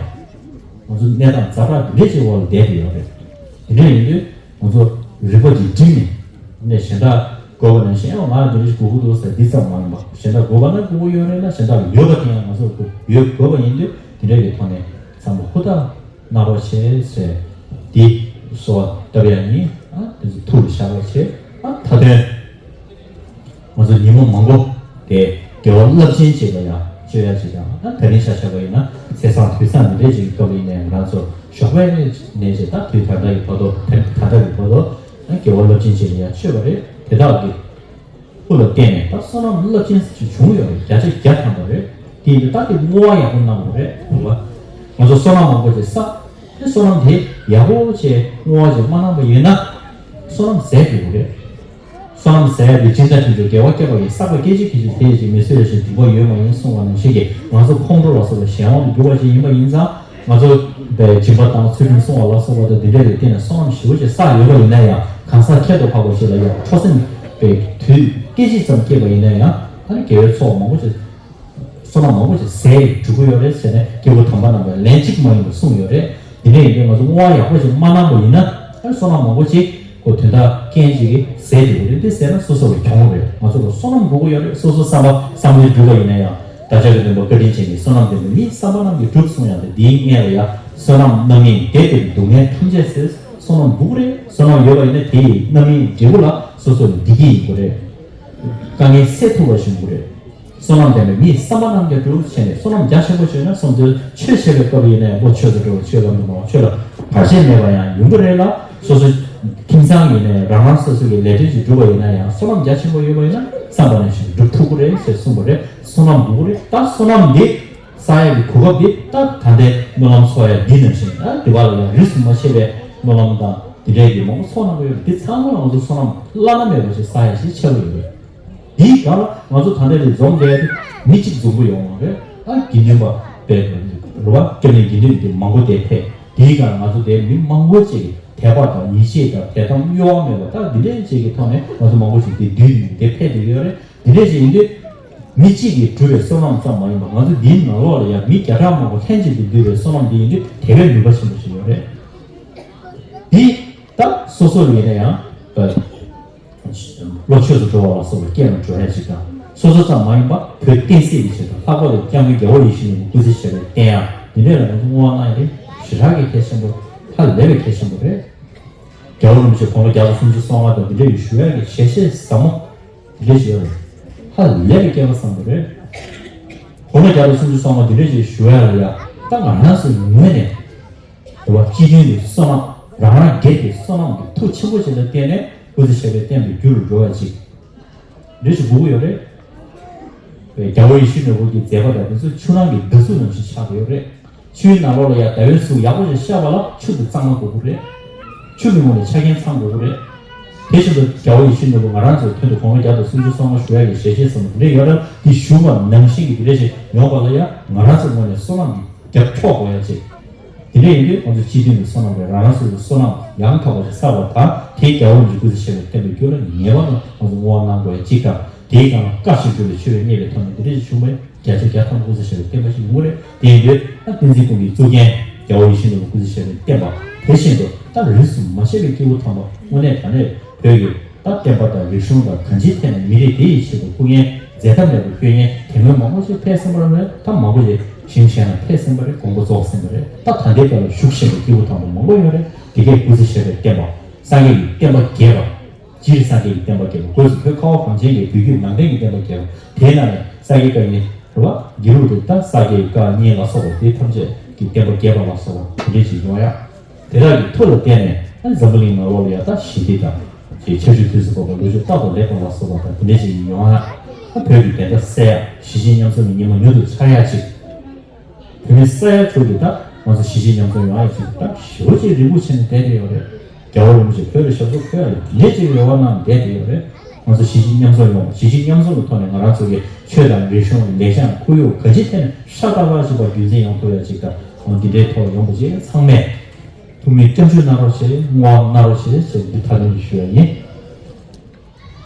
ང་ཚོ་གནས་སྟངས་ཛ་དྲག་འདི་འདྲ་ཅིག་འོག་ལ་བསྡད་དེ་ཡོད་རེད། དེ་འདྲ་ཡིན་དུས་ང་ཚོ་རིག་པ་ཅིག་བསྒྲིམས་ནས་ནས་གཞན་དག་དགོས་པ་ནང་བཞིན། ཨ་ང་ལ་འདི་འདྲ་ཅིག་དགོས་ཀྱི་འདུག་ཟེར་འདི་ཙམ་མ་ཡིན་པ། གཞན་དག་དགོས་པ་ན་དགོས་ཀྱི་ཡོད་རེད་ལ། གཞན་དག་ལ་ཡོད་པ་དེ་ཡང་ང་ཚོ་ལ་ཡོད་དགོས་པ་ཡིན་དུས་དེ་འདྲ་གི་ཐོག་ནས་ཚང་མ་ཧུར་ཐག་གནང་རོགས་བྱེད་ཟེར། འདི་གསོལ་བ་བཏབ་ཡ་ཡིན། ཨ་དེ་ཚོ་ཐུགས་ལ་བཞག་རོགས་བྱེད། ཨ་མཐའ་དོན་ང་ཚོ་ཉིན་མོ་ མང་པོ་དེ་དགེ་བ་རླབས་ཆེན་ཅིག་ལ་ཡང་སྤྱོད་ཡ་ཅིག་དང་། ད་དེ་རིང་ཆ་བཞག་པ་ཡིན་ན་ཚེས་བཟང་དུས་བཟང་འདི་འདྲའི་ཅིག་སྐབས་ཡིན་ནའི་ང་རང་ཚོ་ཞོགས་པའི་ནས་ཅིག་ད་དུས་ད་ལྟ་ཡི་བར་དུ་ད་ད་ལྟ་ཡི་བར་དུ་དགེ་བ་རླབས་ཆེན་ཅིག་ལ་ཡང་སྤྱོད་པ་རེད། དེ་དག་གི་སྐུ་ལ་བརྟེན་ནས་ད་བསོད་ནམས་རླབས་ཆེན་ཞིག་བྱུང་ཡོད་རེད། བརྒྱ་ཆ་བརྒྱ་ཐམ་པ་རེད། དེ་ཡིན་དུས་ད་དེ་བསྔོ་བ་ཡག་པོ་གནང་དགོས་རེད། རེད་བ། ང་ཚོ་བསོད་ནམས་མང་པོ་ཅིག་བསགས། དེ་བསོད་ནམས་དེ་ཡག་པོ་བྱས་བསྔོ་བ་ཅིག་མ་གནང་པ་ཡིན་ན་བསོད་ནམས་ཟད་འགྲོ་གི་རེད། བསོད་ནམས་ཟད་པའི་སྦྱིན་བདག་ཁྱེད་ཚོ་དགེ་བ་བསྐྱེད་པ་ཡི་བསགས་པ་སྐད་ཅིག་གིས་ཅིག་དེ་ཡི་ཅིག་མི་གསོད་པ་ཞིག་འདུན་པ་ཡོད་མ་ཡིན་གསུངས་པ་ནང་བཞིན་གྱི་ང་ཚོ་ཁོང་ཁྲོ་ལ་སོགས་པ་གཞན་དབང་དུ་གྱུར་པ་ཅིག་ཡིན་པ་ཡིན་ཙང་། ང་ཚོ་པའི་སྦྱིན་པ་དང་ཚུལ་ཁྲིམས་སྲུང་བ་ལ་སོགས་པ་དང་འདི་འདྲ་ལ་བརྟེན་ནས་བསོད་ནམས་ཞེ་པོ་ཅིག་བསགས་ཡོད་པ་ཡིན་ན་ཡང་། གང་ཟག་ཁྱད་དུ་འཕགས་པ་ཞིག་ལ་ཡང་ཁྲོ་སེམས་པའི་དུས་སྐད་ཅིག་ཙམ་སྐྱེས་པ་ཡིན་ན་ཡང་། ཨ་ནི་དགེ་བའི་ཚོགས་མང་པོ་ཅིག་བསོད་ནམས་མང་པོ་ཅིག་ཟད་འགྲོ་གི་ཡོད་རེད་ཟེར་ནས་སྐྱེས་བུ་དམ་པ་རྣམས་ཀྱིས་ལན་གཅིག་མ་ཡིན་པར་གསུངས་ཡོད་རེད། དེ་འདྲ་ཡིན་དུས་ང་ཚོ་བསྔོ་བ་ཡག་པོ་ཅིག་མ་གནང་པ་ཡིན་ན། ཨ་ནི་བསོད་ནམས་མང་པོ་ཅིག་ཁོ་དོན་དག་རྐྱེན་ཅིག་གིས་ཟད་འགྲོ་གི་རེད། འདི་ཟེར་ན་སོ་སོ་ལ་གྱོང་རེད། ང་ཚོ་ལ་བསོད་ནམས་དགོས་ཀྱི་ཡོད་རེད། སོ་སོ་བསམ་པ་བསམ་བློའི་འགྲུབ་པ་ཡིན་ན་ཡང་། བདག་ཅག་གི་བདེན་པ་བཀའ་དྲིན་ཅན་གྱི་བསོད་ནམས་ལྡན་པས་མིའི་བསམ་པ་རྣམས་ཀྱི་འགྲུབ་གསུངས་ཡང་། དེ་འདིའི་སྔོན་ལ་ཡང་བསོད་ནམས་རྣམ་སྨིན་དེ་སྟེ་སྡུག་བསྔལ་ཐམས་ཅད་སེལ། བསོད་ནམས་དགོས་ཀྱི་རེད། བསོད་ནམས་ཡོད་པ་ཡིན་ན་དེ་ཡི་རྣམ་སྨིན་འབྲས་བུ་ལ་སོ་སོ་ལ་བདེ་སྐྱིད་ཡོང་གི་རེད། དཀའ་ངལ་སེལ་ཐུབ་པ་ཞིག་ཡོང་གི་རེད། བསོད་ནམས་ལྡན་པས་མིའི་བསམ་པ་རྣམས་ཀྱང་འགྲུབ་བྱས་ནས། བསོད་ནམས་རྒྱ་ཆེན་པོ་བྱུང་ན་བསམ་ཚུལ་ཆོས་བཤད་པའི་སྐབས་ཡིན་ནའི་བློ་ཆོས་སུ་འགྲོ་བའི་ཆོས་ལ་མི་སྣང་བ་ཆོས་ལ་བར་ཆད་མེད་པ་ཡང་ཡོང་གི་རེད་ལ། སོ་སོ་ཁྱིམ་ཚང་ཡིན་ནའི་རང་རང་སོ་སོ་གི་ལས་དོན་ཅིག་སྒྲུབ་པ་ཡིན་ན་ཡང་བསོད་ནམས་རྒྱ་ཆེན་པོ་ཡོད་པ་ཡིན་ན་བསམ་པ་ནང་བཞིན་སྒྲུབ་ཐུབ་ཀྱི་རེད་ཅེས་གསུངས་པ་རེད། བསོད་ནམས་དགོས་ཀྱི་རེད། ད་བསོད་ནམས་འདི་བསགས་ཡག་གི་གོ་སྐབས་འདི་ད་ད་ལྟའི་སྨོན་ལམ་འཚོགས་ཡག་འདི་ནང་བཞིན། ད་འདི་བ་ལ་ཡང་རིས་སུ་མ་ཆད་པའི་སྨོན་ལམ་དང་འདི་འདྲའི་གི་མང་པོ་འཚོགས་གནང་གི་ཡོད་རེད། འདི་ཚང་མ་ལ་ང་ཚོ་བསོད་ནམས་བླ་ན་མེད་པ་ཞིག་བསགས་ཡག་ཞིག་ཆགས་ཀྱི་ཡོད་རེད། དེའི་སྒང་ལ་ང་ཚོ་ད་ལྟ་རེ་འཛོམས་བསྡད་དེ་མི་གཅིག་འཛོམས་པོ་ཡོང་བ་རེད། ཨ་དགེ་འདུན་པ་དཔེ་རུ་བ་སྐྱབས་གནས་དགེ་འདུན་དེ་མང་པོ་དེ་ཕེབས། དེའི་སྒང་ལ་ང་ཚོ་དེ་མི་མང་པོ་ཅིག་དད་པ་དང་ཡིད་ཆེས་དང་དད་དམ་གཡོ་བ་མེད་པ་ད་འདི་འདྲའི་ཅིག་གི་ཐོག་ནས་ང་ཚོ་མང་པོ་ཞིག་དེ་འདུས་ནས་དེ་ཕེབས་བསྡད་ཡོད་རེད། དེ་འདྲའི་ཅིག་ཡིན་དུས་མི་གཅིག་གིས་བསྒྲུབས་པའི་བསོད་ནམས་ཙམ་མ་ཡིན་པར་ང་ཚོ་འདིའི་ནང་ལོགས་ལ་ཡང་མི་བརྒྱ་ཕྲག་མང་པོ་ལྷན་ཅིག་ཏུ་འདུས་པའི་བསོད་ནམས་འདི་ཡིན་དུས་དེ་བས་ནུས་པ་ཆེན་པོ་ཞིག་ཡོད་རེད། འདི་ད་སོ་སོ་ལ་ཡིན་ན་ཡང་བློ་ཆོས་སུ་འགྲོ་བ་ལ་སོགས་པའི་རྐྱེན་ལ་འགྲོ་ཡ་ཅིག་དང་། སོ་སོ་ཙམ་མ་ཡིན་པར་བོད་བསྟན་སྲིད་ཀྱི་ཆེད་དུ་ལྷག་པར་དུ་སྐྱབས་མགོན་རྒྱལ་བ་ཡིད་བཞིན་ནོར་བུ་སྐུ་ཚེ་ཞབས་པད་བརྟན་ཡ་འདི་འདྲས་ལ་ང་ཚོ་བསྔོ་བ་གནང་ཡ་དེ་ཞེ་དྲག་གི་གལ་ཆེན་པོ། ཧ་ལས་པའི་གལ་ཆེན་པོ་རེད། རྒྱལ་བ་རིན་པོ་ཆེ་དགུང་ལོ་བརྒྱ་དང་སུམ་ཅུ་སོ་ལྔ་དང་འདི་འདྲས་ཡོད་ཞུ་ཡ་གི་ཞལ་བཞེས་ཟབ་མོ་འདི་འདྲས་ཞིག་ཡོད་རེད། ཧ་ལས་པའི་སྐལ་བ་བཟང་པོ་རེད། དགུང་ལོ་བརྒྱ་དང་སུམ་ཅུ་སོ་ལྔ་འདི་འདྲས་ཞིག་ཞུ་ཡ་ལ་ཡ་ད་ང་རང་ཚོའི་ངོས་ནས། དེ་བ་སྤྱི་མཐུན་གྱི་བསོད་ནམས། རང་རང་སྒེར་གྱི་བསོད་ནམས་ཀྱི་མཐུ་ཆེན་པོ་ཞིག་ལ་བརྟེན་ནས་སྐུ་ཚེ་ཞབས་པད་བརྟན་པའི་རྒྱུ་རུ་འགྲོ་བ་ཅིག་འདི་ཞིག་དགོས་ཀྱི་ཡོད་རེད། རྒྱལ་བ་ཡིད་བཞིན་ནོར་བུ་གི་མཛད་པ་དང་དེ་ཚོ་ཆུ་ནང་གི་ཟླ་གཟུགས་ནང་བཞིན་ཆགས་ཀྱི་ཡོད་རེད། ཆུའི་ནང་ལོགས་ལ་ཡང་ཟླ་བའི་གཟུགས་ཡག་པོ་ཞིག་ཤར་བ་ལ་ཆུ་དེ་གཙང་མ་དགོས་ཀྱི་རེད། ཆུ་མི་འོང་ནས་ཆ་རྐྱེན་ཚང་དགོས་ཀྱི་རེད། དེ་བཞིན་དུ་རྒྱལ་བ་ཡིད་བཞིན་ནོར་བུ་ང་རང་ཚོའི་དོན་དུ་དགུང་ལོ་བརྒྱ་དང་སུམ་ཅུ་སོ་ལྔ་ཞུ་ཡ་གི་ཞལ་བཞེས་ཟབ་མོ་འདི་འདྲ་ཡོད་རེད། འདི་ཞུ་བ་ནང་བཞིན་གྱི་འདི་འདྲ་ཞིག་ཡོང་བ་ལ་ཡང་ང་རང་ཚོའི་ངོས་ནས་བསོད་ནམས་ཀྱི་རྒྱབ་འཕྲོག་དགོས་ཡ་ཅིག་དེ་འདྲ་ཡིན་དུས་ང་ཚོ་སྤྱི་མཐུན་གྱི་བསོད་ནམས་རེད། རང་རང་སོ་སོའི་བསོད་ནམས་ཡང་དག་པ་ཞིག་བསགས་པ་དང་། དེའི་རྒྱལ་བ་རིན་པོ་ཆེ་སྐུ་ཚེ་ཞབས་པད་བརྟན་པའི་རྒྱུ་ལ་ངེས་པར་དུ་ང་ཚོ་བསྔོ་བ་གནང་དགོས་ཡ་གཅིག་དང་། དེའི་སྒང་ལ་བཀའ་བཞིན་སྒྲུབ་པའི་མཆོད་པའི་བརྙེས་པའི་ཐོག་ནས་འདི་འདྲ་ཞིག་བྱུང་བས་བརྒྱ་ཆ་བརྒྱ་ཐམ་སྐུ་ཚེ་ཞབས་པད་བརྟན་པ་ཞིག་ཡོང་གི་རེད། དེ་ཡིན་དུས་ད་བསྟན་འཛིན་ཀུན་གྱི་གཙུག་རྒྱན་རྒྱལ་བ་ཡིད་བཞིན་ནོར་བུ་སྐུ་ཚེ་ཞབས་པད་བརྟན་པ། དེ་བཞིན་དུ་ད་རིས་སུ་མ་ཆད་པའི་སྐྱེས་བུ་དམ་པ་དངོས་གནས་དྲང་གནས་བོད་ཀྱི་ད་བསྟན་པ་དང་རིག་གཞུང་དང་གང་ཅིའི་ཐད་ནས་མི་རིགས་དེ་ཡི་ཆེད་དུ་སྐུ་ངལ་འཛད་མཐའ་མེད་པར་སྐྱོན་ངལ་དེ་སྔོན་མང་པོ་ཞིག་ཕེབས་ཟིན་པ་རེད། ད་མང་པོ་ཞིག་ཞིང་གཞན་ལ་ཕེབས་ཟིན་པ་རེད། དགོངས་པ་རྫོགས་ཟིན་པ་རེད། ད་ད་ལྟའི་སྐབས་ལ་བཞུགས་བཞིན་པའི་སྐྱེས་བུ་དམ་པ་མང་པོ་ཡོད་རེད། དེ་གས་སྐུ་ཚེ་ཞབས་པད་བརྟན་པ། སངས་རྒྱས་ཀྱི་བསྟན་པ་རྒྱས་པ། སྤྱིར་སངས་རྒྱས་ཀྱི་བསྟན་པ་རྒྱས་པ། སྒོས་སུ་བོད་ཁ་བ་གངས་ཅན་གྱི་བོད་བརྒྱུད་ནང་བསྟན་གྱི་བསྟན་པ་རྒྱས་པ། དེའི་ནང་ནས་སངས་རྒྱས་བཀའ་རྙིང་རེད་བ། དགེ་ལུགས་དེ་ད་ས་དགེ་བཀའ་རྙིང་ལ་སོགས་པ་དེ་ཐམས་ཅད་ཀྱི་བསྟན་པ་རྒྱས་པ་ལ་སོགས་པ་དེ་འདྲས་ཅིག་ཡོང་ཡ། དེ་དག་གི་མཐུ་ལ་བརྟེན་ནས་ཨ་འཛམ་བུ་གླིང་ནང་ལོགས་ལ་ཡ་ད་ཞི་བདེ་དང་ཅིག་ཆར་ཆུ་དུས་སུ་བབས་པ། ལོ་ཕྱུགས་རྟག་ཏུ་ལེགས་པ་ལ་སོགས་པ་དང་དེ་འདྲས་ཅིག་ཡོང་ཡ། ཨ་བོད་ཀྱི་བདེན་མཐའ་གསལ་ཡ། གཞིས་བྱེས་མཉམ་འཛོམས་ཀྱི་ཉི་མ་མྱུར་དུ་འཆར་ཡ་ཅིག་བོད་མི་ས་ཡ་དྲུག་གི་ད་ང་ཚོ་གཞིས་བྱེས་མཉམ་འཛོམས་ཡོང་ཡ་ཅིག་ད་ཞེ་པོ་ཅིག་རེ་སྒུག་བྱས་ནས་བསྡད་བསྡད་ཡོད་རེད། རྒྱལ་བ་རིན་པོ་ཆེ་བོད་ལ་ཞབས་སོར་འཁོད་ཡ་ལ་དེ་འདྲས་ཅིག་རེ་བ་གནང་བསྡད་བསྡད་ཡོད་རེད། ང་ཚོ་གཞིས་བྱེས་མཉམ་འཛོམས་ཡོང་བ། གཞིས་བྱེས་མཉམ་འཛོམས་ཀྱི་ཐོག་ནས་ང་རང་ཚོ་གི་ཆོས་དང་རིག་གཞུང་། ལེགས་བྱང་། ཁོར་ཡུག་གང་ཅིའི་ཐད་ནས་ཤ་སྟག་པ་ཞིག་པ་རྒྱུན་འཛིན་ཡོང་ཐུབ་ཡ་ཅིག་དང་། འོ་འདི་འདྲའི་ཐོག་ཡོང་བ་ཅིག་ཚང་མས་ཐུགས་སྨོན་སྐྱབས་འཇུག་གནང་རོགས་བྱེད། བསྔོ་བ་གནང་རོགས་བྱེད་ཅེས་འདི་ཐག་རིང་དུ་ཞུ་ཡ་ཡིན།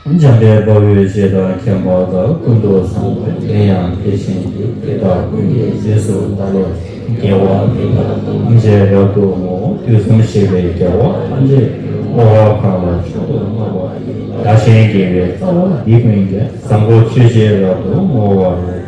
འཇམ་དཔལ་དཔའ་བོས་བྱས་དང་མཁྱེན་པ་དག་ཀུན་ཏུ་བཟང་པོ་དེ་ཡང་དེ་བཞིན་གྱི་དེ་དག་ཀུན་གྱི་རྗེས་སུ་བདག་སློབ་ཅིང་། དགེ་བ་འདི་དག་ཐམས་ཅད་རབ་ཏུ་བསྔོ། དུས་གསུམ་གཤེགས་པའི་རྒྱལ་བ་ཐམས་ཅད་ཀྱི་བསྔོ་བ་གང་ལ་མཆོག་ཏུ་བསྔགས་པ་ཡི། བདག་གཞན་དགེ་བའི་རྩ་བ་འདི་ཀུན་ཀྱང་། བཟང་པོ་སྤྱོད་ཕྱིར་རབ་ཏུ་བསྔོ་བར་བགྱི།